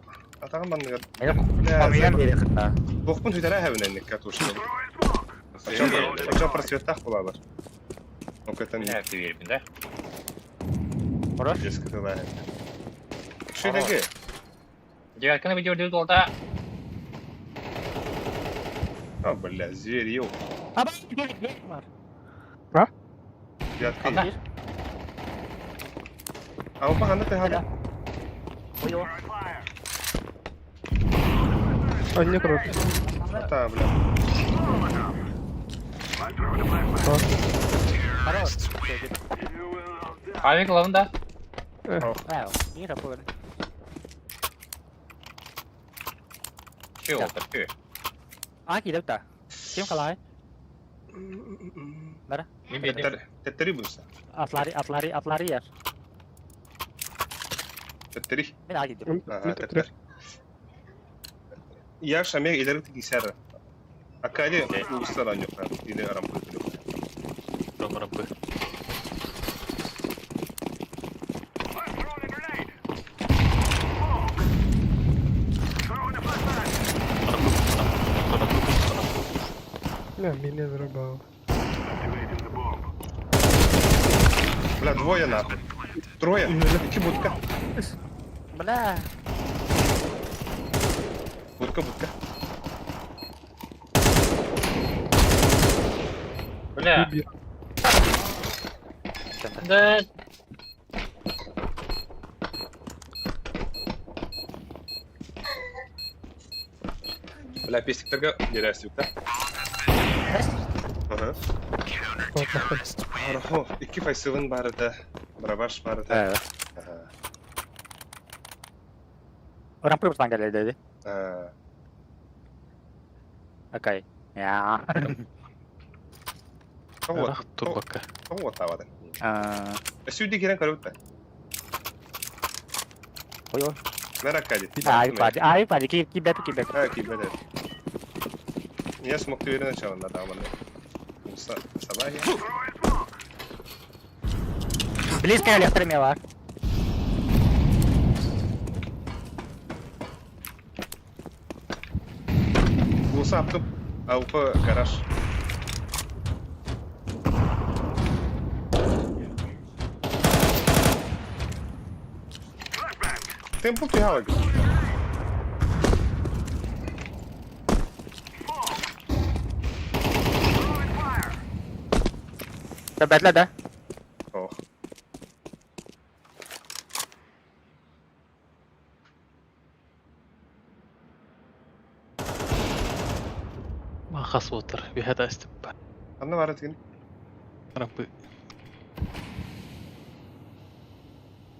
Атағын манныгар. Мен Бля, Мен берехта. Бохпун хүтәрә хәвенәнник катушка. А чё просветтах була бар? Ну-ка там Не, ты веришь, да? Хорош. Деск тыла. Что такое? Девятка на видео долта. А, бля, зверь, ё. А, ба, девять, девять бар. Девятка. Ана. А опа, ана ты хада. Ой, ой. А, нет, короче. Ата, бля. Хорош. Авик лавында. Вау, не работает. Че олтыр, че? А, кидеп та. Ким қалай? Бара. Мен бедем. Теттери булса. Атлари, атлари, атлари яр. Теттери. Мен а кидеп. Ага, теттер. Я шамер илери тикисер. Акади улуста раньока или арампы. Ром рампы. Рампы пусто. Рампы пусто, рампы пусто. Бля, меня зарубал. Бля, двое нахуй. Трое. Ики будка. Бля. Будка, будка. Бля. Убил. Да. Бля, пестиктерге берәсик, да? Ага. Вот, нахуй. Хорошо. Ики файсывын бар да. Барабаш бар да. Ага. Рампы бутан келе деди. А, Окей. Я. Вот. Ах, турбака. Вот тавады. А, Сюди кирен көрөбүт. Ой, ой. Наракади. Ай, пади, ай, пади, ки, ки бету, ки бету. А, ки бету. Я смог ты начало на даманы. Уса, сабаги. Близко электромела. Уса аптым. АУП гараж. Темпл ты галаг. Да, бетле, да? Ох. Хас буолтар, үһэ да эстиппэ. Ханна баар этигин? Рампы.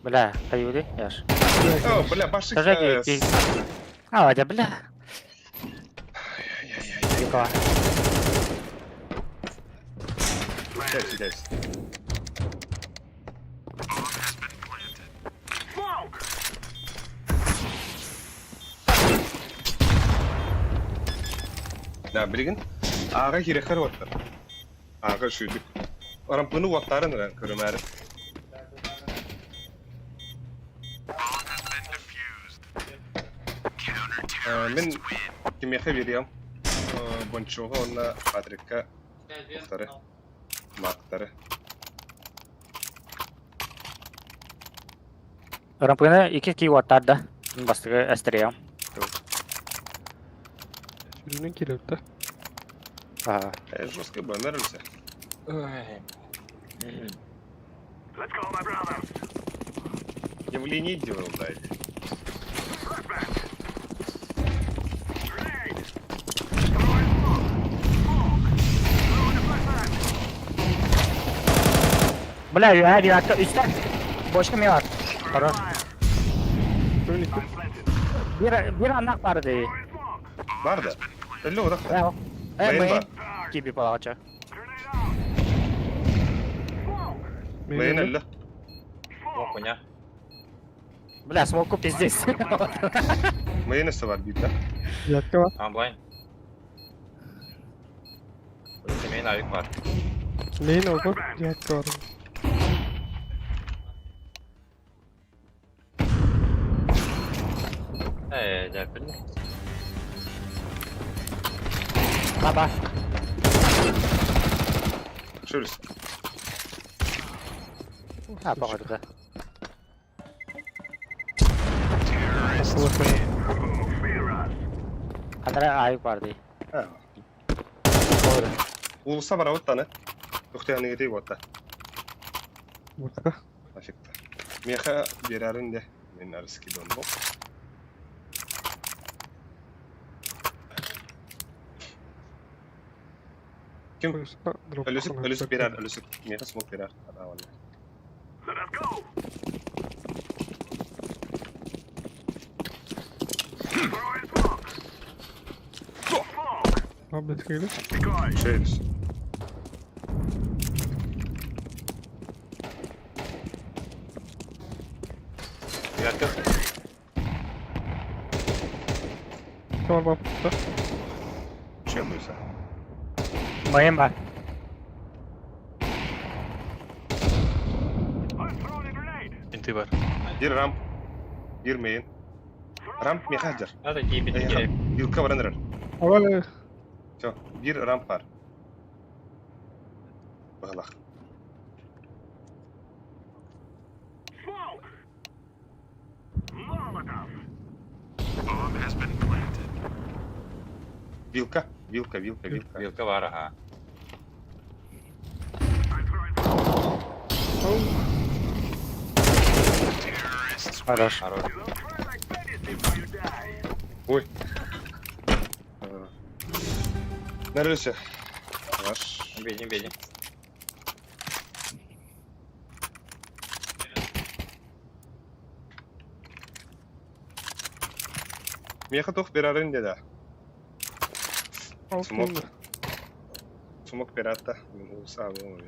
Бля, хайыылый, Яш. О, бля, башик. Даже ки. А, да, бля. Юка. Дальше, дальше. Да, билигин ааҕа киирэххэр уоттар. Ааҕа сүүрдүк. Рампыны уоттаарын эрэ көрүмээри. Мин кимиэхэ биэриэм? Бончуга уонна Патрикка уктары, маактары. Рампыны икки кии уоттаар да. Бастакы эстериэм. Сүрүнэн киирэр да. Аа. Жесткий бомбер өлсө. Явление делал, да. Бля, я bir dakika üstten. Boşta mı var? Хорош. Өлүккэ. Bir, bir annak vardı. Бар да. Өллө удах. Ya. Мейн Э, бар. Gibi балача. Мейн өллө. О, хуйня. Бля, смоку пиздец. Мейн өссө бар биир да. Девятка бар. А, блайн. Мейн авик бар. Мейн олбор. Девятка бар. Дьэ, билли. Баба. Шүрүс. Ha, баҕарда. Ханара айык бар дии. Уулусса барабыт таны. Тухтыяны кетей буотта. Мутка. Афекта. Меха берәрин де. Мен арыски дон бо. Ким? Өлүсүк, өлүсүк берер, өлүсүк. Меха смок берер. Ада валла. Бэткэйли. Шөйүс. Девятка. Бар бар. Шөй буйса. Мейн бар. Инти бар. Бир рамп. Бир мейн. Рамп меха жар. Надо типить керек. Вилка баран эрэр. Авал. Все, бир рамп бар. Бағалақ. Вилка, вилка, вилка, вилка. Вилка бар, ага. Хорош. Хорош. Ой. Нәрелесе. Ваш. Бедим, бедим. Меха тоқ берәрін деді. Смок. Смок берәтті. Мен улуса алуым.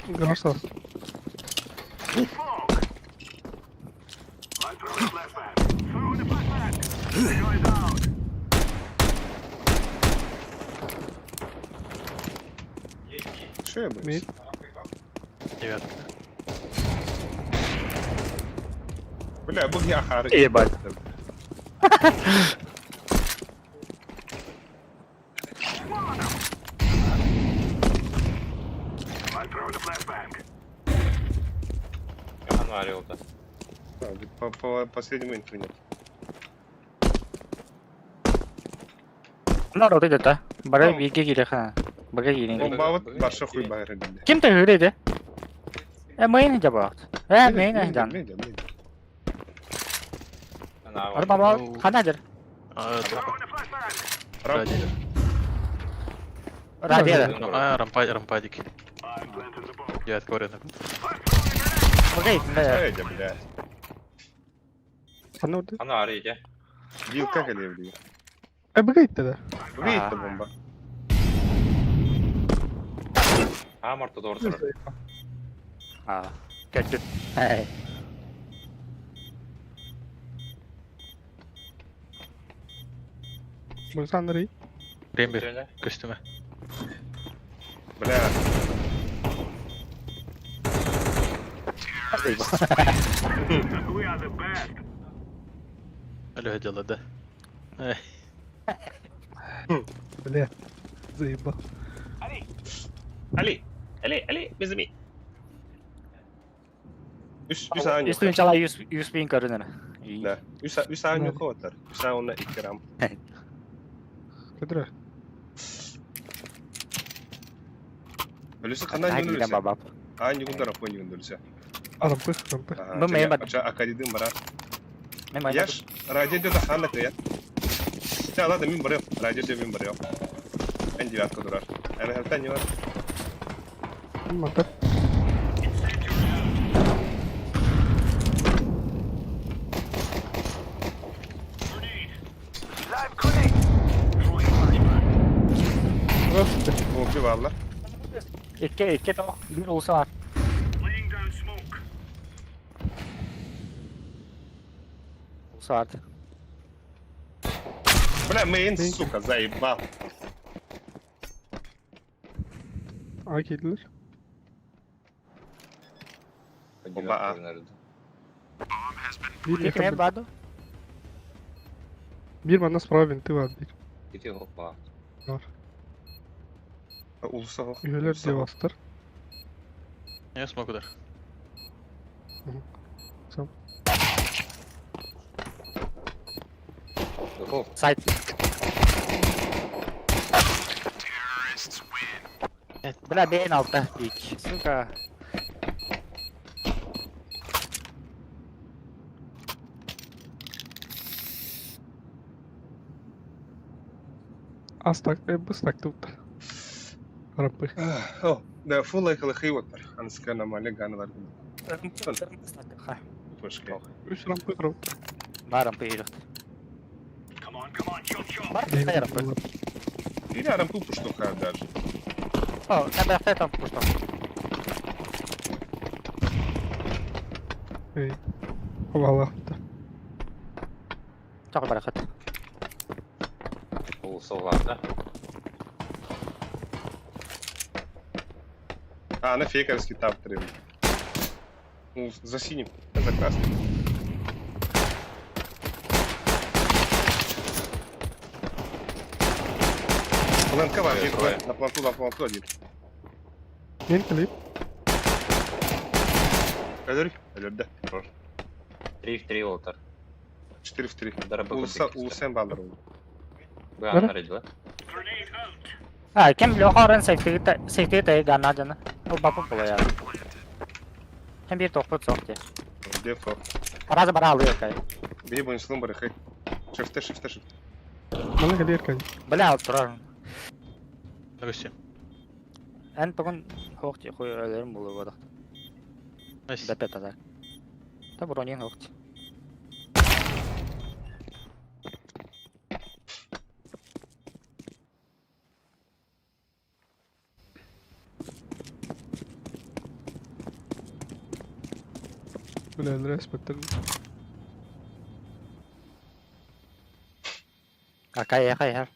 Гарсас. Что я боюсь? Девятка. Бля, бұл я хары. Ебать. Johan var yolda. По, по последнему инфы нет. Нар оты да. Бара биге кире ха. Бага кире. Бомбабыт барша хуй байры деді. Ким тыгыр Э, мейн жабаат. Э, мейн жан. Мен, мен. Арба ханадыр. Радио. Радио. А, рампа, рампадик. Девятка вариант. Окей, да. Эйдэ, бля. Ханна орды? Ана ары иде. Вилка кэлиэ Э, быга да. Быга бомба. А, морто дор тур. А, кәттү. Эй. Александр Рембер, костюмы. Бля, Алло, дело, да. Бля, заебал. Али, Али, Али, безми. Үс үс аан Үстүн чала 100 bin көрүнөр. Да. Үс үс аан юха отар. Үс аан онна икки рам. Кыдыра. Өлүсө ханан Ай, юн киирэн өлүсө. бабап. Аан югундар апон югундар өлүсө. Рампы, рампы. Бу мен бар. Ача акадидин бара. Мен майда. Яш, радио да ханна кыя. Ча ладно мин барыам. Радио да мин барыам. Эн девятка турар. Эн халтан не бар. Мантар. Здравствуйте. Смоки бааллар. Икки, икки тоқ, бир улуса бар. Улуса бар. Бля, мейн, сука, заебал. А, киирдилер. Оба, а. Бир Ким яка баду? Бир манна справа винты бар бир. Ити хопа. Бар. Улуса хох. Үйөлөр девастар. Я смогу дар. Сам. Духов. Сайт. Бля, бейн алты. Ик. Сука. Астак, быстак тут. Рампы. О, да, фул лайк лахи отар. Анска нормально ган бар. Пушка. Үс рампы рампы. Барам пыйрык. Бар рампы. Или рампу пуштуха даже. О, там там пушто. Эй. Вала. Чак баракат. Улуса да? А, на фейкерский тап трем. Ну, за синим, за красным. ЛНК бар, один, на планту, на планту один. Мен клип. Өлөр, өлөр да. 3 в 3 олтар. 4 в 3. Дара Улуса, улусен баллар ол. Бу ана да? А, кем лохорен сейфти сейфти гана жана. Ол бапы була я. Кем бир тохпут сохти. Дефо. Паразы бара алıyor кай. Бей бойынсылын бар, хей. Шифте, шифте, шифте. Мана калер кай. Бля, алып турар. Допустим. Эн бүгүн хоқти хуй өлөрүм болу бодох. Найс. Бепет азар. Та бронин хоқти. Бля, нравится Акай, акай, акай.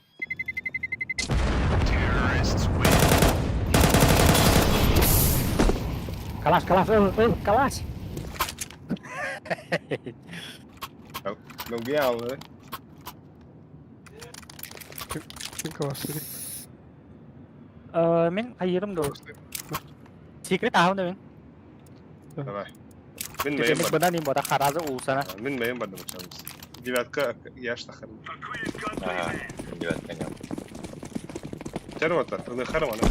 Калаш, калаш, ыл, ыл, калаш. Ну, где он, Ким калаш? Мен айырым до. Секрет ахын да мен. Давай. Мин мейін Түгенік бар. бұдан ең бода харазы улсана. Мин мейін бар деп очамыз. Девятка яш тахар. Ага, девятка нет. Тервата, ты хармана.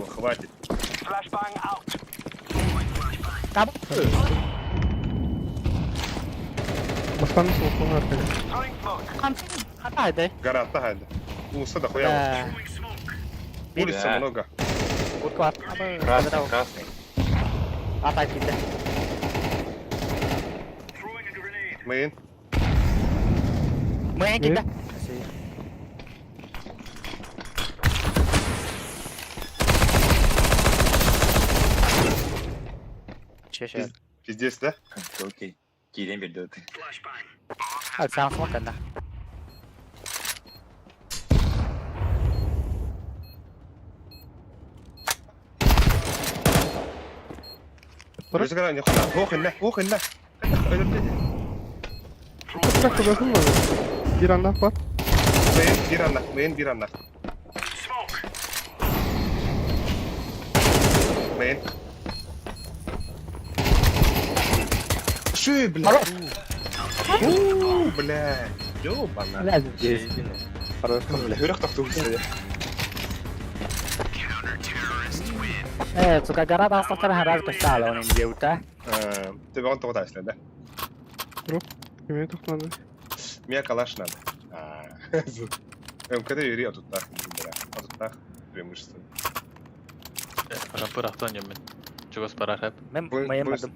Хватит. Таб. Баста Рампаны суох аркага. Хата Гарантта хайда. Улуса да хуя. Улица много. Красный, красный. Атай киирдэ. Мейн. Мейн киирдэ. Чеше. Пиздец, да? Окей. Киирэн биэрдэ ты. Александр смок да. Өзгара не хуя. Ох, инна, ох, инна. Bırak da mı? Bir anda var. Мейн bir anda, мейн bir anda. Мейн. Ши, бля. У, бля. Ёбана. Бля, хүрэх тохтуу. Э, сука, гора астактар хараз костала он индиута. Ты вон того тайсла, да? Кимге тоқтады? Мне калаш надо. МКД юри отуттах, бля. Отуттах преимущество. Рампы рахтан мен. Чугас барар хеп. Мен мен бардым.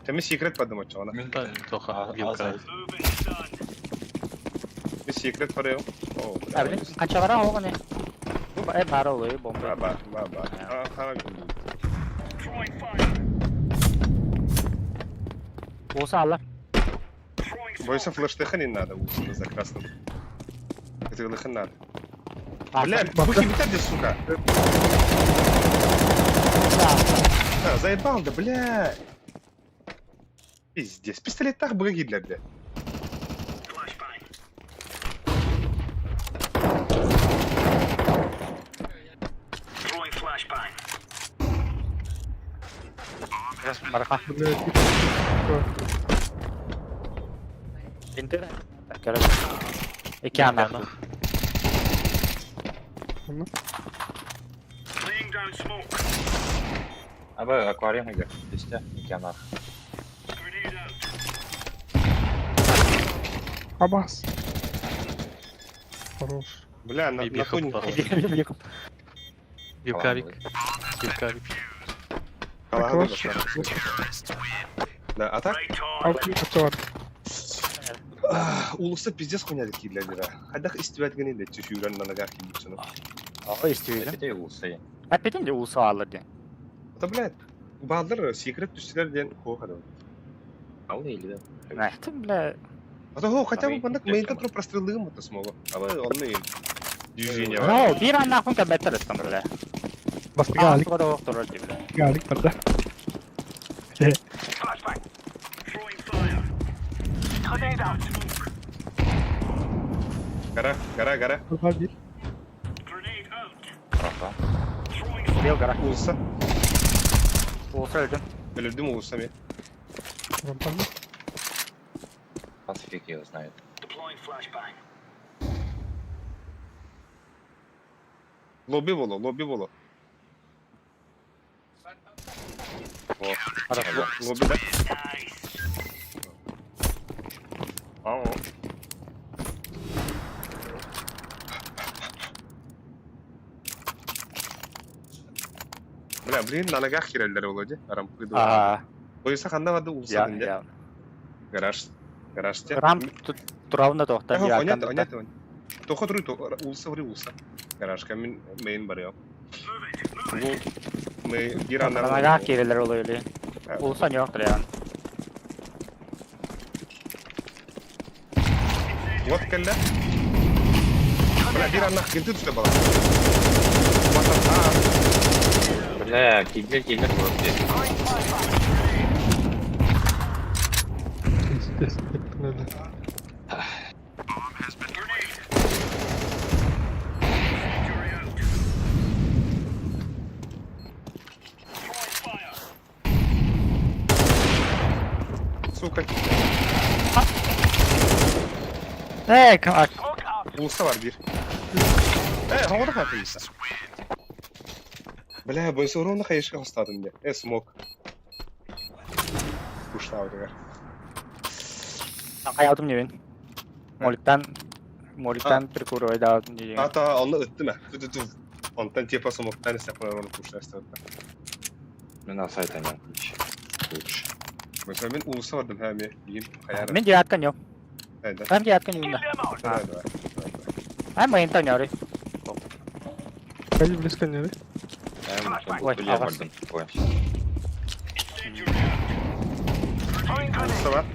Ты секрет подумать, что она. Тоха, вилка. Ми секрет парел. О, бля. Канча бара оғыны? Э, бара олы, бомба. Ба, ба, ба. А, Болса алла. Бойся флештеха не надо, за красным. Это лыхын надо. Бля, бухи битади, сука. А, заебал, да, бля. Пиздец. Пистолет так быги для, бля. Барха. Бля, Интер. Короче. Икиана. Аба аквариум игр. Түсті. Океанар. Абас. Хорош. Бля, на, на тоненький. Вилкавик. Вилкавик. Да, а так? Алты Улуса пиздец хуйня такие для мира. Хадах истивать гани да чуть на ногах ебутся. О, истивать. Это улуса. Опять не улуса алды. Это, блядь, Баалар секрет түстүлэр диэн хуохада. Алды или да? Это, бля... А то хотя бы маннык мейнтен тур прострелыгым это смогу. А вы онны движение. Ну, бир аннахун кабеттер эттем, бля. Бастыга алик. Алик барда. Гора, гора, гора. Бар bir. Рампа. Бел гора. Улуса. Улуса өлдүм. Өлөрдүм улуса мен. Рампаны. Вас фиг его знает. Лобби боло, лобби боло. О, Хорошо. лобби, да? Ау. Бля, блин, на ногах хереллер Володя. Рампы. Ага. Бойса ханна вады улуса Я, динде. я. Гараж. Гараж те. Рамп тут туравна тохта. Понятно, понятно. Тоха туру, улуса ври улуса. Гараж камин мейн барыо. Бу мы бир На ногах кирелер олуйли. Улуса не трян. Вот кэллэ. Бля, бир аннах кинти түстэ бала. Бля, киллер, киллер вот здесь. Пиздец. Надо. Сука. Эй, как? Улуса бар бир. Э, хоңода хатыйса. Бля, бойса ровно хаешка хостадым де. Э, смок. Ушла удагар. Хайаатым диэбин. Моликтан Моликтан прикуривайдаабытым диэн. Ата онно ыттым ээ. Ту-ту-ту. Онтон типа сумуктаан истэхпинэ ону пуштаастабыта. Мен асайтан лучше. Лучше. Mesela мен уулусса бардым һэ эмиэ биир хайаара. Мин девятка ньо. Хайда. Там девятка ньуна. Давай, давай. Ай мыйынта ньори. Пойди близко не Ой, Ой, аҕас. бардым. Ой. Уулусса бар.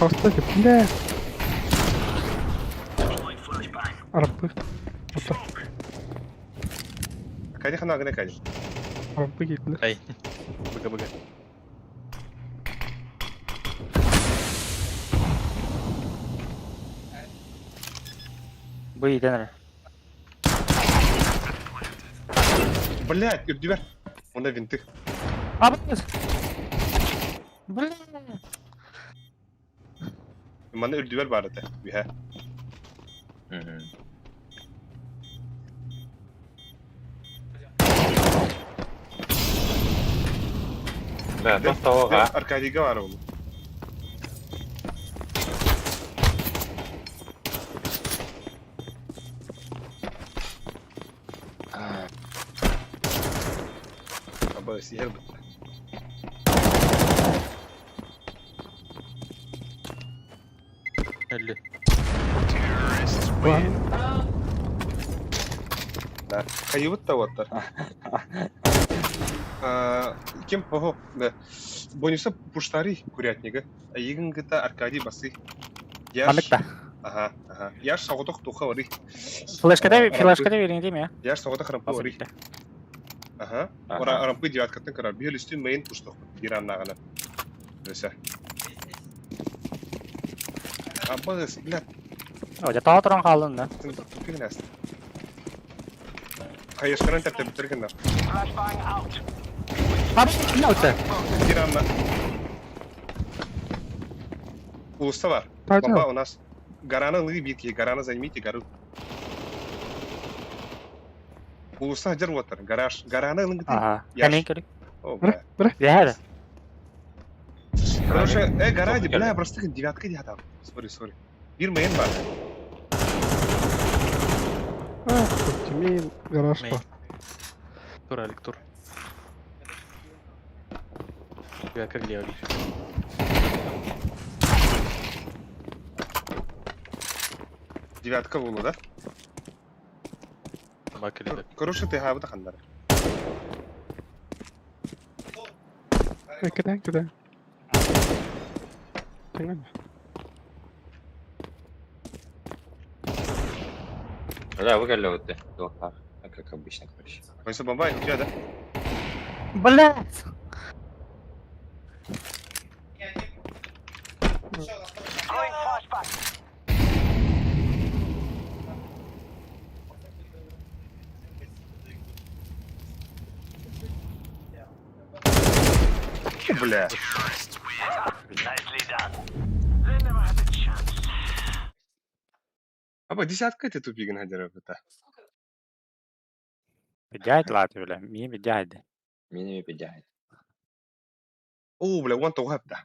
Кстати, бля. Арабы. Вот Кайди хана гына кайди. Арабы киирдилэр. Ай. Быга быга. Бу иитэн эрэ. Блядь, үрдүбэр. Онно винты. Абыс. Бля. Манна үрдүбэр баар этэ. Үһэ. Мгм. Да, то того, Аркадийга баар ол. Аба сиһэр бытта. Өллү. Да. Хайыбыт да уоттар. Ким? Ого, да. Бонуса пуштари курятнига. Айыгын гыта Аркадий басы. Яш. Маннык да. Ага, ага. Яш соҕотох туха ори. Флешкада флешкада бериң дейм я. Яш соҕотох рампы ори. Ага. Ора рампы девяткаттан кыра. Биир үстүн мейн пуштох. Биир аннааҕына. Өсө. Абыс, блядь, О, жа таа туран хаалын да. тупик нэс. Хайышкаран тәптә битергәннәр. Абыс, не өтө? Биир анна. Улуста бар. Пойдем. Бомба у нас. Гораны лы битки, гораны займите гору. Улуста жер отыр, гараж. Гораны лы Ага. Яш. Кәнен керек. О, бля. Бля, Бәрі. Короче, гора, бля, просто девятка дядам. Сори, сори. Бир мейн бар. А, тут гараж Мейн. бар. Тур, Алик, тур. Девятка где, Алик? Девятка булу, да? Бак или Короче, ты хабы ханнар. Кидай, кидай. Тыңлама. Да, выгоняли вот ты. Как обычно, короче. Бойся бомба, у тебя, да? Блядь. Бля. Аба, десятка это тупигин хадер это. Бедяйт латы, бля. Ми бедяйт. Мини бедяет. О, бля, вон то да.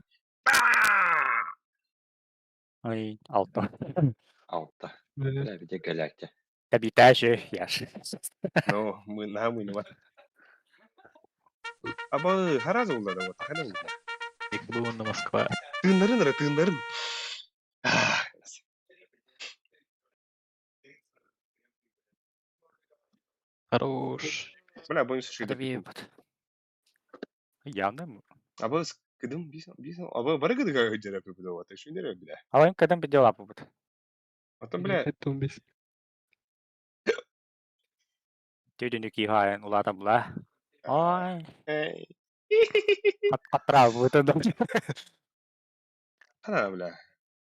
Ой, алты. Алта. Бля. Бля, где галякти? Кабиташи, яш. Ну, мы на мы не Аба, хараза улда да вот, хана улда. Их на Москва. Тыыннарын ра, тыыннарын. Хорош. Бля, бойся шиде. Явно. Аба, кыдым бис бис аба бары кыдыга хөдөрө пүпүдө вот, шүндөрө бля. Алайым кадам бедела бут. Потом, бля, Это он бес. Түйдүнү кийхайын улата була. Ой, эй. Атра бут. Ана, бля.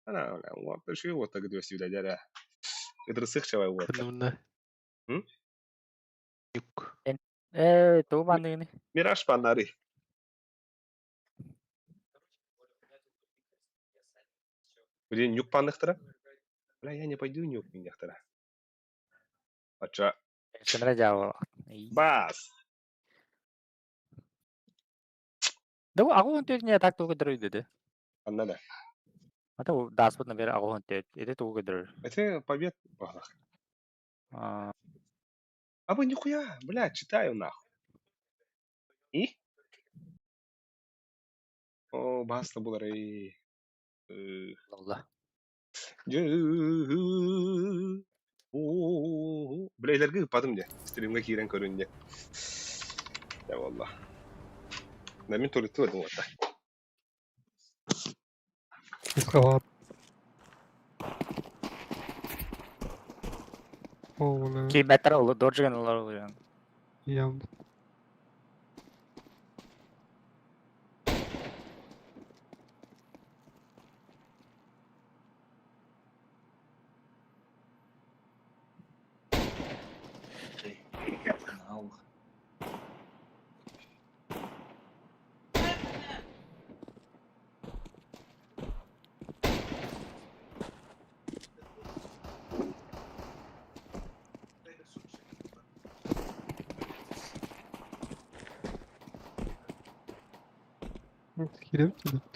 Ана, бля, вот, ши вот так гдёси, бля, дядя. Кыдырсых чавай вот. Кынымна. М? Юк. Э, туу банныгыны. Мираж панары. Блин, нюк панныхтара? Бля, я не пойду нюк миняхтара. Ача. Сенре жабы. Бас. Да, агу он түйдүнө так тугу дөрөйдү. Ханна да. Ата дааспыт набер аҕыһын тет. Ити тугу көрдөрөр? Это побед баҕалах. А, А вы нихуя, бля, читаю нахуй. И? О, баста булар эй. Алла. Бля, илэргэ ыппатым дьэ. Стримҥэ киирэн көрүн дьэ. Дьэ буолла. Да мин турутту бардым уотта. Искала. О, бля, Киирбэттэр ол доржиган олор уйан. явно. Киирэн кэлбит.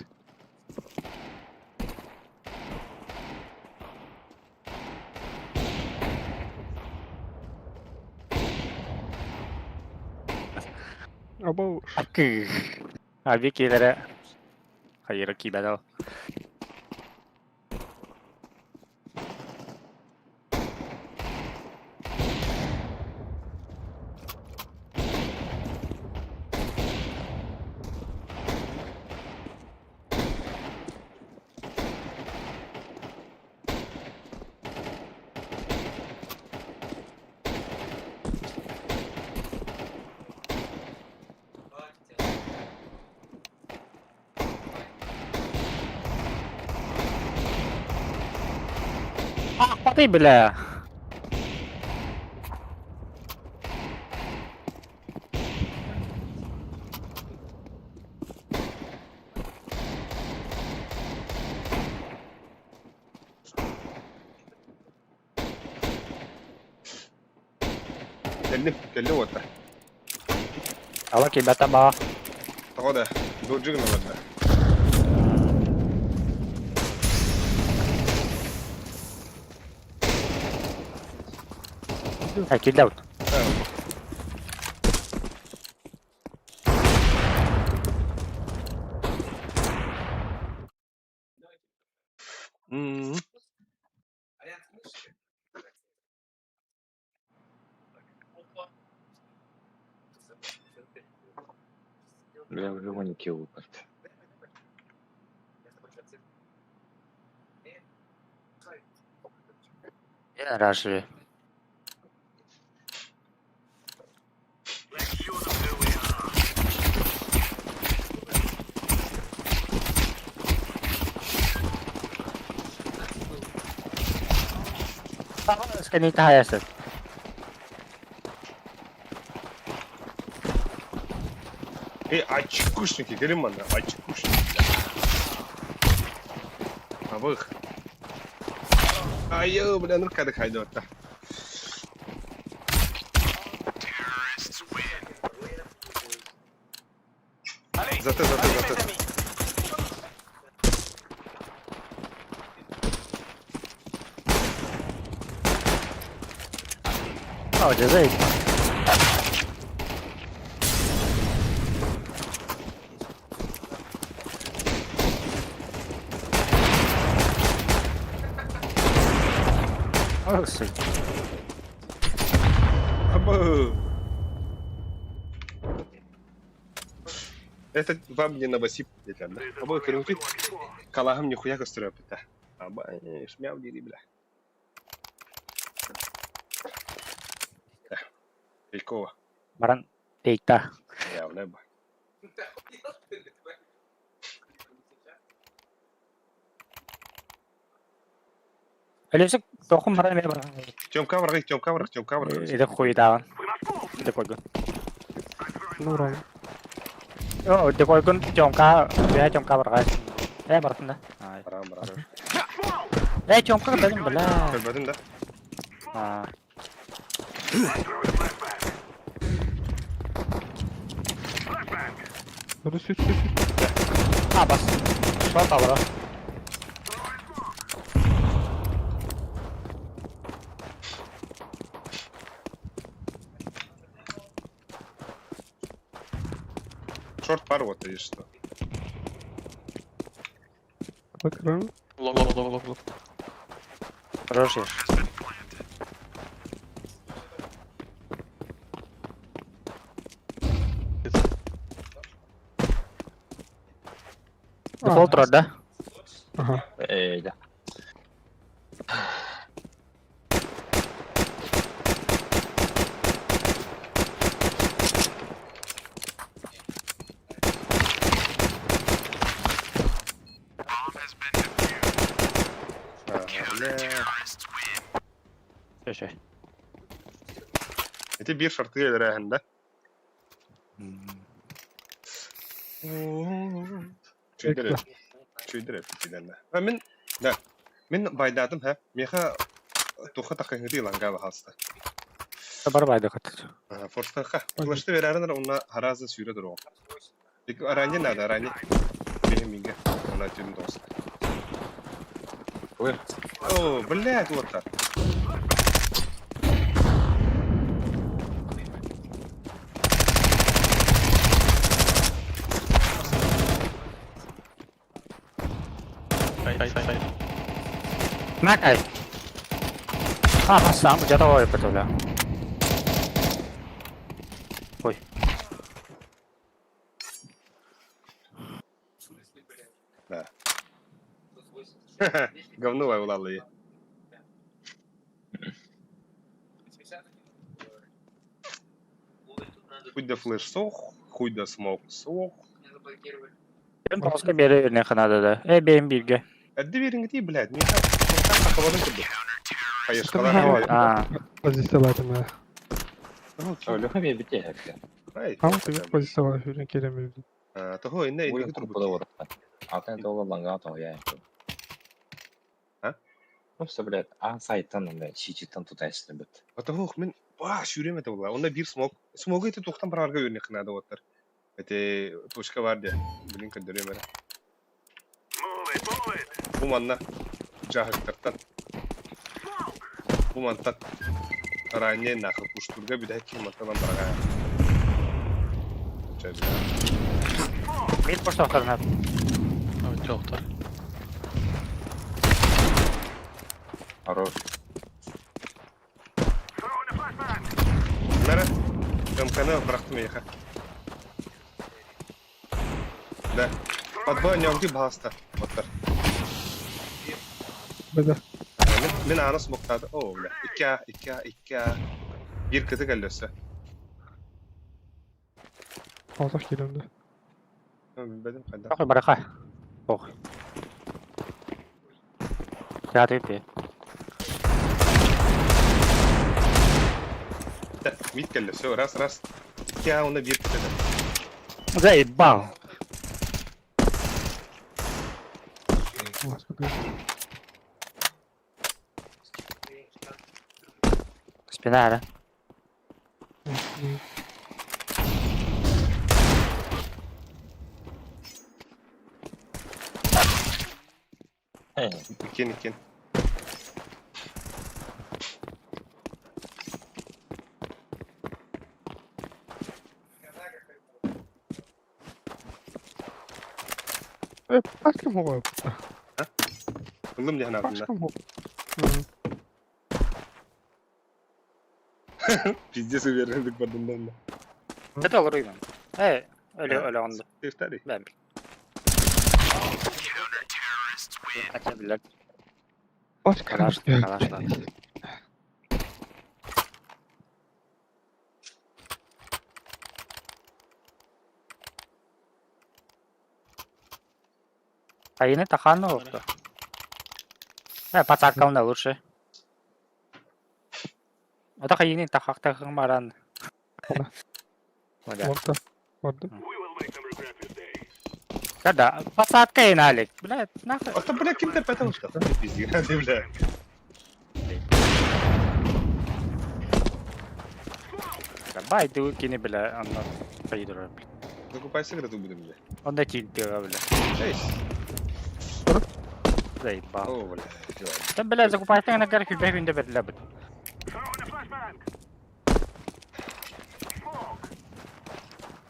Абау. Акы. Аби киилэрэ хайыра киибэт ол. Аахпатый бля. Кэллим, кэллим уотта. Ала киирбэттэр баҕа. Тоҕо да, доржи гына барда. Э, киирдэ бут. М-м. Бля, уже воники выпад. Рашли. Скани тахаясы. Эй, очкушники, кэлим манна, очкушники. Абых. Айы, бля, ну кадык хайдуатта. Заты, заты, заты. О, дезей. О, сый. Абы. Это вам не новосип, да? Абы, көрүҥкүт. Калаһым нихуя көстөрөпүтэ. Аба, шмяу дири, бля. Фейкова. Баран тейта. Явно ба. Өлөсүк тохум баран эмэ баран. Тёмка баргы, Тёмка баргы, Тёмка баргы. Иде хуйдаан. Иде койгун. Ну, рано. О, иде койгун Тёмка, бля Тёмка баргай. Э, бартын да. Ай. Барам, барам. Э, Тёмка бэлим бля. Көрбөтүм да. А. Dur sür sür sür. А, бас. Шот алра. Шорт пар вот и что. Bakıyorum. Лонг, лонг, лонг, лонг, лонг. Хорош ешь. Дефолт рот, да? Ага. Эй, да. Бля. Все, Эти бир шорты өлөрөһүн да? Чүйдер чүйдер этилерне. А мин да. Мин байдадым ха. Меха туха такынгы ланга бахаста. Бар байды кат. Форстаха. Флешты берәренер уна харазы сүйрө дуру. Тик ранее надо, ранее. Бехминге. Она тюн дост. Ой. О, блядь, вот так. Сай, сай, сай. Накай. А, бас сам где-то ой, бля. Ой. Да. Говно улалы. Хуй да флеш сох, хуй да смок сох. Benim başka bir yere ne kadar da. E benim bilgi. Әдді беріңді, блядь, мен тақабадым күрді. Қайышқалар. А, Позицияларым ha. Леха бе бите хәпкә. Tamam tabii pozisyonlar şuradan gelemiyorum. Того, инне Уйын инне курпуда урыппын. Атын доллар ланга то я. А? Ну все, блядь, а сайттан, блядь, чичиттан туда бит. Того, мен ба шүрем это була. Онда бир смок. Смогы это тоқтан барарга өрне қынады оттар. Это точка бар де. Блин, көндөрөм эрэ. Бу манна жаһыктартан. Бу мантан ранее нахы пуштурга бидә ким мантан барга. Чай, мид поштохтарына. Жоқтар. Хорош. Нара, МКН бырахтым эйха. Да. Подбой нёмки баста. Оттар. Бeda. Мен, мен аны смоктады. О, бля. Икка, икка, икка. Бир кызы кэллөссө. Alsak geliyorum da. Билбедим кайда. Ой, бараха. Ох. Я ты. Да, мид кэллөссө. Раз, раз. Икка, уна бир кызы. Заебал. Başka bir. Спина, да? Иккен, иккен. E, başka mı var? Ылым дехна Başka mı? Пиздец уверенный бардым. Это olur uyum. E, öyle öyle oldu. Тефтари. Ben. Kaçabilir. Başka Kalaş, mı? kalaşlar. А yine takan oldu. Э, пацакал лучше. Это хайни тахак тахак маран. Orta. Orada. Да, посадка и налик. Блядь, нахуй. А бля, ким потому что? Пиздец, бля. Бай, ты выкини, бля, анна поеду, блядь. Закупайся, когда ты будем, бля. Он да тильтыга, бля. Эй, Заебал. о, бля. Там, бля, закупайся на горах, бля, күндэ берле бит.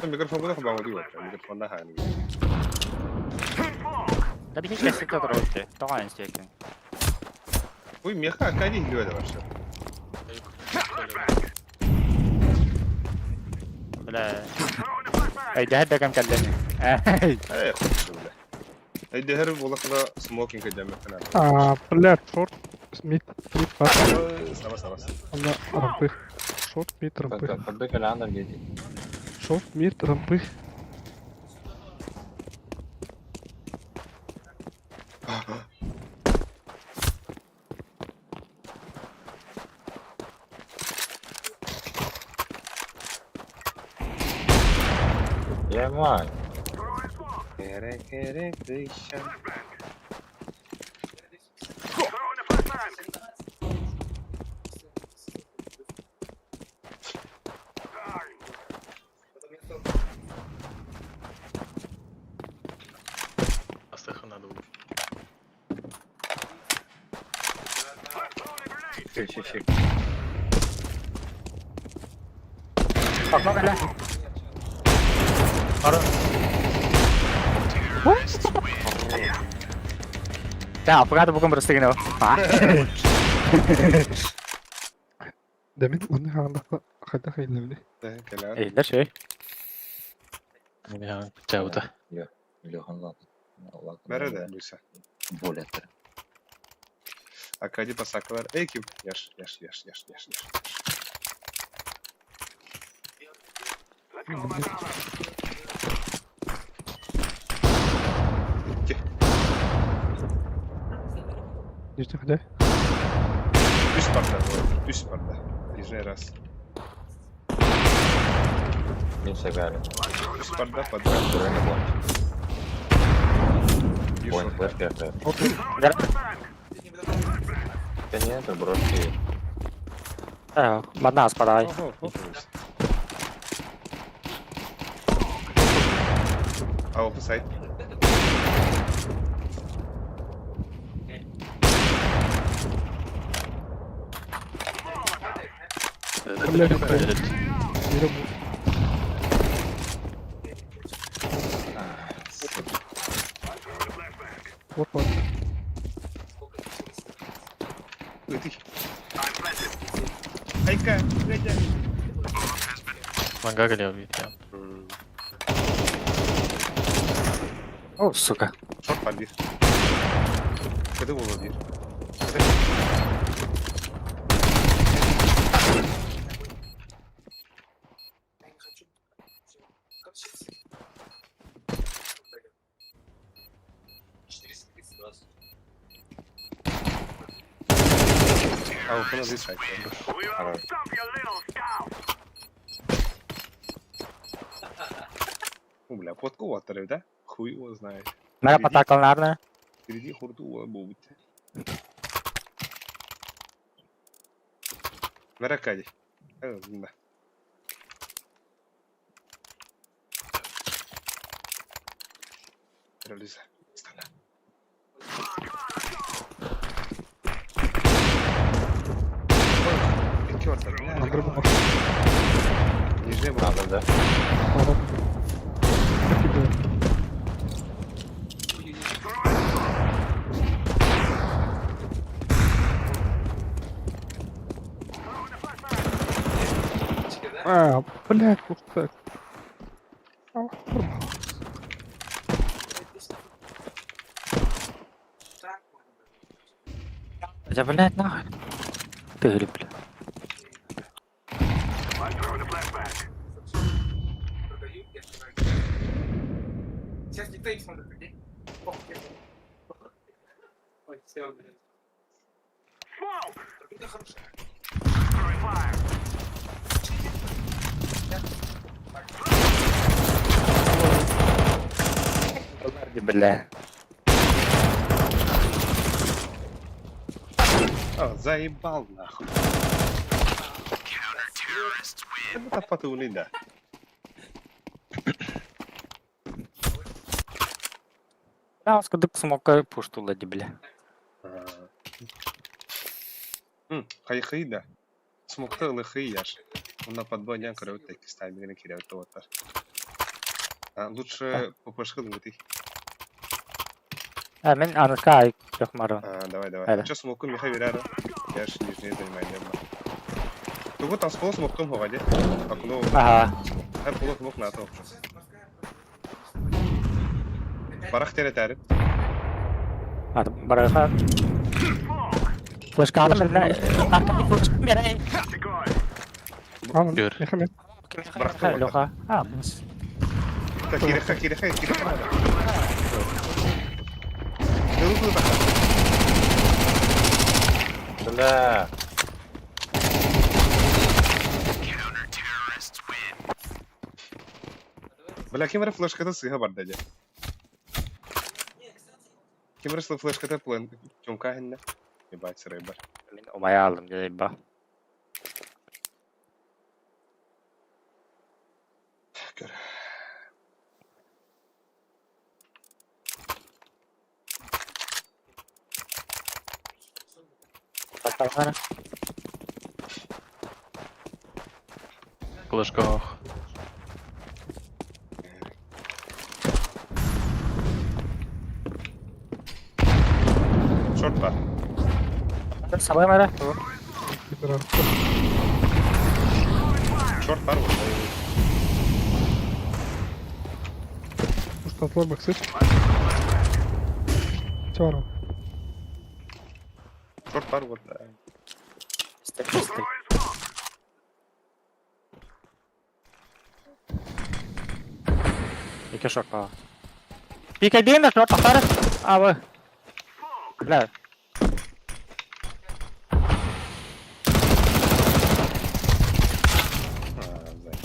Микрофон куда хабан диво, микрофон на хани. Да бихи кесик турар Тоҕо инстиэкин. Ой, меха, Аркадий глядя вообще. Бля. Эй, дэһэр да кэм кэллэни. Эй. Эй, хуй, бля. Эй, дэһэр булакына смокинг эдэмэххина. А, блядь, шорт, мид, мид, бар. Саба, саба. Ана, рампы. Шорт, мид, рампы. Подбык Алеандр дети. Шорт, мид, рампы. Я мать. Кере, кере, кыща. Астыха надо было. Чик, чик, чик. Окно бля. Ара. Да, аппарат букум просто гынау. Да мин оны хааллахха хайдах иһиллэбиний? Да, кэлэ. Эй, да шей. Я чаута. Лехан ладно. Бәрі да, Люся. Более. Аркадий посакалар. Эй, ким? Яш, яш, яш, яш, яш, яш. Икки. Нижний ходай. Үс барда, үс барда. Нижний раз. Не сыграли. Үс барда, подбрать. Дурены блок. И Поинт, шорт. флеш, флеш, флеш. Да нет, броски. Манна аспадай. Ого, ого. А, офсайд. Бля, Мира Вот, вот. Ой, ты. Айка, Айка. Мангага лево я. О, сука. Шорт подбир. Когда был бир? А, вот у нас здесь сайт. Хорош. О, бля, платку ватары, да? Хуй его знает. Мара потакалнарна. Впереди хурду будет. На Аркадий. Да. Релиза. Стана. Ой, чёрт, бля. Андр бар. Нижний был. Надо, да? Ага. Как А, блядь, вот так. А, Да, блядь, нахуй. Ты гриб, бля. Сейчас никто не смотрит, прикинь. Ой, все, блядь. Это хорошо. Бля. А, заебал нахуй. Это потули, да. Маас курдук смокка пуштулла дии бile. Хайхый да. Смокта ылыхый яш. Уна подбой диэн көрөбүт да иккис таймигынан киирэбит уоттар. Лучше ППшка ылыҥытый. А мин аныска ай көх марон. Давай, давай. Эре. Чё смоку миха берер? Я ж нижнее занимаю нервно. Тугу там с смоктом хогаде. Окно. Ага. Her полу смок на то. Барах тере А бараха. Флешка алдым мен. Флешка Ал, Gör. Мехамед. Бырахтым. Леха. А, мыс. Киреха, киреха, киреха. Бля. Бля, ким эрэ флешката сыыһа барда дьэ. Ким эрэ флешката план чумка иһиннэ. Ебать, сырай бар. Мин умая алдым дии ба. Көр. Батталгана. Флешка ох. Шорт бар. Сабай мара. Шорт бар вот. Уштатлар баксы. Чару. Шорт бар вот. Стек, стек. Екі шорт бар. Пика дейін де шорт тақтары. Абы. Бля. А, зай.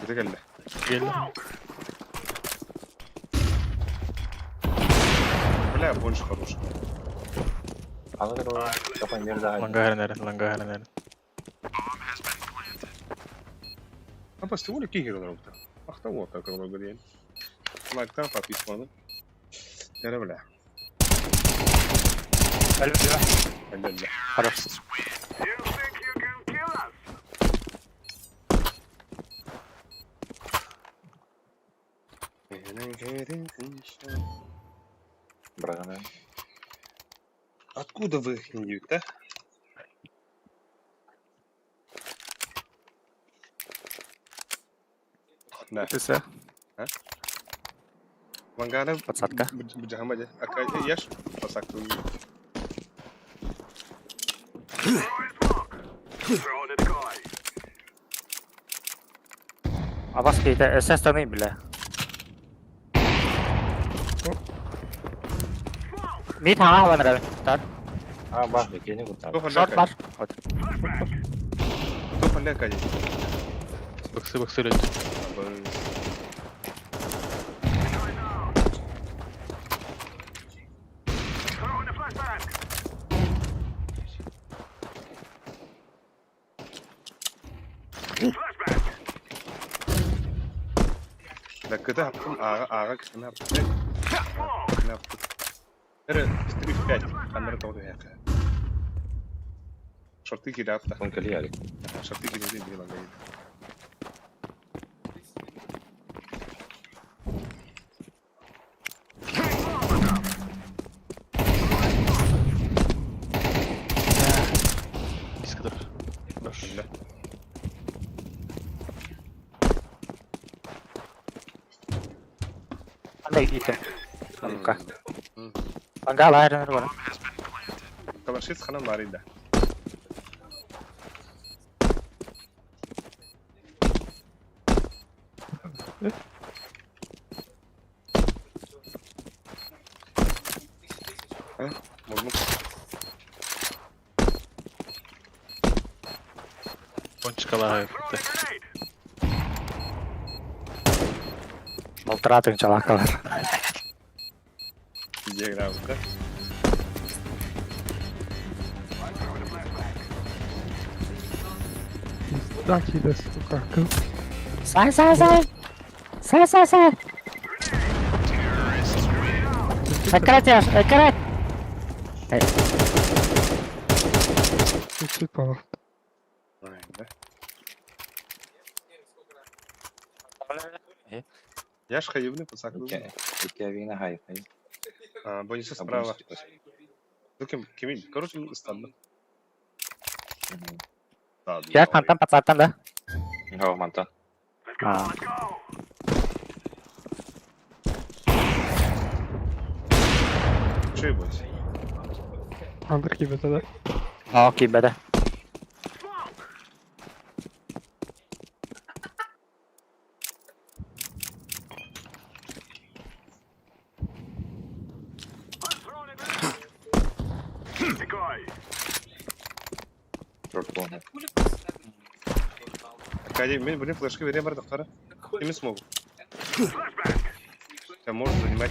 Кете кэллэ. Geldi. Бля, больше хороший. Аны Капа мир да. Ланга хэрэнэрин, ланга хэрэнэрин. А по стилу какие герои Ах, того, как он говорит. Лайк там, подписку. Бля, бля. Бля, бля. Хорош. Брагана. Откуда вы, индюк, да? Да. Ты Лангана Подсадка. Бджахамаде. А ешь? Посадку. А вас какие-то СС-таны, бля. Мид хаҥа алан эрэ. Тар. А, бар, кені куртар. Шорт бар. Вот. Кто поляк один? Баксы, баксы өлөт. Да когда ага ага кына кына 3-5 камера того яка. Шорты кидапта. Он кали Шорты кидали было говорит. Дискадар. Хорош. Да. Андай итем. Ну-ка. Ангала эрэнэр бар. Калашиц хана марида. А? Можно Пончикалар. Полтора тыһыынчалаах калар. Диаграммка. Пизда тебе, сука. Сай, сай, сай! Сай, сай, сай! Эккирет, Яш, эккирет! Чуть-чуть помог. Да? Я ж хаевный пацак. Икки хай хай. А, Бониса справа. Ну, кем, кем, короче, стану. Яш, мантан пацаттан, да? Го, мантан. А. Че бойся? Андр тебе тогда. А, окей, беда. Шорт Аркадий, мен, блин, флешки вере бар доктора. Я не смогу. Я можно занимать.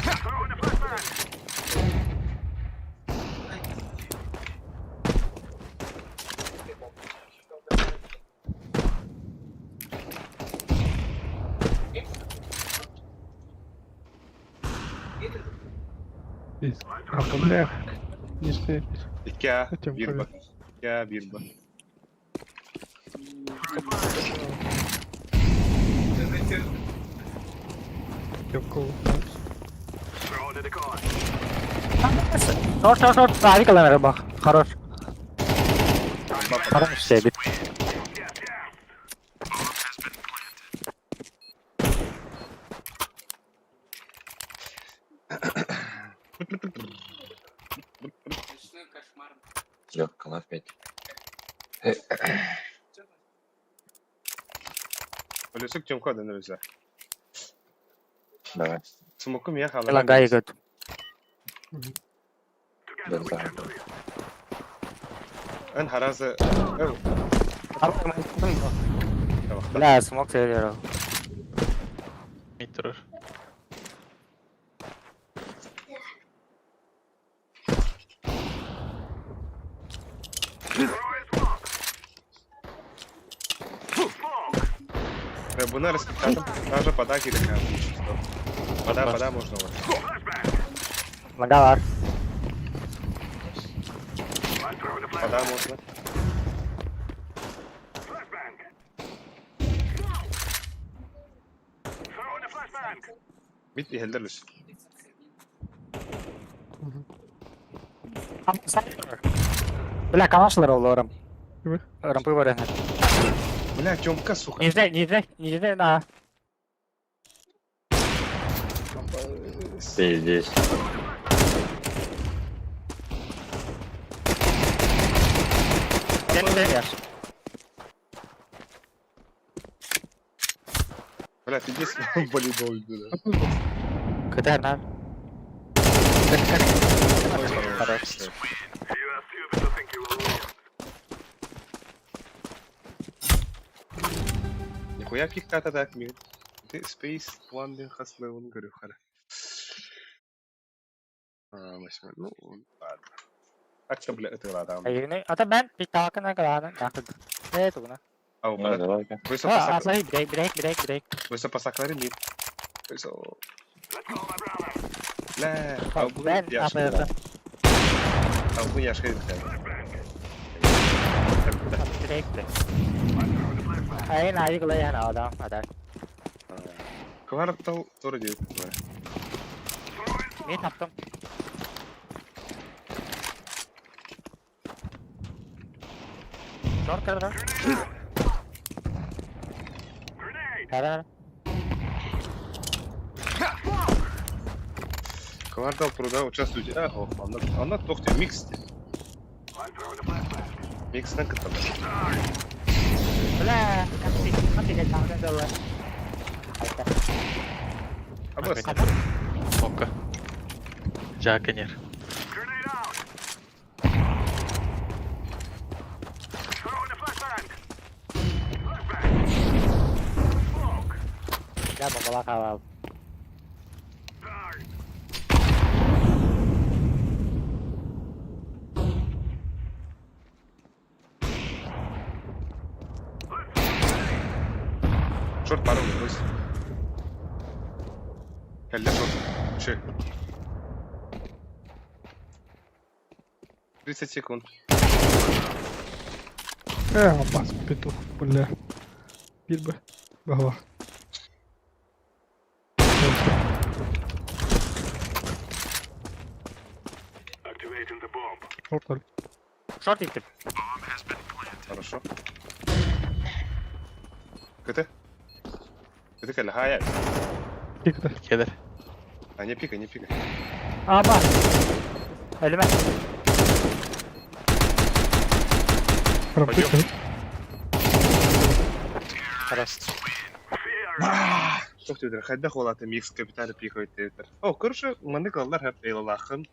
А, бля. Не что Икя, Хотя бы бирба. Икя, бирба. Тёпку. Шорт, шорт, шорт. Авик рыбах. Хорош. Хорош, все, бит. Ночной кошмар. Легко, опять. Полюсик Тёмка, да, нельзя. Давай. Смокум я хала. Лагай гыт. Да, да. Эн харазы. Бля, смог сервера. Мид турар. Буна раскатом. Даже пода кирка. Пода, пода можно вот. Лагалар. Пода можно. Бит иһэллэр Бля, калашлар олором. Кимэ? Рампы баран. Бля, Тёмка, сука. Нижне, нижне, нижне, на. Пиздец. Бля, пиздец, волейбол иду, да. Кытар на. Хорош. Нихуя пик-тата так ми. Ты Space One хаслы он говорю, халя. А, восьмой. Ну, ладно. Так-то, бля, это ладно. Ата мен пик-такына калана. Э, тугуна. Ау, Ну, брат. давай-ка. Высо А, пасак. атлай, брейк, брейк, брейк, брейк. Высо пасаклары мид. Высо. Бля, ау, Мен я апы. Ау, я шхэ. Брейк, брейк. Ай, на, игла я на, да, да. Квартал тоже делает. Мен таптым. Шорт кырдыр. Хара. Квартал пруда участвуйте. А, о, она, она тохте микс. Микстен кытта. Бля, как ты чаңдан дала. Айта. Абас. Окка. Жакенер. Я бомбала халал. Шорт баар бойс. Кэллэ шорт. Ши. 30 секунд. Э, бас петух, бля. Бир бы. Баҕа. Шорт Шорт иттим. Хорошо. КТ? КТ кэллэ, хая. Пикта. Кэлэр. А, не пикай, не пикай. Аба. Өлүмэ. Пойдем. Хорош. Туох диэтэр, хайдах ол аты микс капитали пикает диэтэр. О, короче, маннык ылаллар хэп эйлалаахын.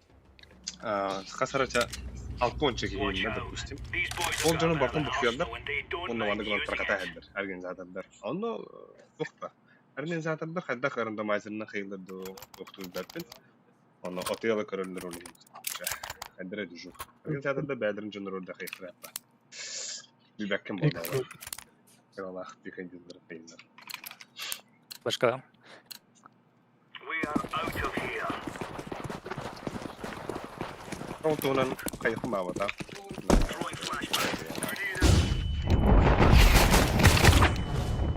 Хасарача алтонча киһииннэ, допустим. Ол дьону бартын букуйаллар. Онно маннык ылан тарҕата иһэллэр, организатордар. Онно туох да. Организатордар хайдах рандомайзерынан хайыллар дуу, туохтуурбаппын. Онно отыала көрөллөр ол иһин. Хайдара движух. Организатордар бэйэлэрин дьонноругар да хайыахтара Билбэккин буоллаҕа. Кыралаах пикадиллар хайыллар. Башка. Ол туһунан хайыхым аабата.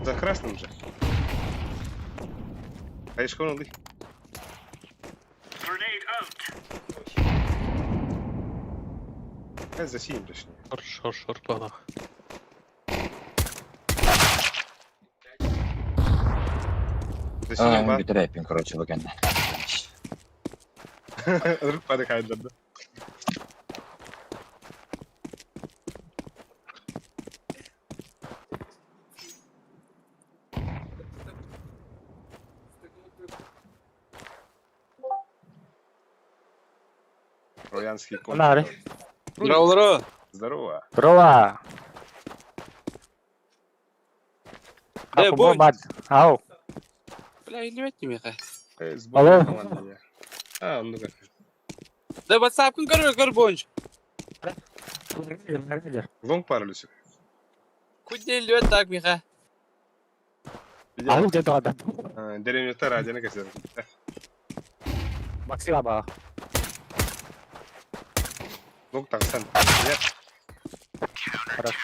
За красным же. Хайышка ылый. За синим точнее. Шорт, шорт, шорт баҕалаах. За синим бар. Бүтэр короче, бу кэннэ. Ырыппады хайдарды. Троянский конь. Лары. Здорово, Здорово. Здорово. Э, Бой. Бонь. Ау. Бля, илбэт миэхэ. Сборная Алло. команда. А, ну как. Да WhatsApp-кын көрөр көр Бонч. Лонг паралюсик. Кудде илбэт так миэхэ. Ау деді адам. Деревнята радионы кесер. Максим аба. Лонг тахсан. Нет. Хорошо.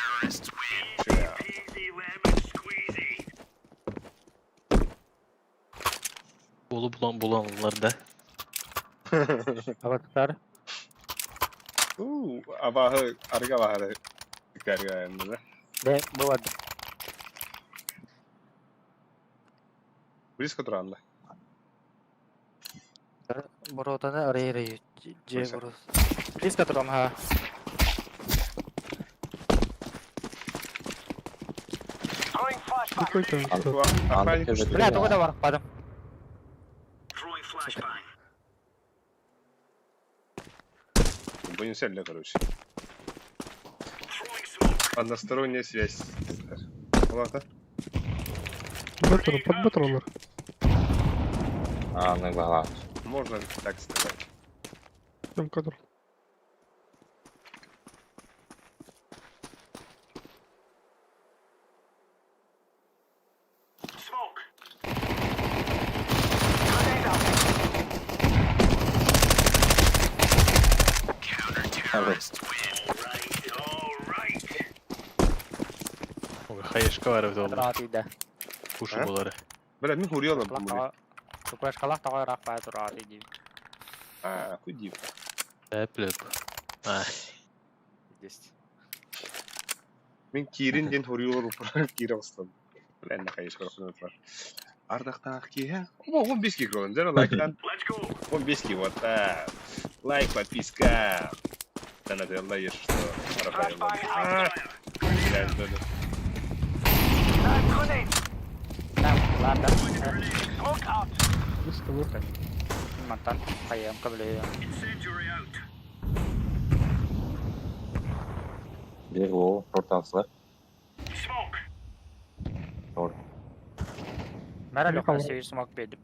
Буолу булан буланлар да. Абаттар. У, абаһы арга баһары. Карга да. Де бу Близко туранла. Боротаны арай же Ойса. борос. Близко турам ха. Какой там что? Охранник. Анда Бля, тугу да бар бадым. Будем сели, короче. Односторонняя связь. Ладно. Баттер, под батроллер. А, ну баҕалаах. Можно так сказать. Там кадр. Хайышка бар эбит ол. Раат иде. Кушу А? булары. Бля, мин хуриола бу. Тукашкалах тагай рак бай раат иде. А, худи. Эплеп. А, Есть. Мин кирин ден хуриола бу кире бастым. Бля, на хайышка бар. Ардақтағы киhe. О, 15 ки кролын. Зара лайктан. 15 ки вот так. Лайк, подписка. Да надо ешь, что Рафаэль. Бля, да, да. Там, ладно. Близко, вот. Мантан хайям кабле. Биир лоо, шорт алсылар. Шорт. Мәрә Михаил. лөкә севир смок бедим.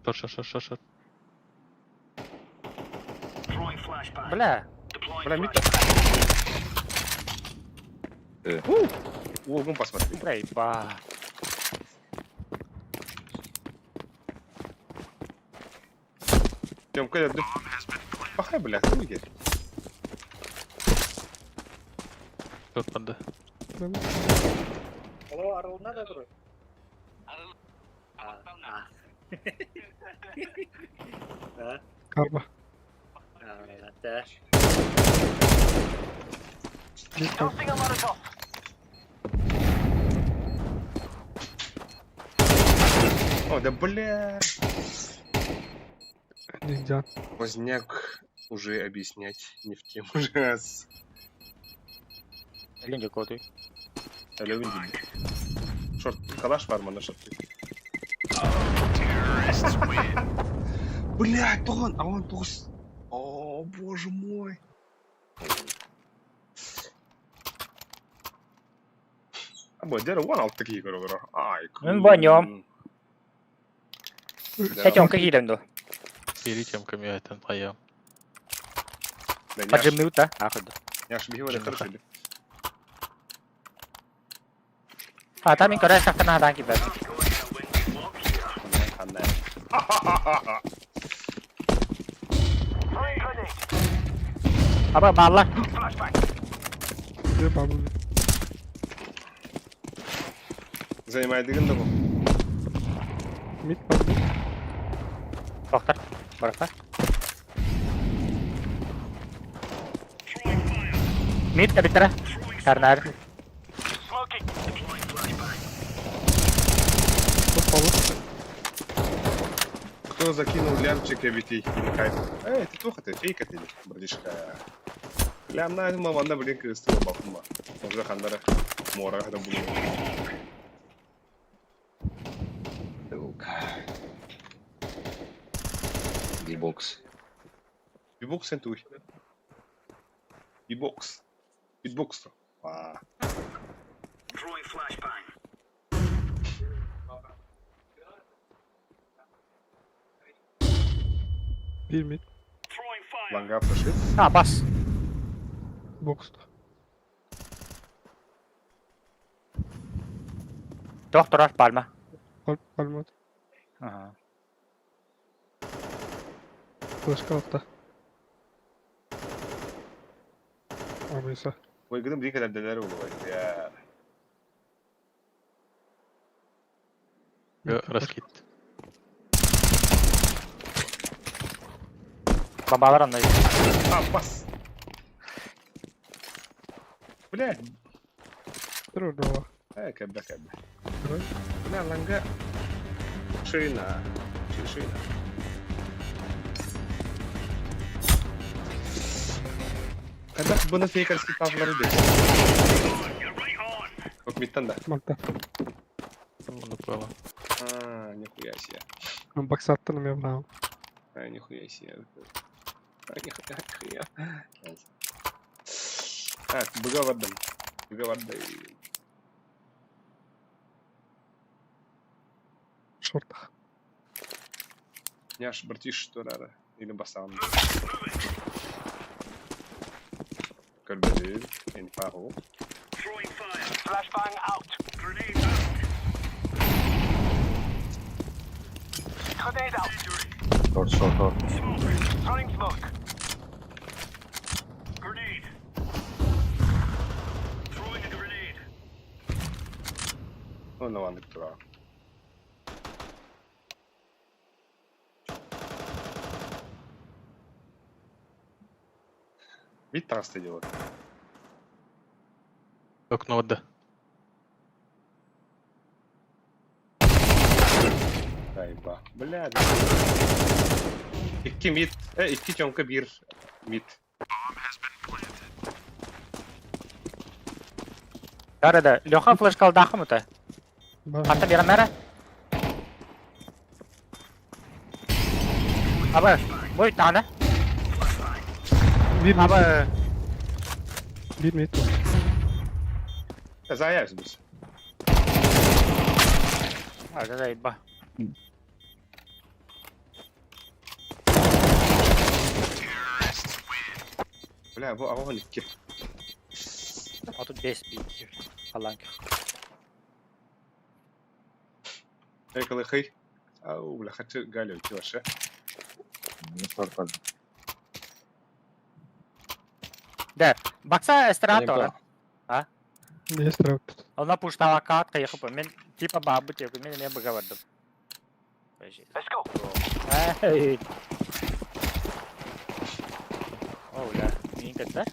шорт, шорт, шорт, шорт, шорт. Бля, Бля, мид. Э. Уолгун посмотри. Проеба. Тёмка, я Пахай, бля, хуй я. Тут надо. Карба. Биир карба. О, да бля. Ниндзя. Поздняк уже объяснять не в тему же. Линди кодуй. Алло, Винди. Шорт, калаш бар мана шорт. Бля, Тон, а он туз. О, боже мой. А бо, дere one алты кии көрө Ай. Мин баньом. Тёмка киирэн дуо. Бери Тёмка миэтэн хайа. Поджимнута. Ахуд. Я ж бігав хорошо. А там и көрө сахтана хадан кибет. Аба балла. Биир бабы. Займайдыгын да бу. Мид бабы. Доктор. Баракта. Мид кабитара. Карнар. Тут полу. Кто закинул лямчик эбитий или кайф? Эй, ты туха ты, фейка ты, братишка. Лям на этом ванда, блин, крестила бахума. Уже хандара мора когда буду. Бибокс. Бибокс энтуй. Бибокс. Битбокс. А. Биир мид. Ланга фашист. А, бас. Бокс. Доктор пальма. Пальмот. Ага. Флешка алта. Абыса. Ой, гыдым дикәләр дәләр булып я. Раскид. Бабалар онно. А, бас. Бля, Трудово. кәбә кәбә. Бля, ланга. Шина. Шина. Когда бұны фейкерский тавлары деп. Как миттан да. Малта. Оны поняла. А, нихуя себе. Баксаттан мен браво. А, нихуя себе. А, нихуя, нихуя. Так, быга бардым. Быга барды. Шортах. Няш, братиш, турара. Или басан. Көрбелер, инфаго. Шорт, шорт, шорт. Оны вандык тура. Вид траста делает. Окно да. Айба. Бля. Икки мид. Икки тёмка бир мид. Дарада, Леха флешка алдахым ута. Бар. Ханта беремере. Аба, бой таны. Биир мид. Аба, Биир мид. Заяц біз. а, заеба. Бля, бу ағын икки. А тут 10 бит. Халанг. Эй, хей. Ау, бля, хочу Галю уйти вообще. Не шорт. Да, бакса эстратора. Есть трап. Она пуштала катка, я хопа. Мен типа бабы тебе, мен не беговардым. Let's go. Эй. О, бля, не да?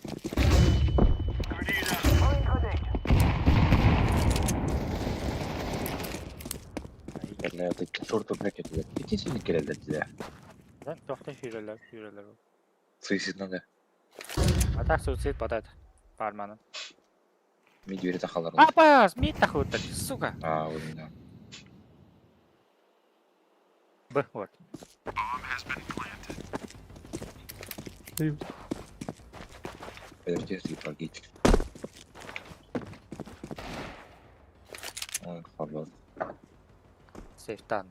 Бля, это шорт брекет. Иди сюда, кирилл, Да, тохта хюрелер, хюрелер. Суицид надо. А так суицид подать. Пармана. Ми двери тахалар. Апас, ми тахута, сука. А, вот да. Б, вот. Дают. Подожди, ты погиб. Ой, хорош. Сейфтан.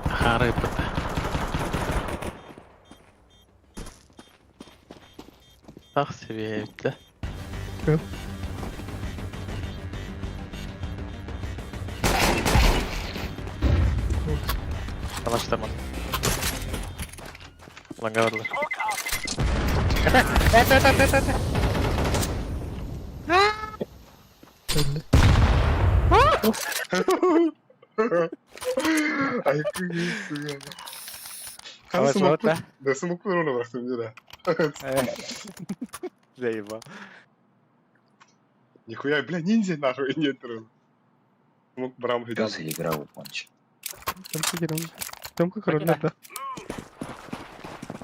Хары быт. Так себе битте. Кыл. Талаштаман. Ланга бардылар. Это, это, это, это. Öldü. Ай, сука. Давай, Хан смог да? Да, смог урона брахтым, да. Заебал. Нихуя, бля, ниндзя нахуй нет, рун. Смог брам Пёс или игра в понч. Тёмка Герон. Тёмка король, да.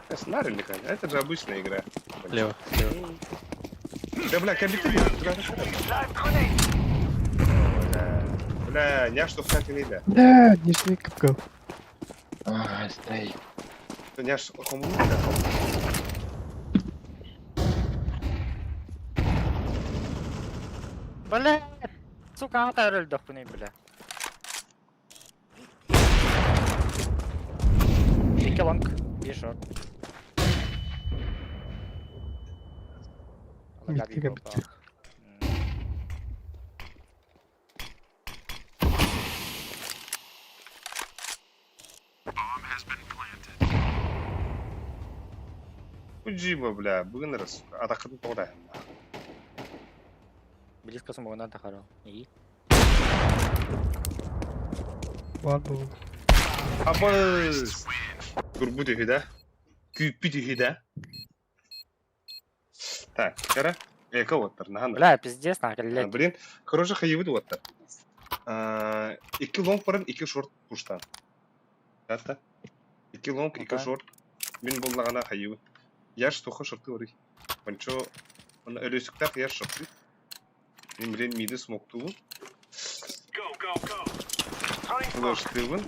Это же обычная игра. Слева, слева. Да, бля, кабитали. Бля, не что в хате не да. Да, нижний капкал. А, стой. Няш, кому не да? Бля, сука, ата рөлдөх бұны, бля. Екі лонг, bir short. Митка капитан. Уджиба, бля, бүгін рас, сука. Атақытын тоғда. Близко самого тахарал. И? Ладно. был. Абыз! Турбу да? Күйпі да? Так, кара. Эко оттар, нахан. Бля, пиздец, нахер, блядь. Блин, хороший хайыбыт оттар. Екі лонг баран, екі шорт пуштан. Дата. Екі лонг, екі Окей. шорт. Мен боллағана хайыбы. Яш тоха шорты орый. Панчо, оны өлесіктақ яш шорты. Мен білен миді смоктуын. Флештывын.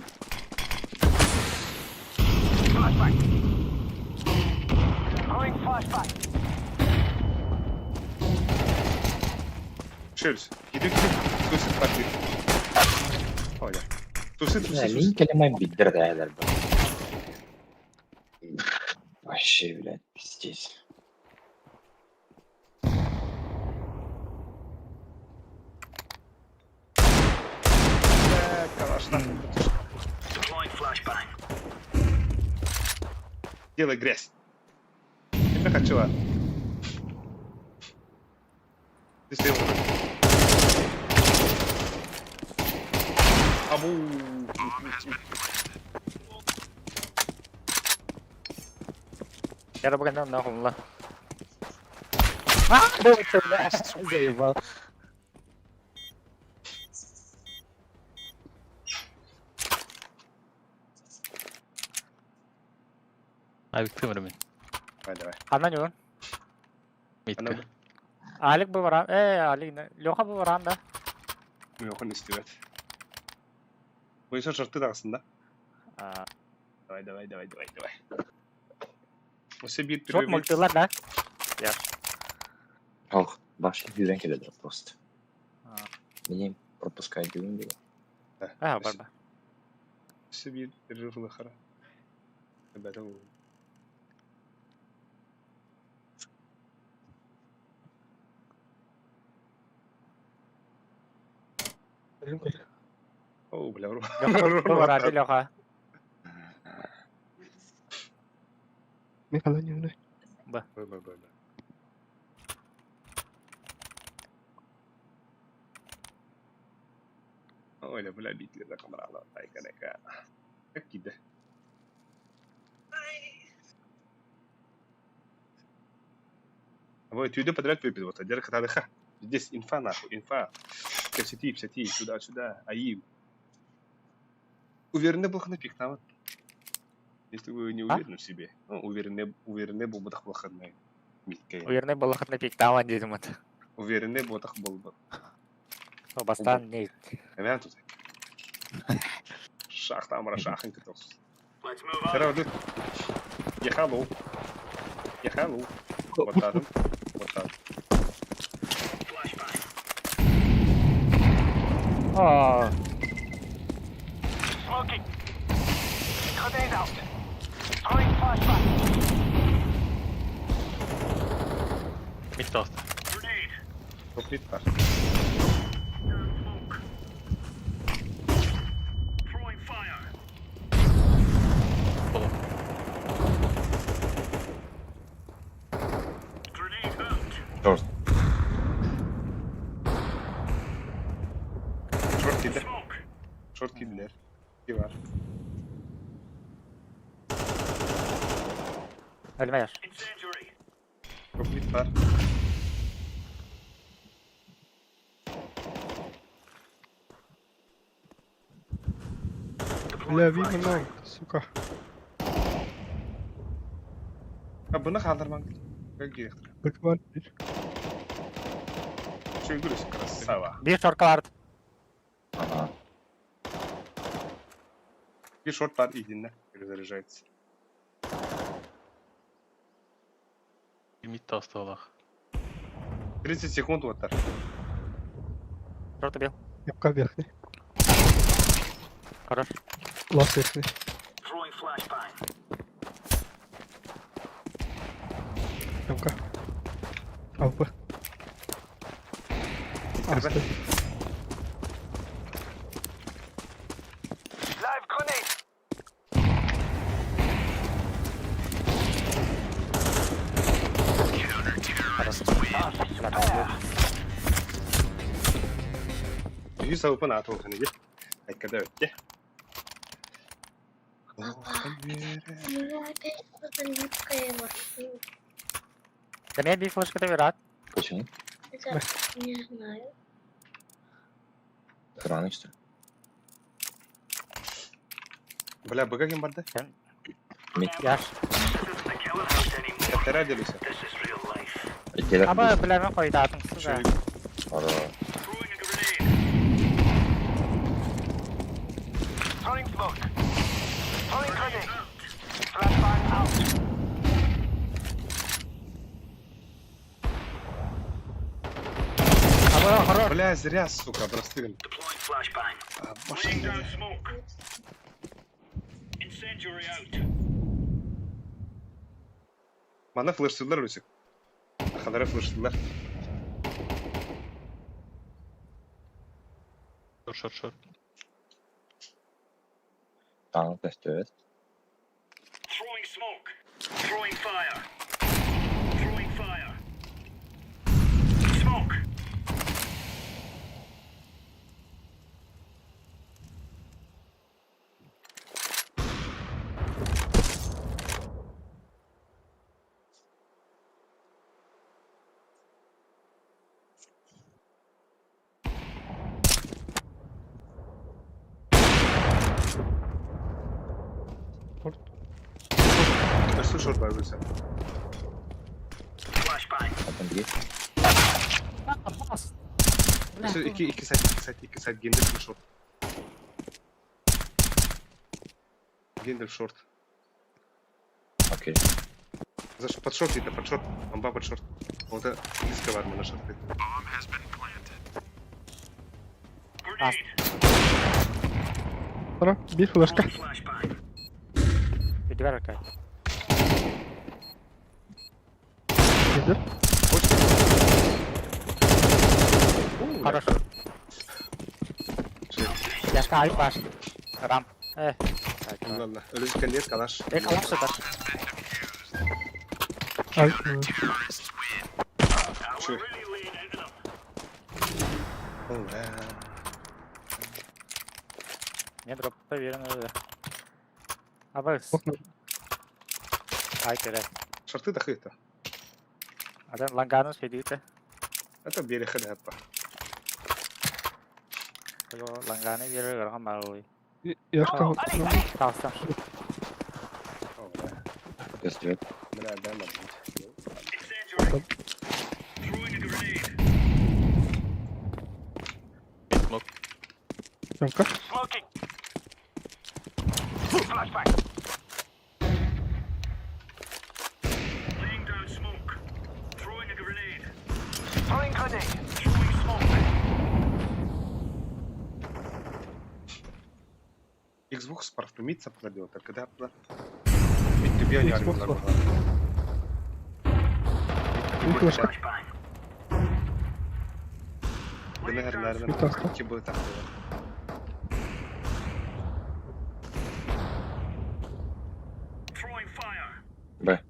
Шельс, иди к Тусит пошли. Ой, да. Тусит, Бля, тусит, мин тусит. келемай биддер да әлер. Вообще, блядь, пиздец. Бля, калаш нахуй. Делай грязь. Я хочу, а. Ты съел. Абу. Я бүгін нахуй, ла. А, бля, заебал. Авик тымыр мен. Давай, давай. Ана не он? Митка. Ана Алик бы варан, Алик, Леха бы варан, да? Мөкін істебет. Бойынша жырты дағысын да? А, Давай, давай, давай, давай, давай. Осы бит Шот мультилар, да? Ох, башня жүрен келеді просто. А. Меня пропускать деген было. А, барба. Осы бит перерыв хара. Ребята, О, бля, Леха, Леха. Михаил не Б, Б, Б, Б. Ой, бля, битли на камрала, дай-ка, дай-ка. Как кида. Вот, тюде подряд выпил, вот, одержка ха. Здесь инфа, нахуй, инфа. Капсити, псяти, сюда, сюда, аим. Уверенный был на пик, там. Если вы не уверены в себе. Ну, уверенный, уверенный был бы так плохо, Уверенный был на пик, там он дедумат. Уверенный был так был бы. Бастан не. Hemen тут. Шахта амара шахын кытос. Сара Ехалу. Ехалу. Вот так. Вот так. О. Mid last. Топ бар. Полу. Шорт. Шорт киде. Шорт киделер. Ки бар. Өлмөш. Топ мид бар. Бля, видно нам, сука. А бұны қалдырмаң. Как директор. Бэквар. Че игру красава. Бир шорткалар. Ага. И шорт бар идинне. Перезаряжается. Mid last олах. 30 секунд вот так. Шорт убил. Япка верхний. Хорош. Ласт верхний. Ямка. АВП. А, стой. Жүз ауыпын аты оқын еге. Айткада өтте. Папа, у меня опять что-то липкое во рту. Да меня бей флешка ты рад. Почему? Это не знаю. Рано что ли? Бля, быга кем барды? Мид. Яш. Кәттәрә делюсә. Келер. Аба, бля, мен қойдатым сізі. Ара. Аба, хорош. Бля, зря, сука, простыган. А, башня. Мана флештылар өсек. Ахалара флештылар. Шорт, шорт, шорт. Танк тестует. Өсі шорт бар өсі. Потом есть. Өсі екі, екі сайт, екі сайт, екі сайт, гендер шорт. Гендер шорт. Окей. За под шорт это под шорт. Амба под шорт. Вот это близко бар на шорты. Ара, бир флешка. Видибер окей. Nedir? Хорош. Яшка айып бар. Рам. Э. Ладно, өлүз кендет калаш. Э, калаш сытар. Ay. Şu. Ола. Не дроп поверен öyle. Абыс. Окна. Ай кере. Шарты да хыта. Адам ланганус федите. Это береха да па. Ланганы бере көргөн малый. Яшка. Талстан. Ола. Көстүбэт. Мына дама. Смок. Ямка. Xbox парфюмица продает, а когда Ведь тебе не Xbox Флешка. Наверное, кибы так. Б.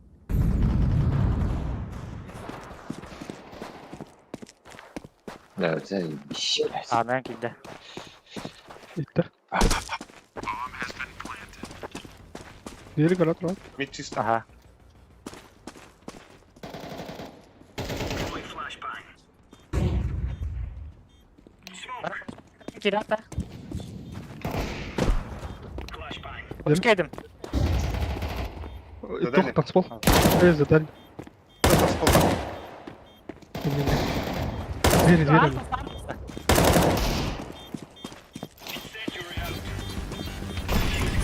Да, заебись, блядь. А, мен килде. İtti. Diğeri galat rahat. Мид чисто. Аха. Кирата. Hoş geldin. Задали? Тух танцпол. Э, задали. Не-не-не. Двери, двери.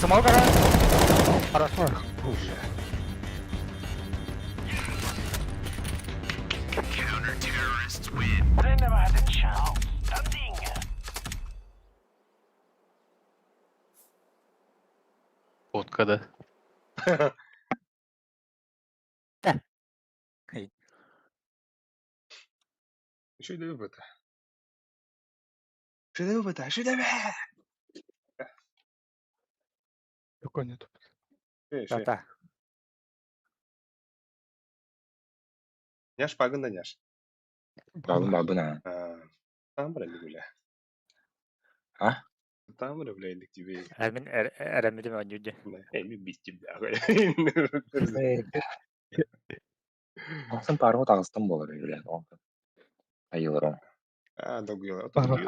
Смог Хорош. Ах, Фотка да. Еще и это. Что это? Что это? Какой нету. Да-да. Няш пагын да няш. Бабын бабын а. Там бра бля. А? Там бра бля или тебе. Мен әремедим өнүдө. Эми бис тебя. Ахсын парго тагыстым болар блядь. Айылырым. А, долгуела. Пара.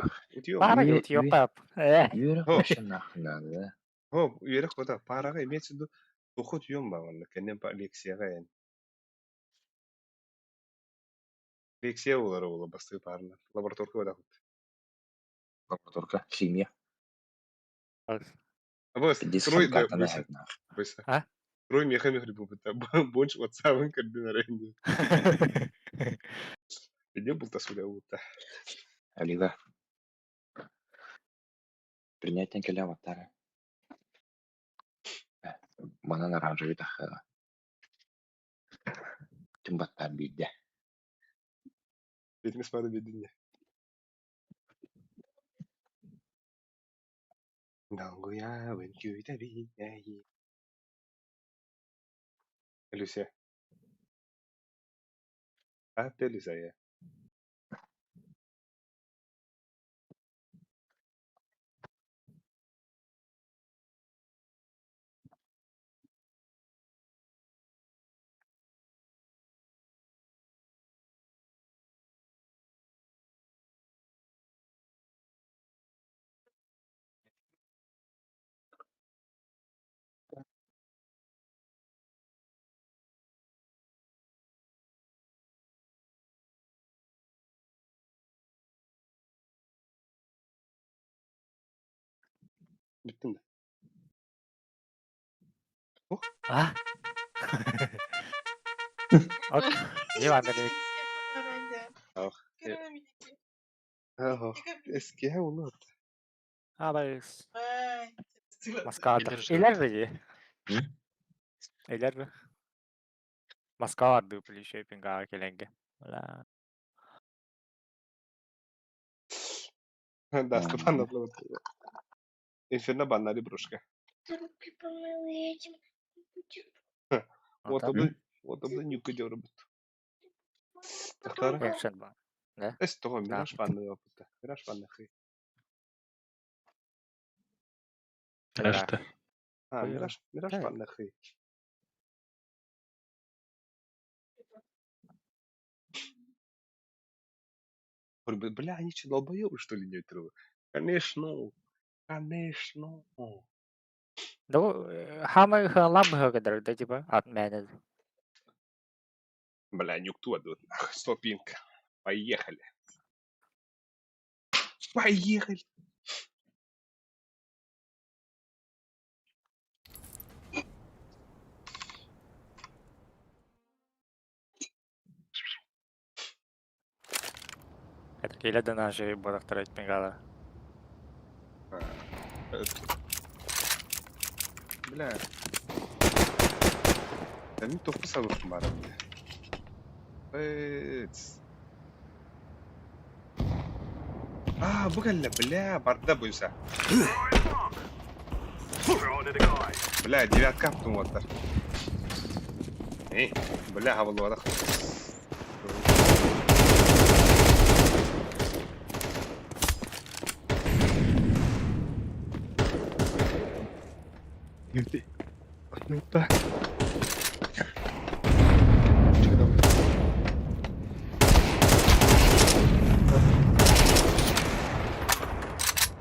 Пара Үй- yok пап. Э. Үйрек О. вообще нахуй надо, да? О, үйрек бота. Парага имеется в виду уход юм ба онна кенен па лекцияга эн. Лекция болар ола басты парна. Лабораторка бада хут. Лабораторка, химия. Абас, Диск трой да, карта бойся, нахуй. бойся. А? Трой меха мех ребу Больше WhatsApp координаренди. Где был та сюда ута? Алига. Принять некеле аватара. Манан оранжевый тахыга. Түн баттар бийде. Ведь мы с вами видели. Долгуя, Люся. А, ты Люся, я. Бүттүм да. А? Ок. Не бар керек. Ах. Ага. Эске улар. Абайс. Маскада. Илер же. Илер же. М? Эйлер бу. Москва бардыы Плющепингаҕа кэлэнгэ. Бля. Даска баннатлыбыт. Инферно баннали брушка. Руки помыла этим. Вот обы, вот обы нюка дёрбут. Тахтара. Экшен ба. Да? Эс того, мираж банны опыта. Мираж банны хы. Мираж-то. А, мираж, мираж банны хы. Бля, они что, долбоёбы, что ли, не трубы? Конечно, конечно. Да, хамай халам хагадar, да типа, от меня. Бля, нюкту отдадут, нахуй, стопинка. Поехали. Поехали. Это или да наши будут второй пингала. Бля. Да не только сабып бар. А, бу бля, барда буйса. Бля, девятка аптым оттар. Эй, бля, хабылы Ну так.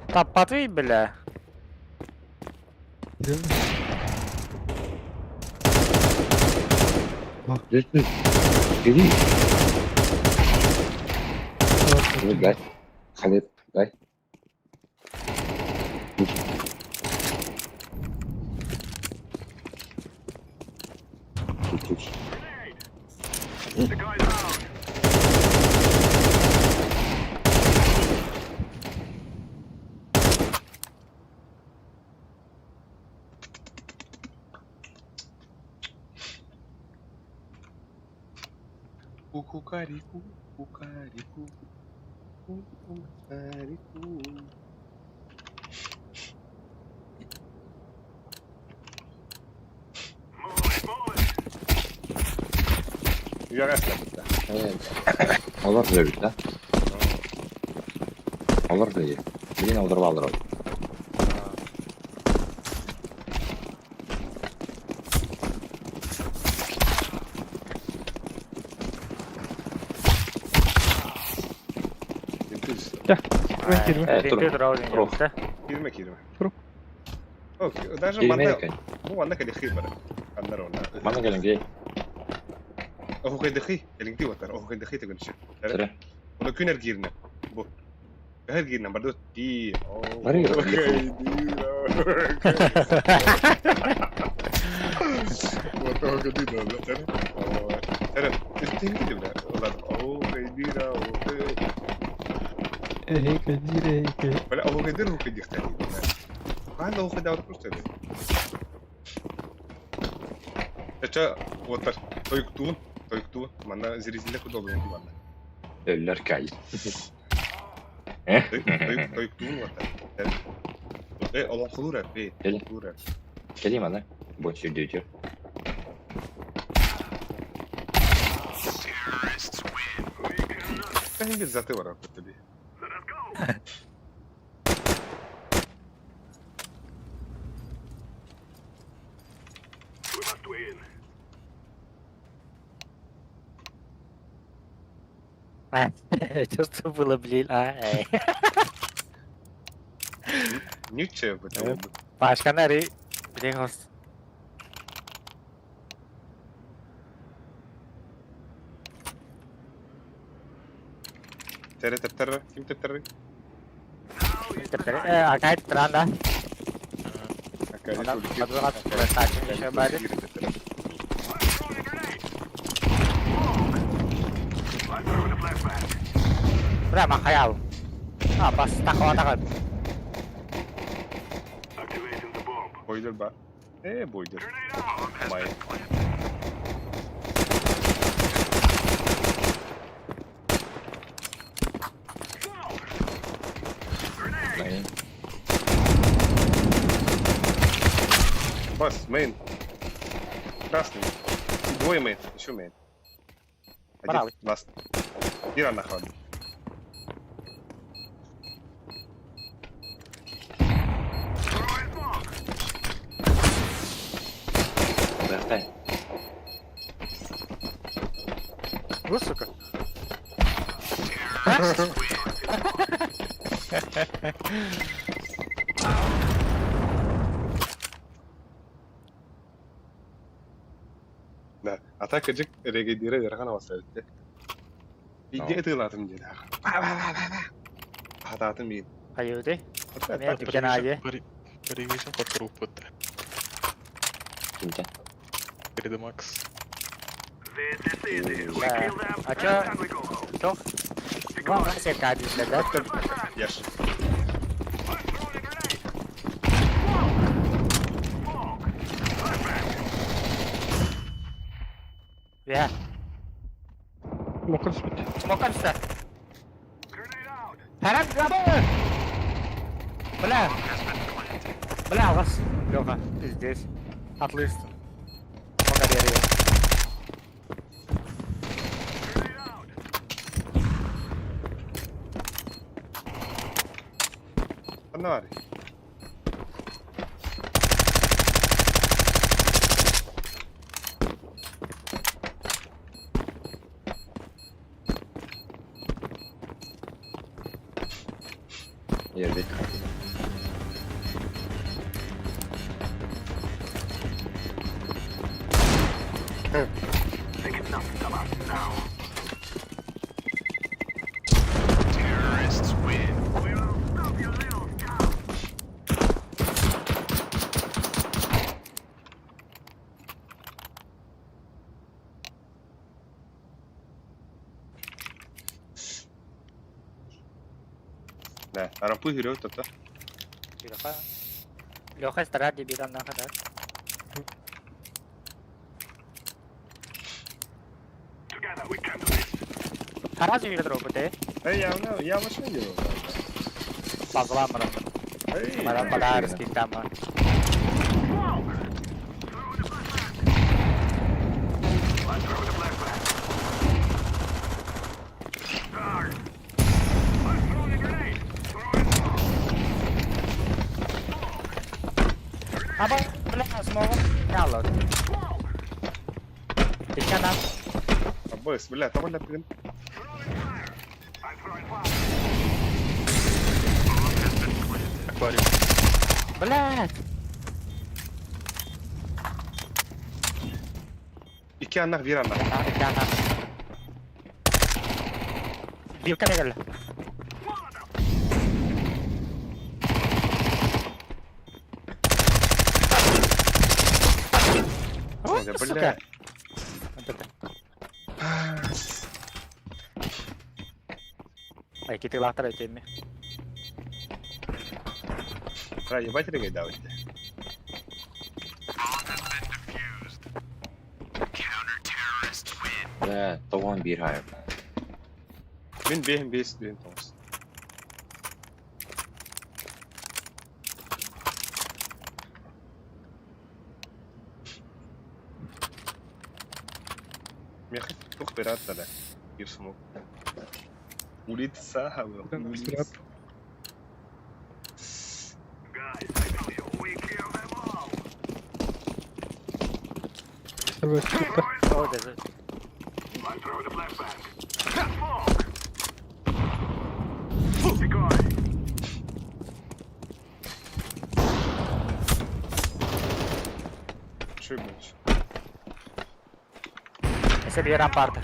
Таппатый, бля. Иди. Ну, дай. Халит, дай. Чуть-чуть. Кукукарику, кукарику, кукарику. Э, Олар любит, да? Олар любит. Блин, алдырып алдырып. Э, Кирме, кирме. Тур. Окей, даже Кирме манна, екен. бу манна кали хи бар. Аннар онна. Мана келин Оху кайды хи, элиңти ватар, оху кайды хи тегенче. Сыра. Оны күнер кирне. Бу. Хер кирне барды ти. Бары Вот оху кайды да, тер. Тер, тинги дибре. Олар оху кайды да, оху. Эй, кадир, эй, Бля, оху кайды оху кайды хтани. Канда оху кайды просто. Эча, вот так, тойктуун, тойктуун, манна зрезиле кудолун манна. Өллөр кай. Тойктуун вот так. Э, олонхолур э, олонхолур. Кели мана. Бо сүрдүтүр. Кахин бир заты бар тебе. Что было, блин, а, эй. Ничего в этом. Пашка, нари, блин, хос. Тере тептер, ким тептер? Э, акай транда. Акай Бля, махаял. А, бас тақова тақып. Бойлер бар. Ээ, буойдур. Май. Main. Бас, main. Красный. Двое main, еще main. Один, Правый. last. Биир анна хаалла. Бэртэй. Вы, сука. Да. А так кырдьык регейдире ыарахан оҕус эбит дии. Биирдэ ытыылаатым диэн. Хатаатым биир. Хайыыдый? Эмиэ түргэн аайы. Паривижн хотторуппут. Кимтэн? 3D Max. Да. А чё? Чё? Вон, все кабель, да? Яш. Я. Мокон спит. Смоком сюда. Харам, габы! Бля. Бля, у вас. Леха, ты здесь. Отлично. Пока верю. Ханна баарый? Ербит. Да, арампы хүрүө тото. Леха. Леха стара дебилан нахуй, да? Хараз үйге дропы, Эй, я я машина делаю. Базла мрам. Эй, Мара подарки там. Аба, бля, смогу. Ялла. Икана. Абыс, бля, того ля блин. Аквариум. Блядь. Икки аннах, биир аннах. Икана. Вилка мегал. Ой, сука. бля. Вот это. Ай, кити лахтар этими. Ра, ебать регай давайте. Бля, тоҕон биир хайа. Мин бэһин бэс диэн тоҕус. Меха тух берат да. Биир смок. Улица, улица. О, даже. Чуй больше. Если биир рампарда.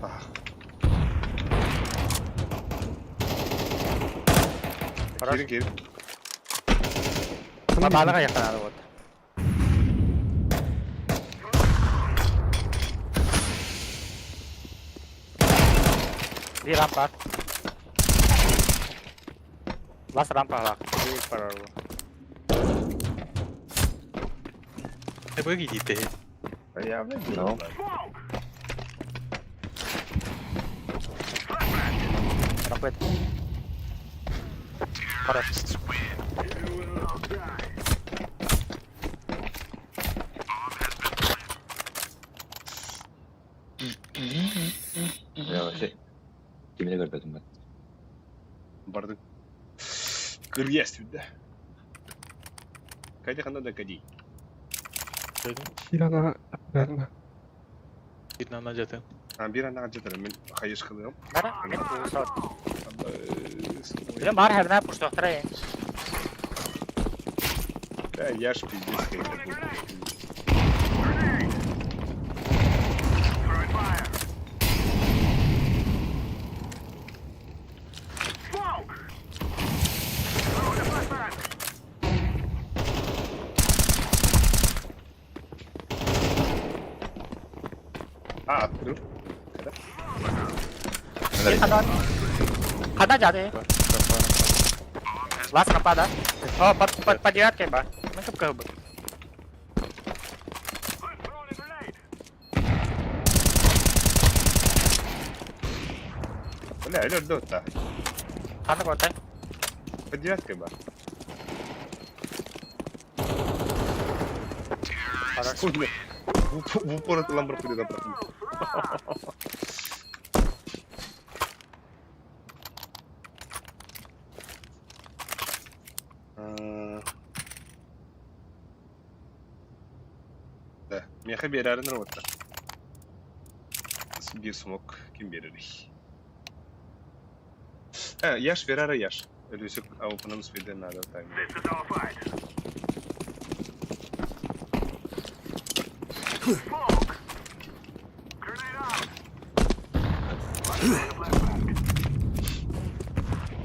Ах. Хорош. Киирин киирин. Бабалыга якын вот. Биир рампар. Лас рампа лак. Биир парар. Выглядит Явно Ну. Рапид. Хорош. Я вообще... Кимини көрбөтүм ben. Бардык. Кыргыз да. Кайда ханда да кади. Bir ana verme. Bir nana zaten. А бир ана жатыр мен хайыш кылыгым. Бара, мен пушт. Билем бар херне пушт тохтара. Да, я ж пиздец хейтер был. А, открыл. Хада. Хада жады. Лас напада. О, под, под, под девяткой ба. Мы как бы. Бля, алло, дота. Хана котай. Под девяткой ба. Хорош. Хуй, В упор это ламбр хуй да Да, меха берәрін роботта. Bir смок ким берер? Э, яш берәр яш. Ölüsü avupının свиден надо тайм.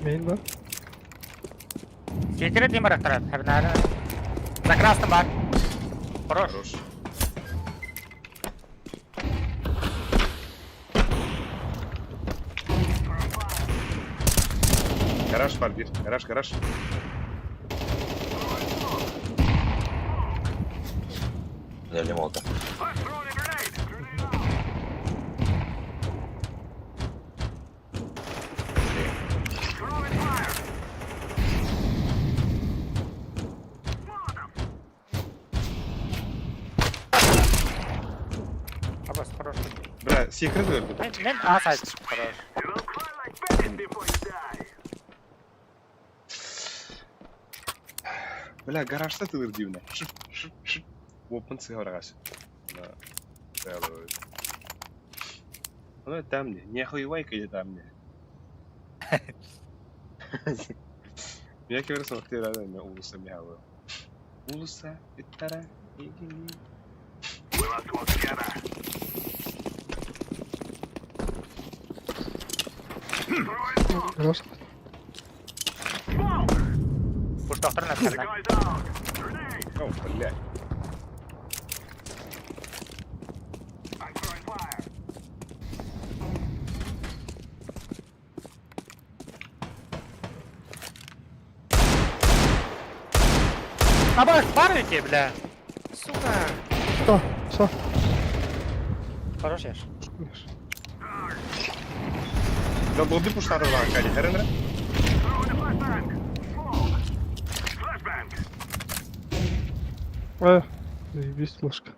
Main var. Секрет дим барактара. Херне. За красным бар. Хорош. Хорош. Гараж var bir. Garaj garaj. Нелем oldu. Абас, хорош. Бля, секрет öldü. Мен, мен А сайт. Хорош. Бля, гаражда тылыр дивне. Шып, шып, шып. Open сыгырагаш. Ну там не, не хуевай когда там не. Я кеверс вактира да улуса михалы. Улуса иттара игини. Garaj. Пушт тохтара на херне. О, бля. Абас, бар эти, бля. Сука. Что? Что? Хорош яш. Да лобби пуштары бар кали. Хәренре? Э, заебись, ложка.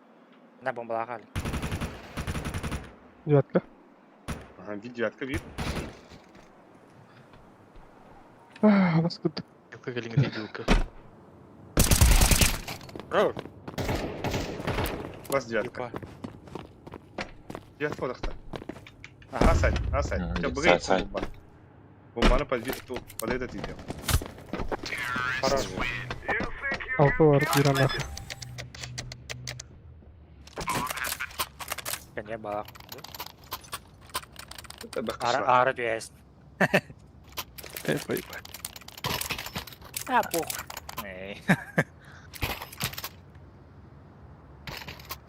На бомбалагали. Девятка. Ага, вид девятка, вид. А, у нас тут Вилка. Хорош. Вас девятка. Девятка одахта. Ага, сайт, а сайт. Мгм, Тебя сайт, быгай сайт. бомба. Бомбаны под вид тут, под этот идем. Хорош. алты var bir ana. Не бах. Это Ара, бахшла. ара есть. Эй, поебать. А, пух. Эй.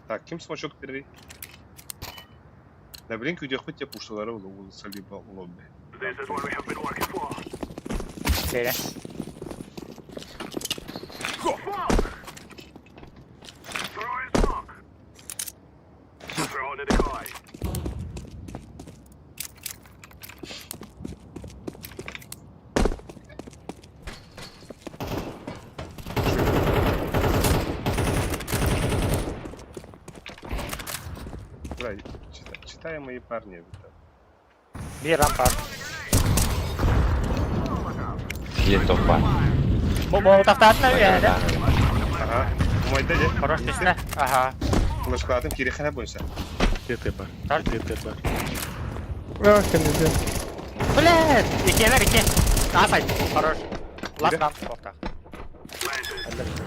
Так, кем смочок перери? Да блин, где хоть тебе пушталары улуса либо лобби. Серия. Бля, читаемые парни. Биир рампа. Биир топ бар. Бу болтахтаатына үйәдә. Ага. Умайда де. Хорош түсіне. Ага. Флешкалатым кирехана бойынша. ТТ бар. ТТ бар. А, кеннеде. Блядь! Икелер ике. Асай. Хорош. Лast рамп тоқта.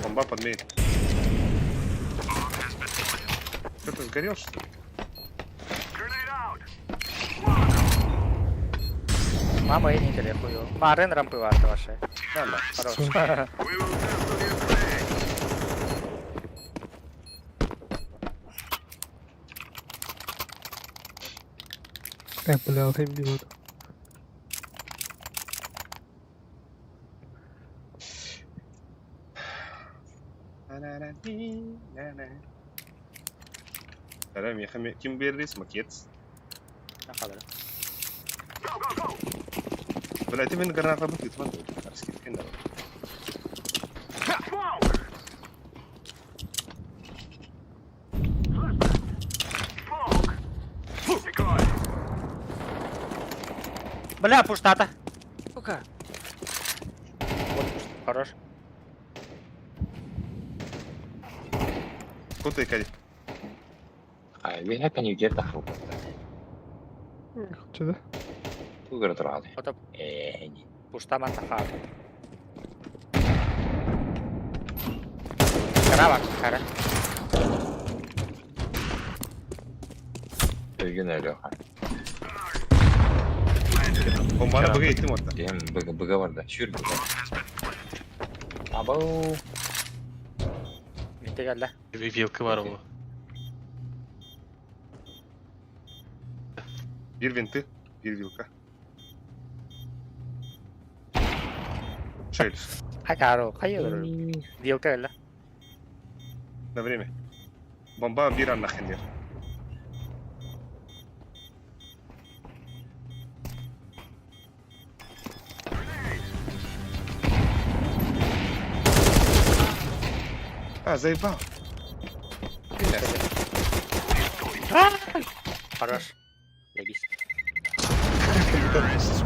Бомба под мейн. Кто-то сгорел, что ли? Мама и не телехую. Марын рампы варты ваши. Да, да. Хорош. Бля, алайым деп отыр. Ким бердис макет. Қалыр. Бля, ты мен граната бут итман. Арскеткен да. Бля, пуштата. Сука. Вот пушт. Хорош. Куда ты, Ай, how can you get the hook? Чыда. Тугар тұрады. Ото Э, пуштаман тахар. Карава, кара. Өлген әлі. Бомбаны быга иттим орта. Дем, быга быга бар да. Шүр быга. Абау. Митте келді. Вилка бар ол. Бир винты, бир вилка. Шейлс. Хакару, хайыр. Вилка келді. На время. Бомба бир аннахендер. А, заебал. Хорош. Заебись.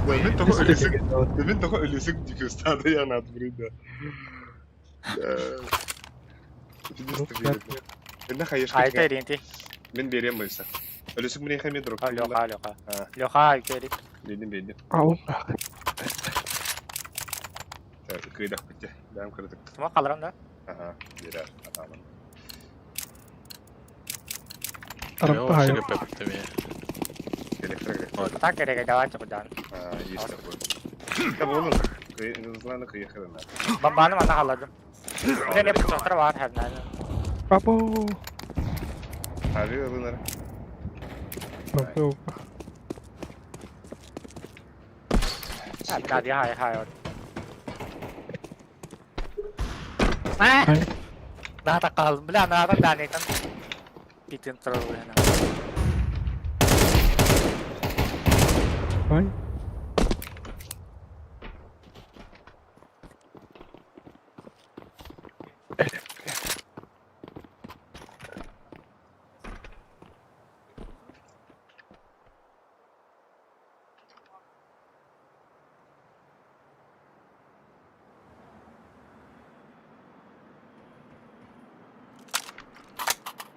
Мен того өлесік, мен того өлесік дикустады я над брыда. Мен хаешка. Айта ренти. Мен берем бойса. Өлесік мен хаме друг. Леха, Леха. А. Леха, айта ренти. Бедим, бедим. Ау. Так, кыйдах бітті. Бәм кірдік. Тума қалырам да? Ага, берер. Атамын. Рампа. Электрик. Так керек, давайте кудан. А, есть такой. Да, болын. Зланы кыйхырына. Бомбаны мана қаладым. Бля, не пустостар бар, хәбнәне. Абау. Ави ылыныр. Абау. Нади хай хай. А! Ната қалдым. Бля, ната данетан. Питен тұру яна. Ай.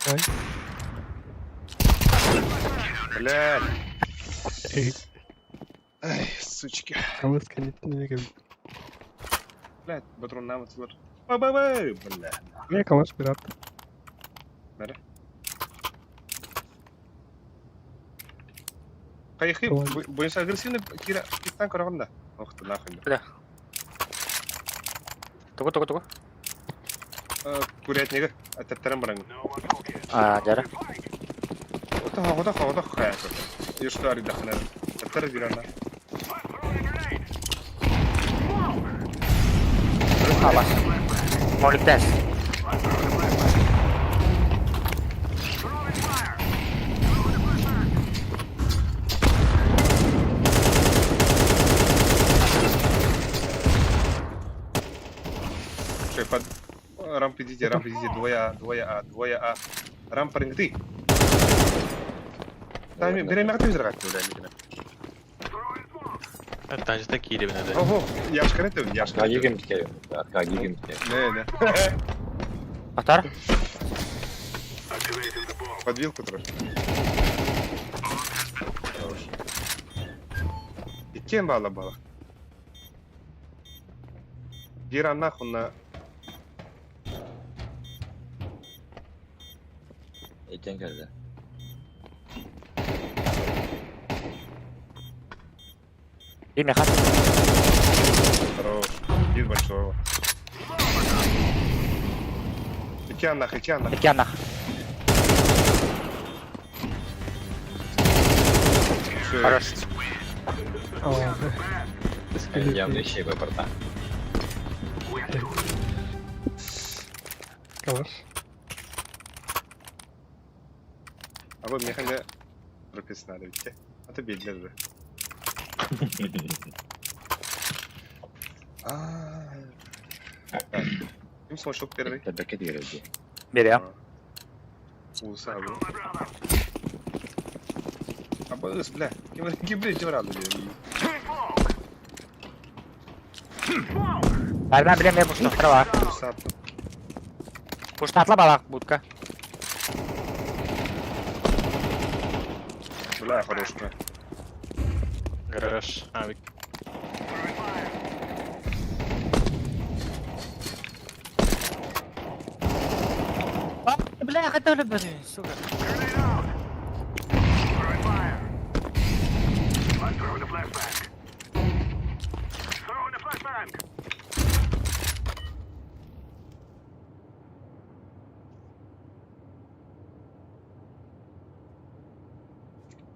Ай. Блядь. Ай, сучки. Камыз кенеттен неге. Блядь, патрон намытылар. Ба-ба-ба, бля. Не калаш пират. Бәрі. Кайхи, бойынша агрессивный кира киттан көрөгөн да. Ох ты нахуй. Бля. Тугу, тугу, тугу. Курятнига, аттаран баран. А, жара. Ота ота ота хая. Ешто ари дахна. Аттар бирана. Алас. Моликтес. Рамп идите, рамп идите, двое А, двое А, двое А. Рамп ты. Там беремяк ты взрывать, бля, Тажда кииребин этэ. Ого, яшканы ты, яшканы. Аркадий кемске. Аркадий кемске. Не, не. Атар. Подвилку трошки. Хорош. Иккен бала бала. Бир нахуй на... Иккен келді. Имя хат. Хорош. Бир большого. Иккен нах, иккен нах. Икки аннах. Всё, Хорош. А, скелет. Явно еще выбор, да. Калаш. А вы мне ханга прописано, видите? А то бедный же. Так. Ким смошок первый? Табака дегенде. Берем. Уса, бу. А бу бля. Ким ким бля жибер алды бля. Бармен билем я пушту бар. Уса. Пуштатла балак будка. Бля, хорош, бля. Гараж. Авик. Бля, хотел бы, сука.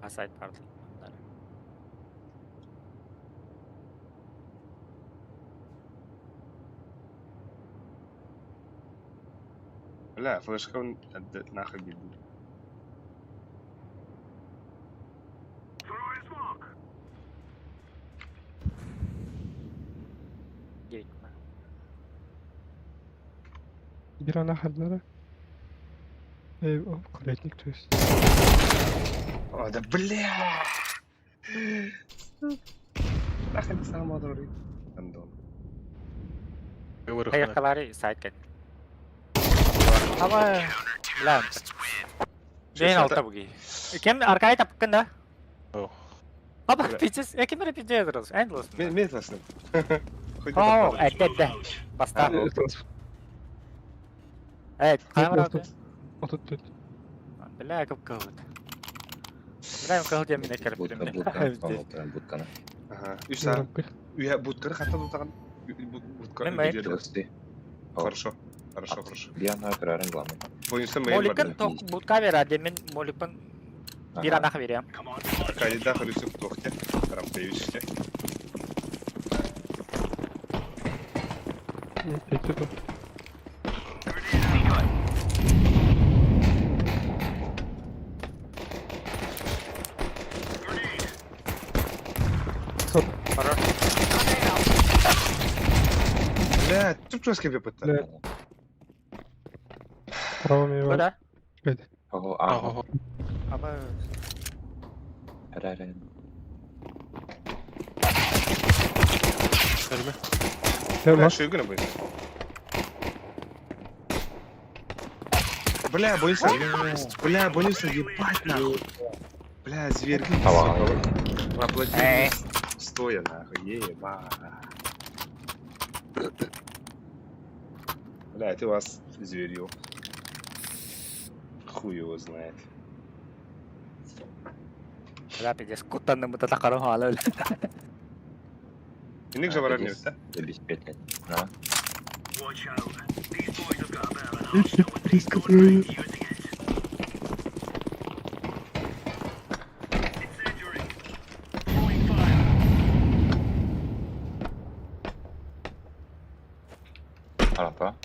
А сайт пардон. Бля, флешка нахуй бегут. Гейт. Бир ана хардара. Эй, о, курятник, то есть. О, да бля! Нахуй сам одоры. Андон. Выбор Хайкалари сайт кет. Аба, бля. Жейн алта буги. Кем аркай тапкын да? О. Аба, Бля. пиздец, я кем пиздец раз. Endless. Медленно. Хоть О, это да. Баста. Эй, камера. Вот тут, тут. Бля, как кого-то. Бля, кого я меня Будка, карпим. будка, будка. Ага. Үса. Уя будканы хатта тутаган. Будка. Мен бай. Хорошо. Хорошо, хорошо. Биана көрәрін главный. Бойынса мейн Моликын ток будка берadi, мен моликпын бир анах берем. Кайда хөрүсүк тохте. Рампевичте. Это тут. Сор. Хорош. Бля, туп чоска бепетта. Бля. Право мне Куда? Ого, а, Аба. көрәрін. Я Бля, лаш. шуйгуна бойынса. Бля, бойынса. Бля, бойынса, ебать нахуй. Бля, зверь. Аплодируй. Стоя нахуй, ебать. Бля, это вас зверью. Хуй его знает. Бля, пиздец, кутанны мыта такары халы. Иник же барар не да? Обеспечить. Да. Близко прыгаю. Рампа.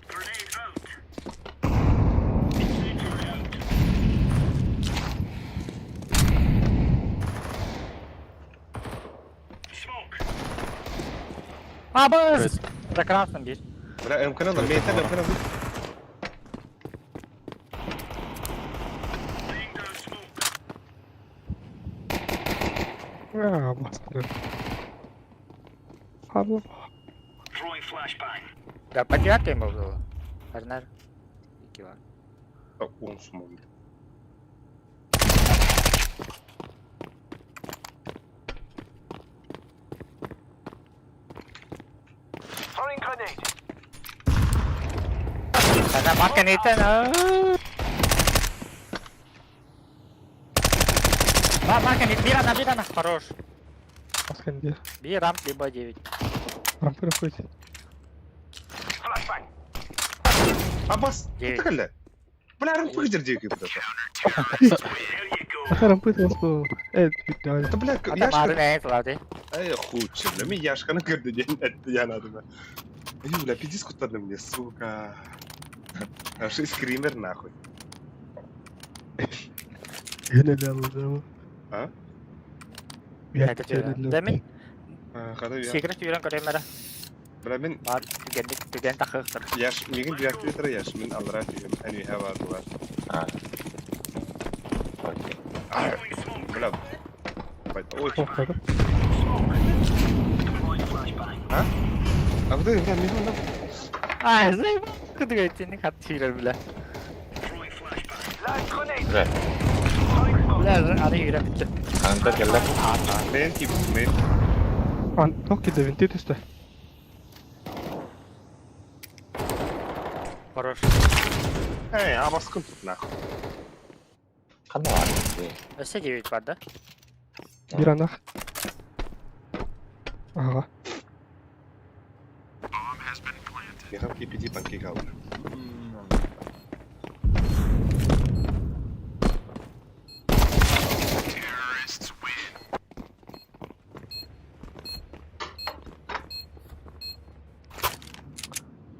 Абыз! За красным бир. Бля, МК надо, мейта, МК надо. А, бастырып. Абы. Да, по девятой был. Арнар. Икива. Он сумон. Она мака не та. Мака не бирана, бирана. Хорош. Масканде. Би рамп либо 9. Рампы хоть. Абас, Девять. это Бля, рампы где где это? Аха рампы тоску. Э, давай. Это бля, Это яшка. мары не лады. Эй, худше, бля, ми яшканы көрдү диэн этти надо. Эй, бля, пиздец куттадым мне, сука. Аж и скример нахуй. Генерал, А? Я Это Да мин Хада я. секрет үйрен көрөмөрө. Бля, мен Бар түгендик түген тахыктыр. яш, мигин диактиватор твиттера яш, мен алра дигән әни һава дуар. А. Окей. Бля. Бай, ой. Тоқтады. А? А вот бля, мин онда. Ай, заебал. Кудыгайтин хат сүйрер бля. Бля, Бля, аны үйрен битти. Анда келді. Мен тип, мен. Ан, тоқ кеде винти түсті. Хорош. Эй, а баскын тут нахуй. Қандай бар? Өсө 9 бар да. Бір анақ. Ага. Михам KPD панкейк алды.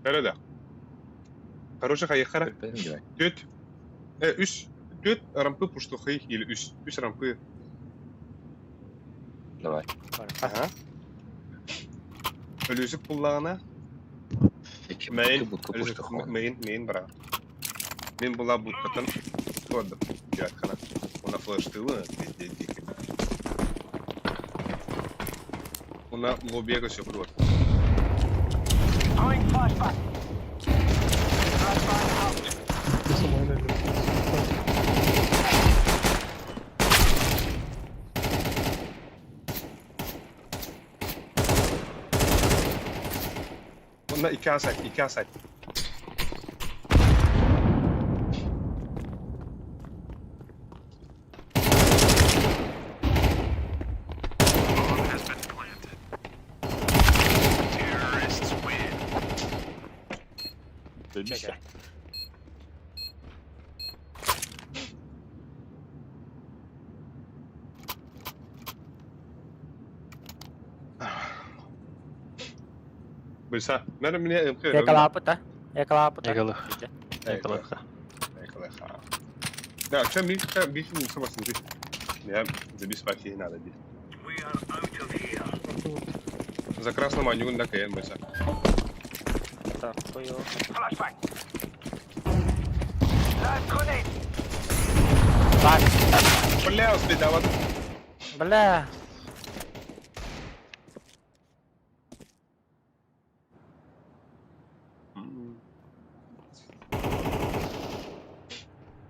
Öyle de. Короче, хайхара. Төт. Үс. Төт рампы пуштухы или үс. Үс рампы. Давай. Ага. Өлүсүк пуллагана. Iki Мейн. будка пуштухы. Мейн, мейн бара. Мен була будкатын. Ладно. Яткана. Она флеш тылы. Она лобега все будет. Онна iki asayt, iki asayt. Дönmüşler. Быса, наверное, мне МК. Якалапыта. Якалапыта. Якалы. Якалы. Якалы. Да, чем ми, чем би не сама смотри. Я забис пати надо бить. За красным они на КН быса. Так, хуё. Бак. Бля, успел Бля.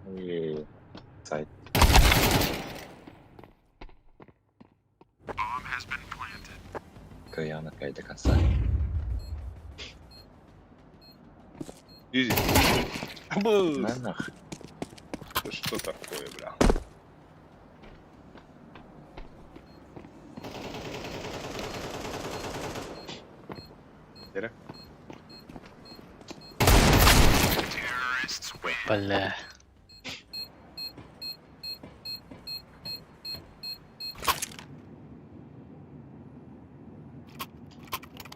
И сайт. Каяна кай до конца. Изи. Бус. На нах. Что такое, бля? Бля. Бля.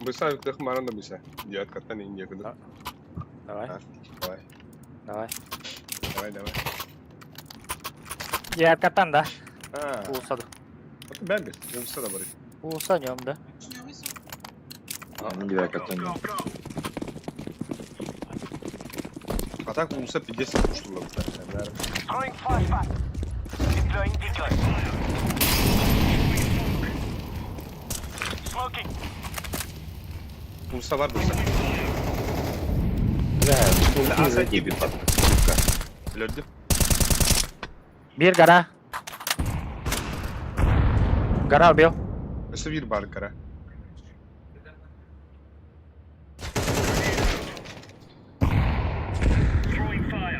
Быса, кых маранда быса. Я откатан и некуда. Давай, А, Давай, давай. давай, давай. Я катан, да? А, Улсаду. это бэмби. Я быса да барый. Улса нем, да? Не девятка тони. А так улса 50 ушло, бля. Бурса бар бурса. Бля, А, ты сзади. зайди, бипат, сука. Өлөрдүм. Бир гора. Гора убил. Өссө биир бар кара.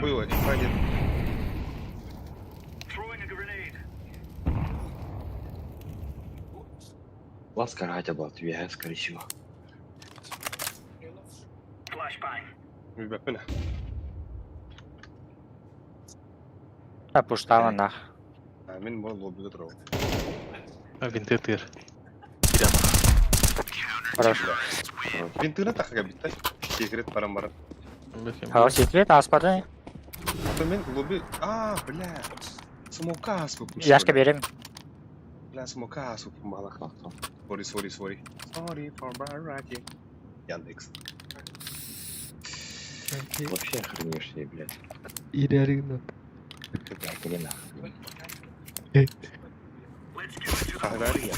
Ой, ой, инфа нет. Ласка Радя была, тебе, скорее всего. Билбэппин. А, пуштала нах. А, Мин бу лоббига турабын. А винты тыр. Хорош. Винтыны тахага битте. Секрет баран баран. Хорош секрет, аспады. А то мен лобби... А, бля. Смока аспыппын. Яшка берем. Бля, смока аспыппын балах. Sorry, sorry, sorry. Sorry for variety. Яндекс. Вообще охреневшие, блядь. Идеально. Бля, иди нахуй. Ахдари.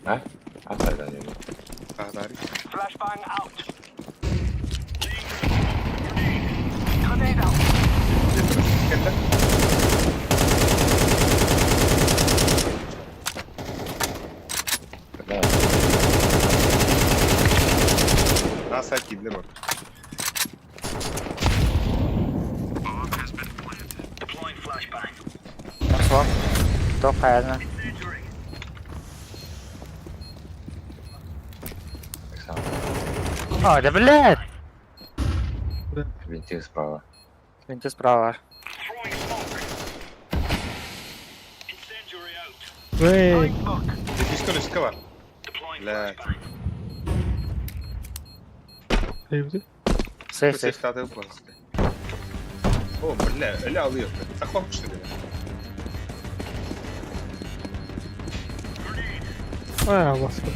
А? А тогда не ну. Ахдари. Кэллэ. Бля, Наса кидлер бар. Хорошо. То правильно. так само. О, да блядь! Винты справа. Винты справа. Эй, Дефискер үскэ бар. Бля. Эйбди. Сейф, сейф. Сейф таты просто. О, бля, ля алıyor. Сахвам что ли? А, ласка.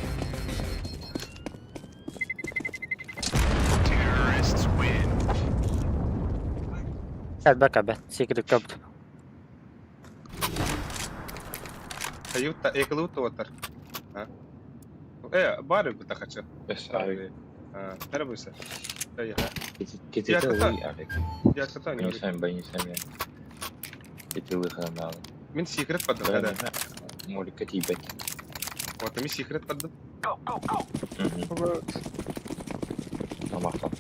Кәбе, кәбе. Секрет көпт. Аютта, экылы оттар. А? Э, бары бу тахачы. Бес, авик. А, тарабыса. Я, Кити Я ты ката- лы, авик. я ката Не не. сами, бои, не сами. Кити лы ханал. Мин секрет поддым, да. Молика ебать. Вот, мин секрет поддым. Угу. Намахал.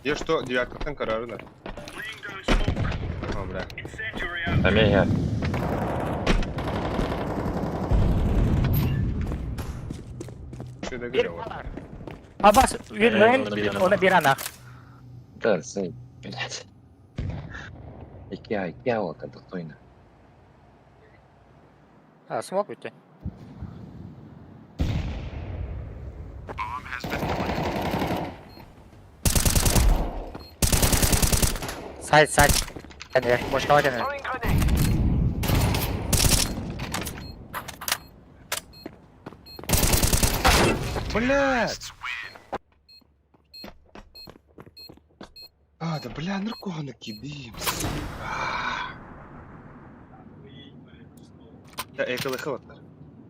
Я что, девяткаттан карарына. О, бля. Там я. Что это говорил? Абас, вин, оны бир ана. Да, сей, блядь. Икеа, Икеа, вот это достойно. А, смог уйти. Сайт, сайт. Бошка ватен. Блядь! А, да бля, нарконы кидим, сука. Да, экалы хватар.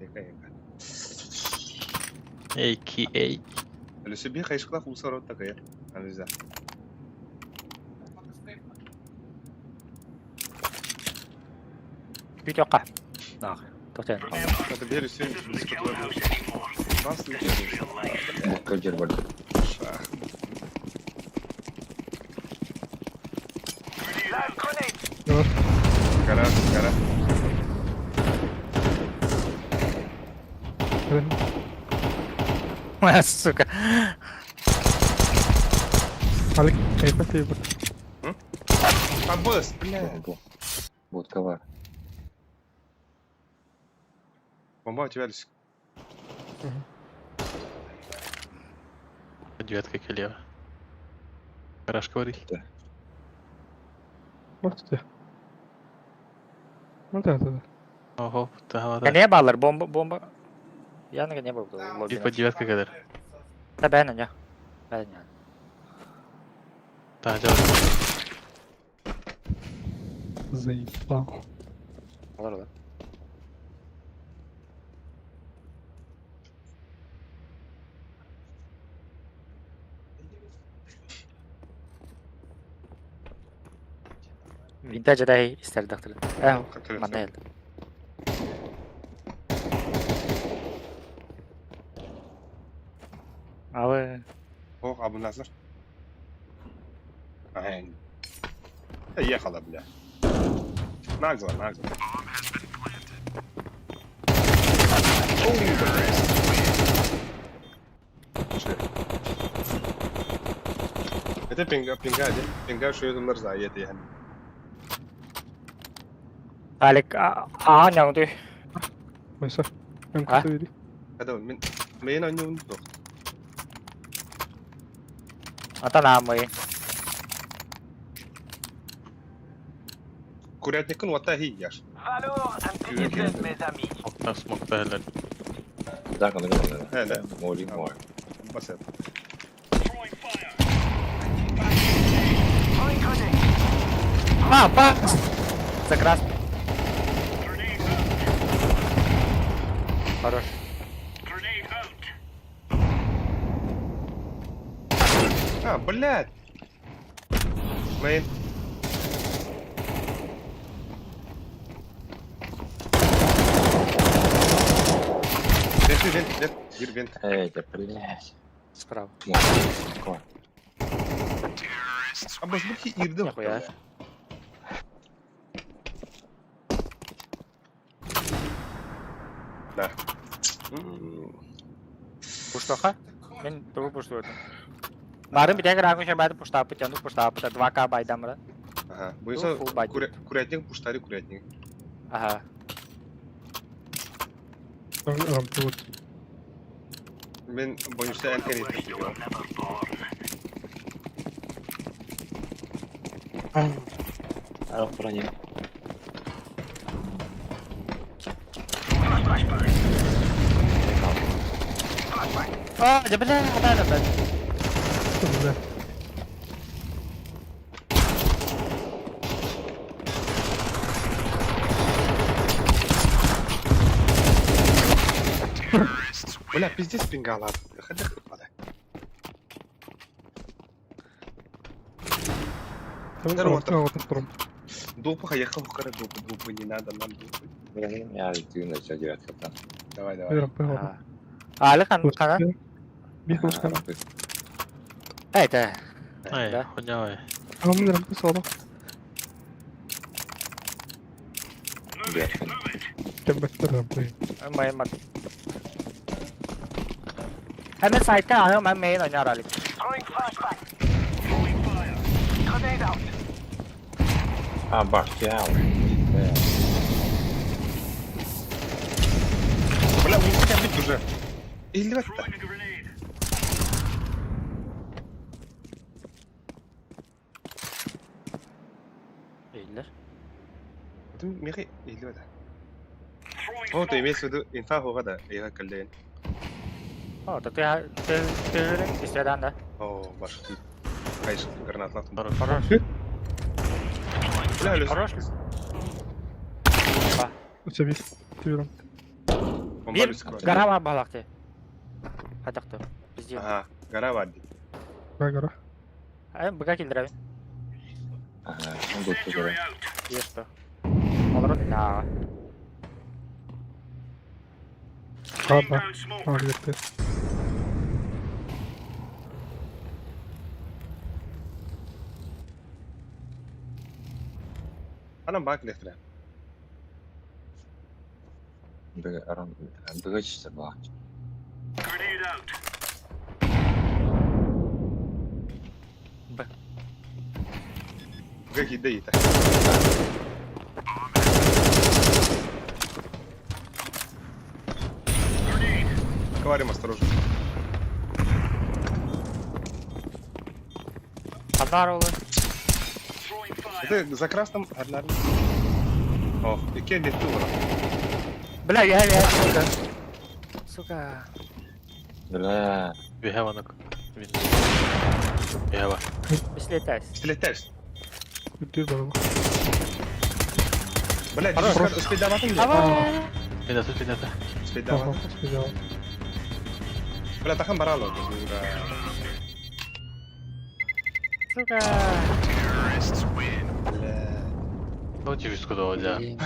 Эка, эка. AKA. Әлі бир хайшкала хулса рот такая. Анализа. Бүтөкка. Нах. Тоқтен. Это бер үсен Бас Букка жер бар. Кара, кара. Сука. Алик, эйбди, эйбди. Абыс, бля. Будка бар. Бомба у тебя лишь. Девятка келева. Гараж говори. Может, ты? Ну да, да, да. Ого, та Не баллар, бомба, бомба. Я не был. Типа девятка кадр. Да, бен, не. Бен, не. Та жа. Заебал. Алар, алар. Винта жадай истердахтыр. Э, манна ел. Абы. Ох, абынасыр. Ай. Ехала, бля. Нагло, нагло. Оу, бля. Че? Это пинга, пинга, де? Пинга, что это мерзает, я. Алик, а, няңды. Ойса. Мен А? күтө бери. Когда мен мен они не Ата намы. Курятникын вата хияш. Смокта, смокта хелен. Да, когда говорю. Э, да. Моли, мой. Басет. А, па! За красный. Хорош. А, блядь. Мейн. Вент, вент, вент, бир вент. Эй, да блядь. Справа. Мой. А базбухи ирдым. Нихуя. Да. Пуштоха? Мен тугу пушту этим. Барын битәгер агын шабады пуштапы, тяну пуштапы, 2К байдамра. Ага. Буюса Фу, бадит. курятник пуштари курятник. Ага. Рампы вот. Мен боюнча энкен А, броня. А, да бля, да, да, да. Бля. Бля, пиздец пингала. Ходи хыпада. Здорово, Здорово, Артур. Допы хаехал в кара допы, допы не надо нам допы. Я ты на все девятка там. Давай, давай. Рампы вот. Али хан хана. Бир кылышкан. Эй, да. Ай, Да. хуйня, ой. Рампы рампы соло. Девятка. Кембеттер рампы. Май мат. Hemen site'ten alıyorum ben main oynar Ali. А, бах, я. Бля, у меня бит уже. Или вот так. Değiller. Ты михай или вот. О, ты имеешь в виду инфа хогада, я коллег. О, да ты ты ты истедан да. О, ваш ты. Конечно, гранат лафтом. Хорош. Хорош. Бля, Люс. Хорош. Өсө бир. Түбү рампы. Он Bir балюс кроет. гора var balakta. Хатакты. Bizde. Ага, гора варди. Гора гора. Ay быга килдирәбин. Ага, он был туда. Есть. Олар на. Аба. А, где ты? Ана бак лехтре. Быгачься, бах. Б. Гаги дейта. Говорим осторожно. Хазар олы. Это за красным одна. Ох, и кем ты Бля, я я. Сука. Бля. Вихеванок. Вихева. Бислетась. Стрелять. Үтүр бар. Бля, хорош. Успей давать мне? Ава. Видата, видата. Успей давать. Бля, тахан барало. Сука. Бля. Ну, через куда, да. Блин.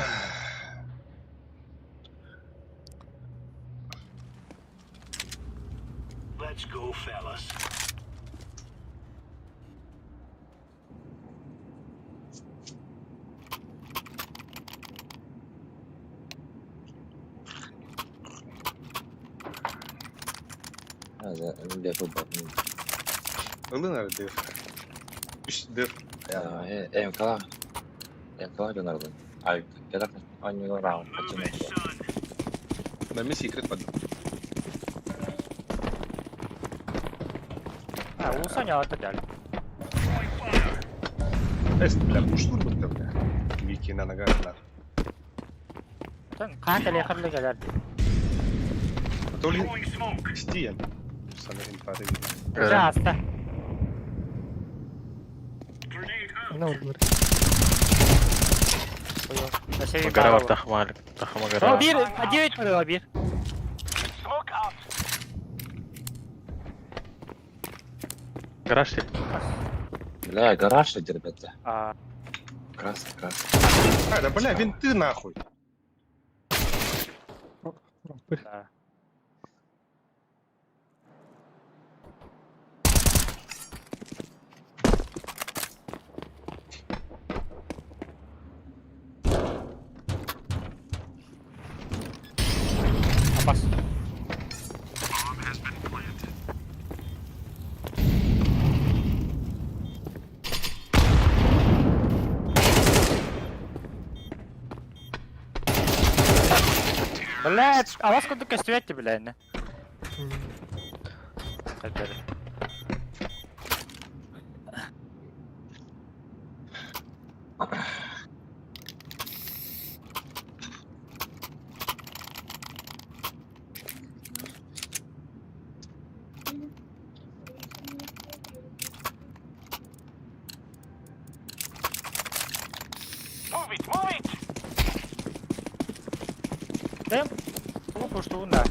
Левый бак. Ылын эрэ дыах. Үс дыах. МК. МК Леонардо. Ай, я так они раунд потянули. Нами секрет подал. А, Усаня это дали. Эст, бля, ушлур будто, бля. Вики на ногах, на. Хаан кэлиэ харлы кэлэр дии. То ли Стиен. Сана инфа Дьэ ааста. Она урдулар. Гора бар тахмалик. Тахма гора. Биир, девять было биир. Гараж ли? Бля, гараж эти, ребята. А, Красный, красный. А, да бля, винты нахуй. Рампы. да. Апас. Блядь, а вас куда костюете, бля, не? Это. Да, ну что да.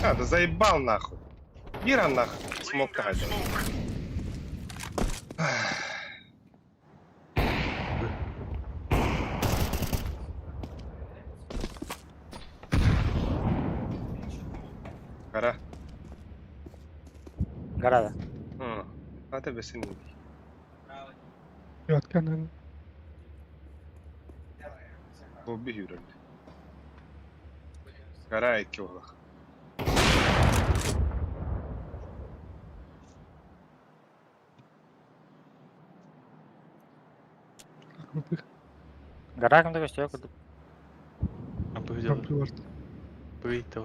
А, да заебал нахуй. Ира нахуй. Смог тахайда. Гора. Гора, да. Ата бесин. Девятка, Бобби хүрэл. Гора икки болох. Рампы. Гора кем-то костюе куда. Рампы видел. Рампы варт. Выйти.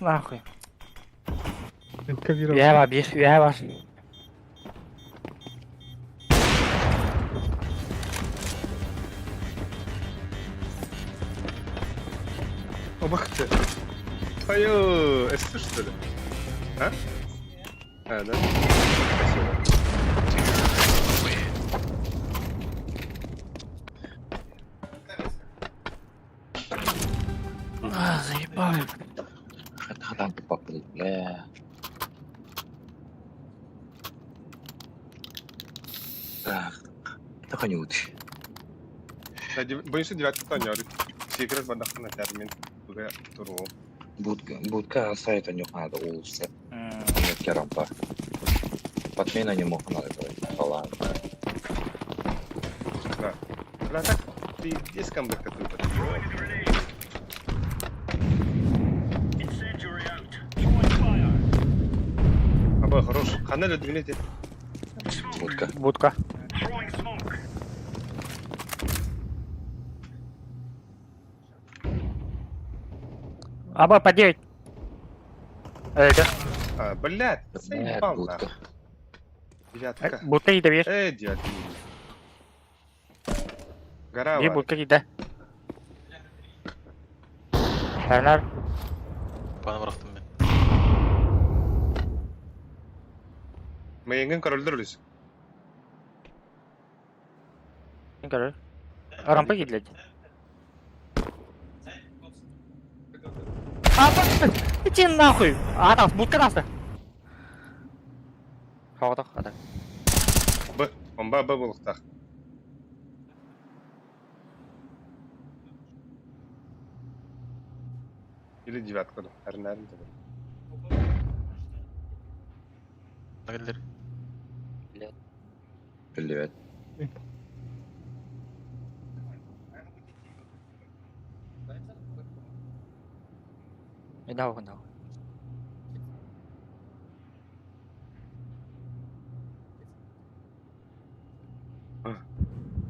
Нахуй. МК вира. Үһэ бар, биир, үһэ бар. Обах ты. Твою, СС что ли? А? А, да? Спасибо. А, заебали. Хатан тупак, бля. Так, так они ут. Боюсь, девятка танёр. Секрет бадахна термин. Туга туру. Будка, будка сайта не надо, улица. Нет, рампа. Подмена не мог надо говорить. Ладно. Да. Бля, так пиздец камбэк который Аба, хорош. Хана лөдүгүнэ Будка. Будка. Аба, по 9. Это. А, блядь, Блядь, заебал будка. нахуй. Девятка. Будка киирдэ биир. Э, девятка. Гора Биир бар. будка киирдэ. Эрнар. Баны бырахтым мин. Мейенген корольдер үлүс. Көрөр. Рампа киирдэ. А, иди нахуй! А, там, будка наста. Хоғытақ, ата. Б. Омба Б болуқтақ. Или девятка да. Әрін да. Нагеллер. Привет. Нахуй, нахуй.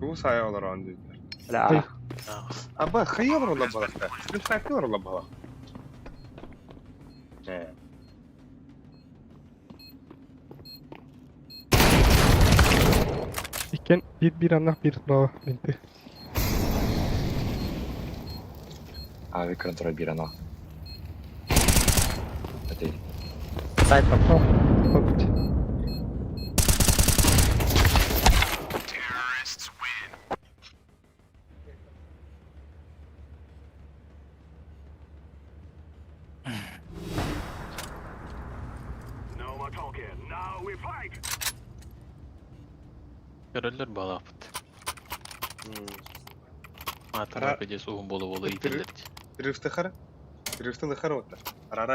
Бу сая олар он дейді. Бля. Аба, хайыр ола балақта. Сен хайыр ола балақ. Э. Ikken bir bir anlah bir bravo binti. Ави контроль бирана. Это Сайт Al. Al. Көрөллөр балаапыт. Ата Ара- педес уһун болу болу Тирі- ителлер. Рифті хара. Рифті лыхар оттар. Арара.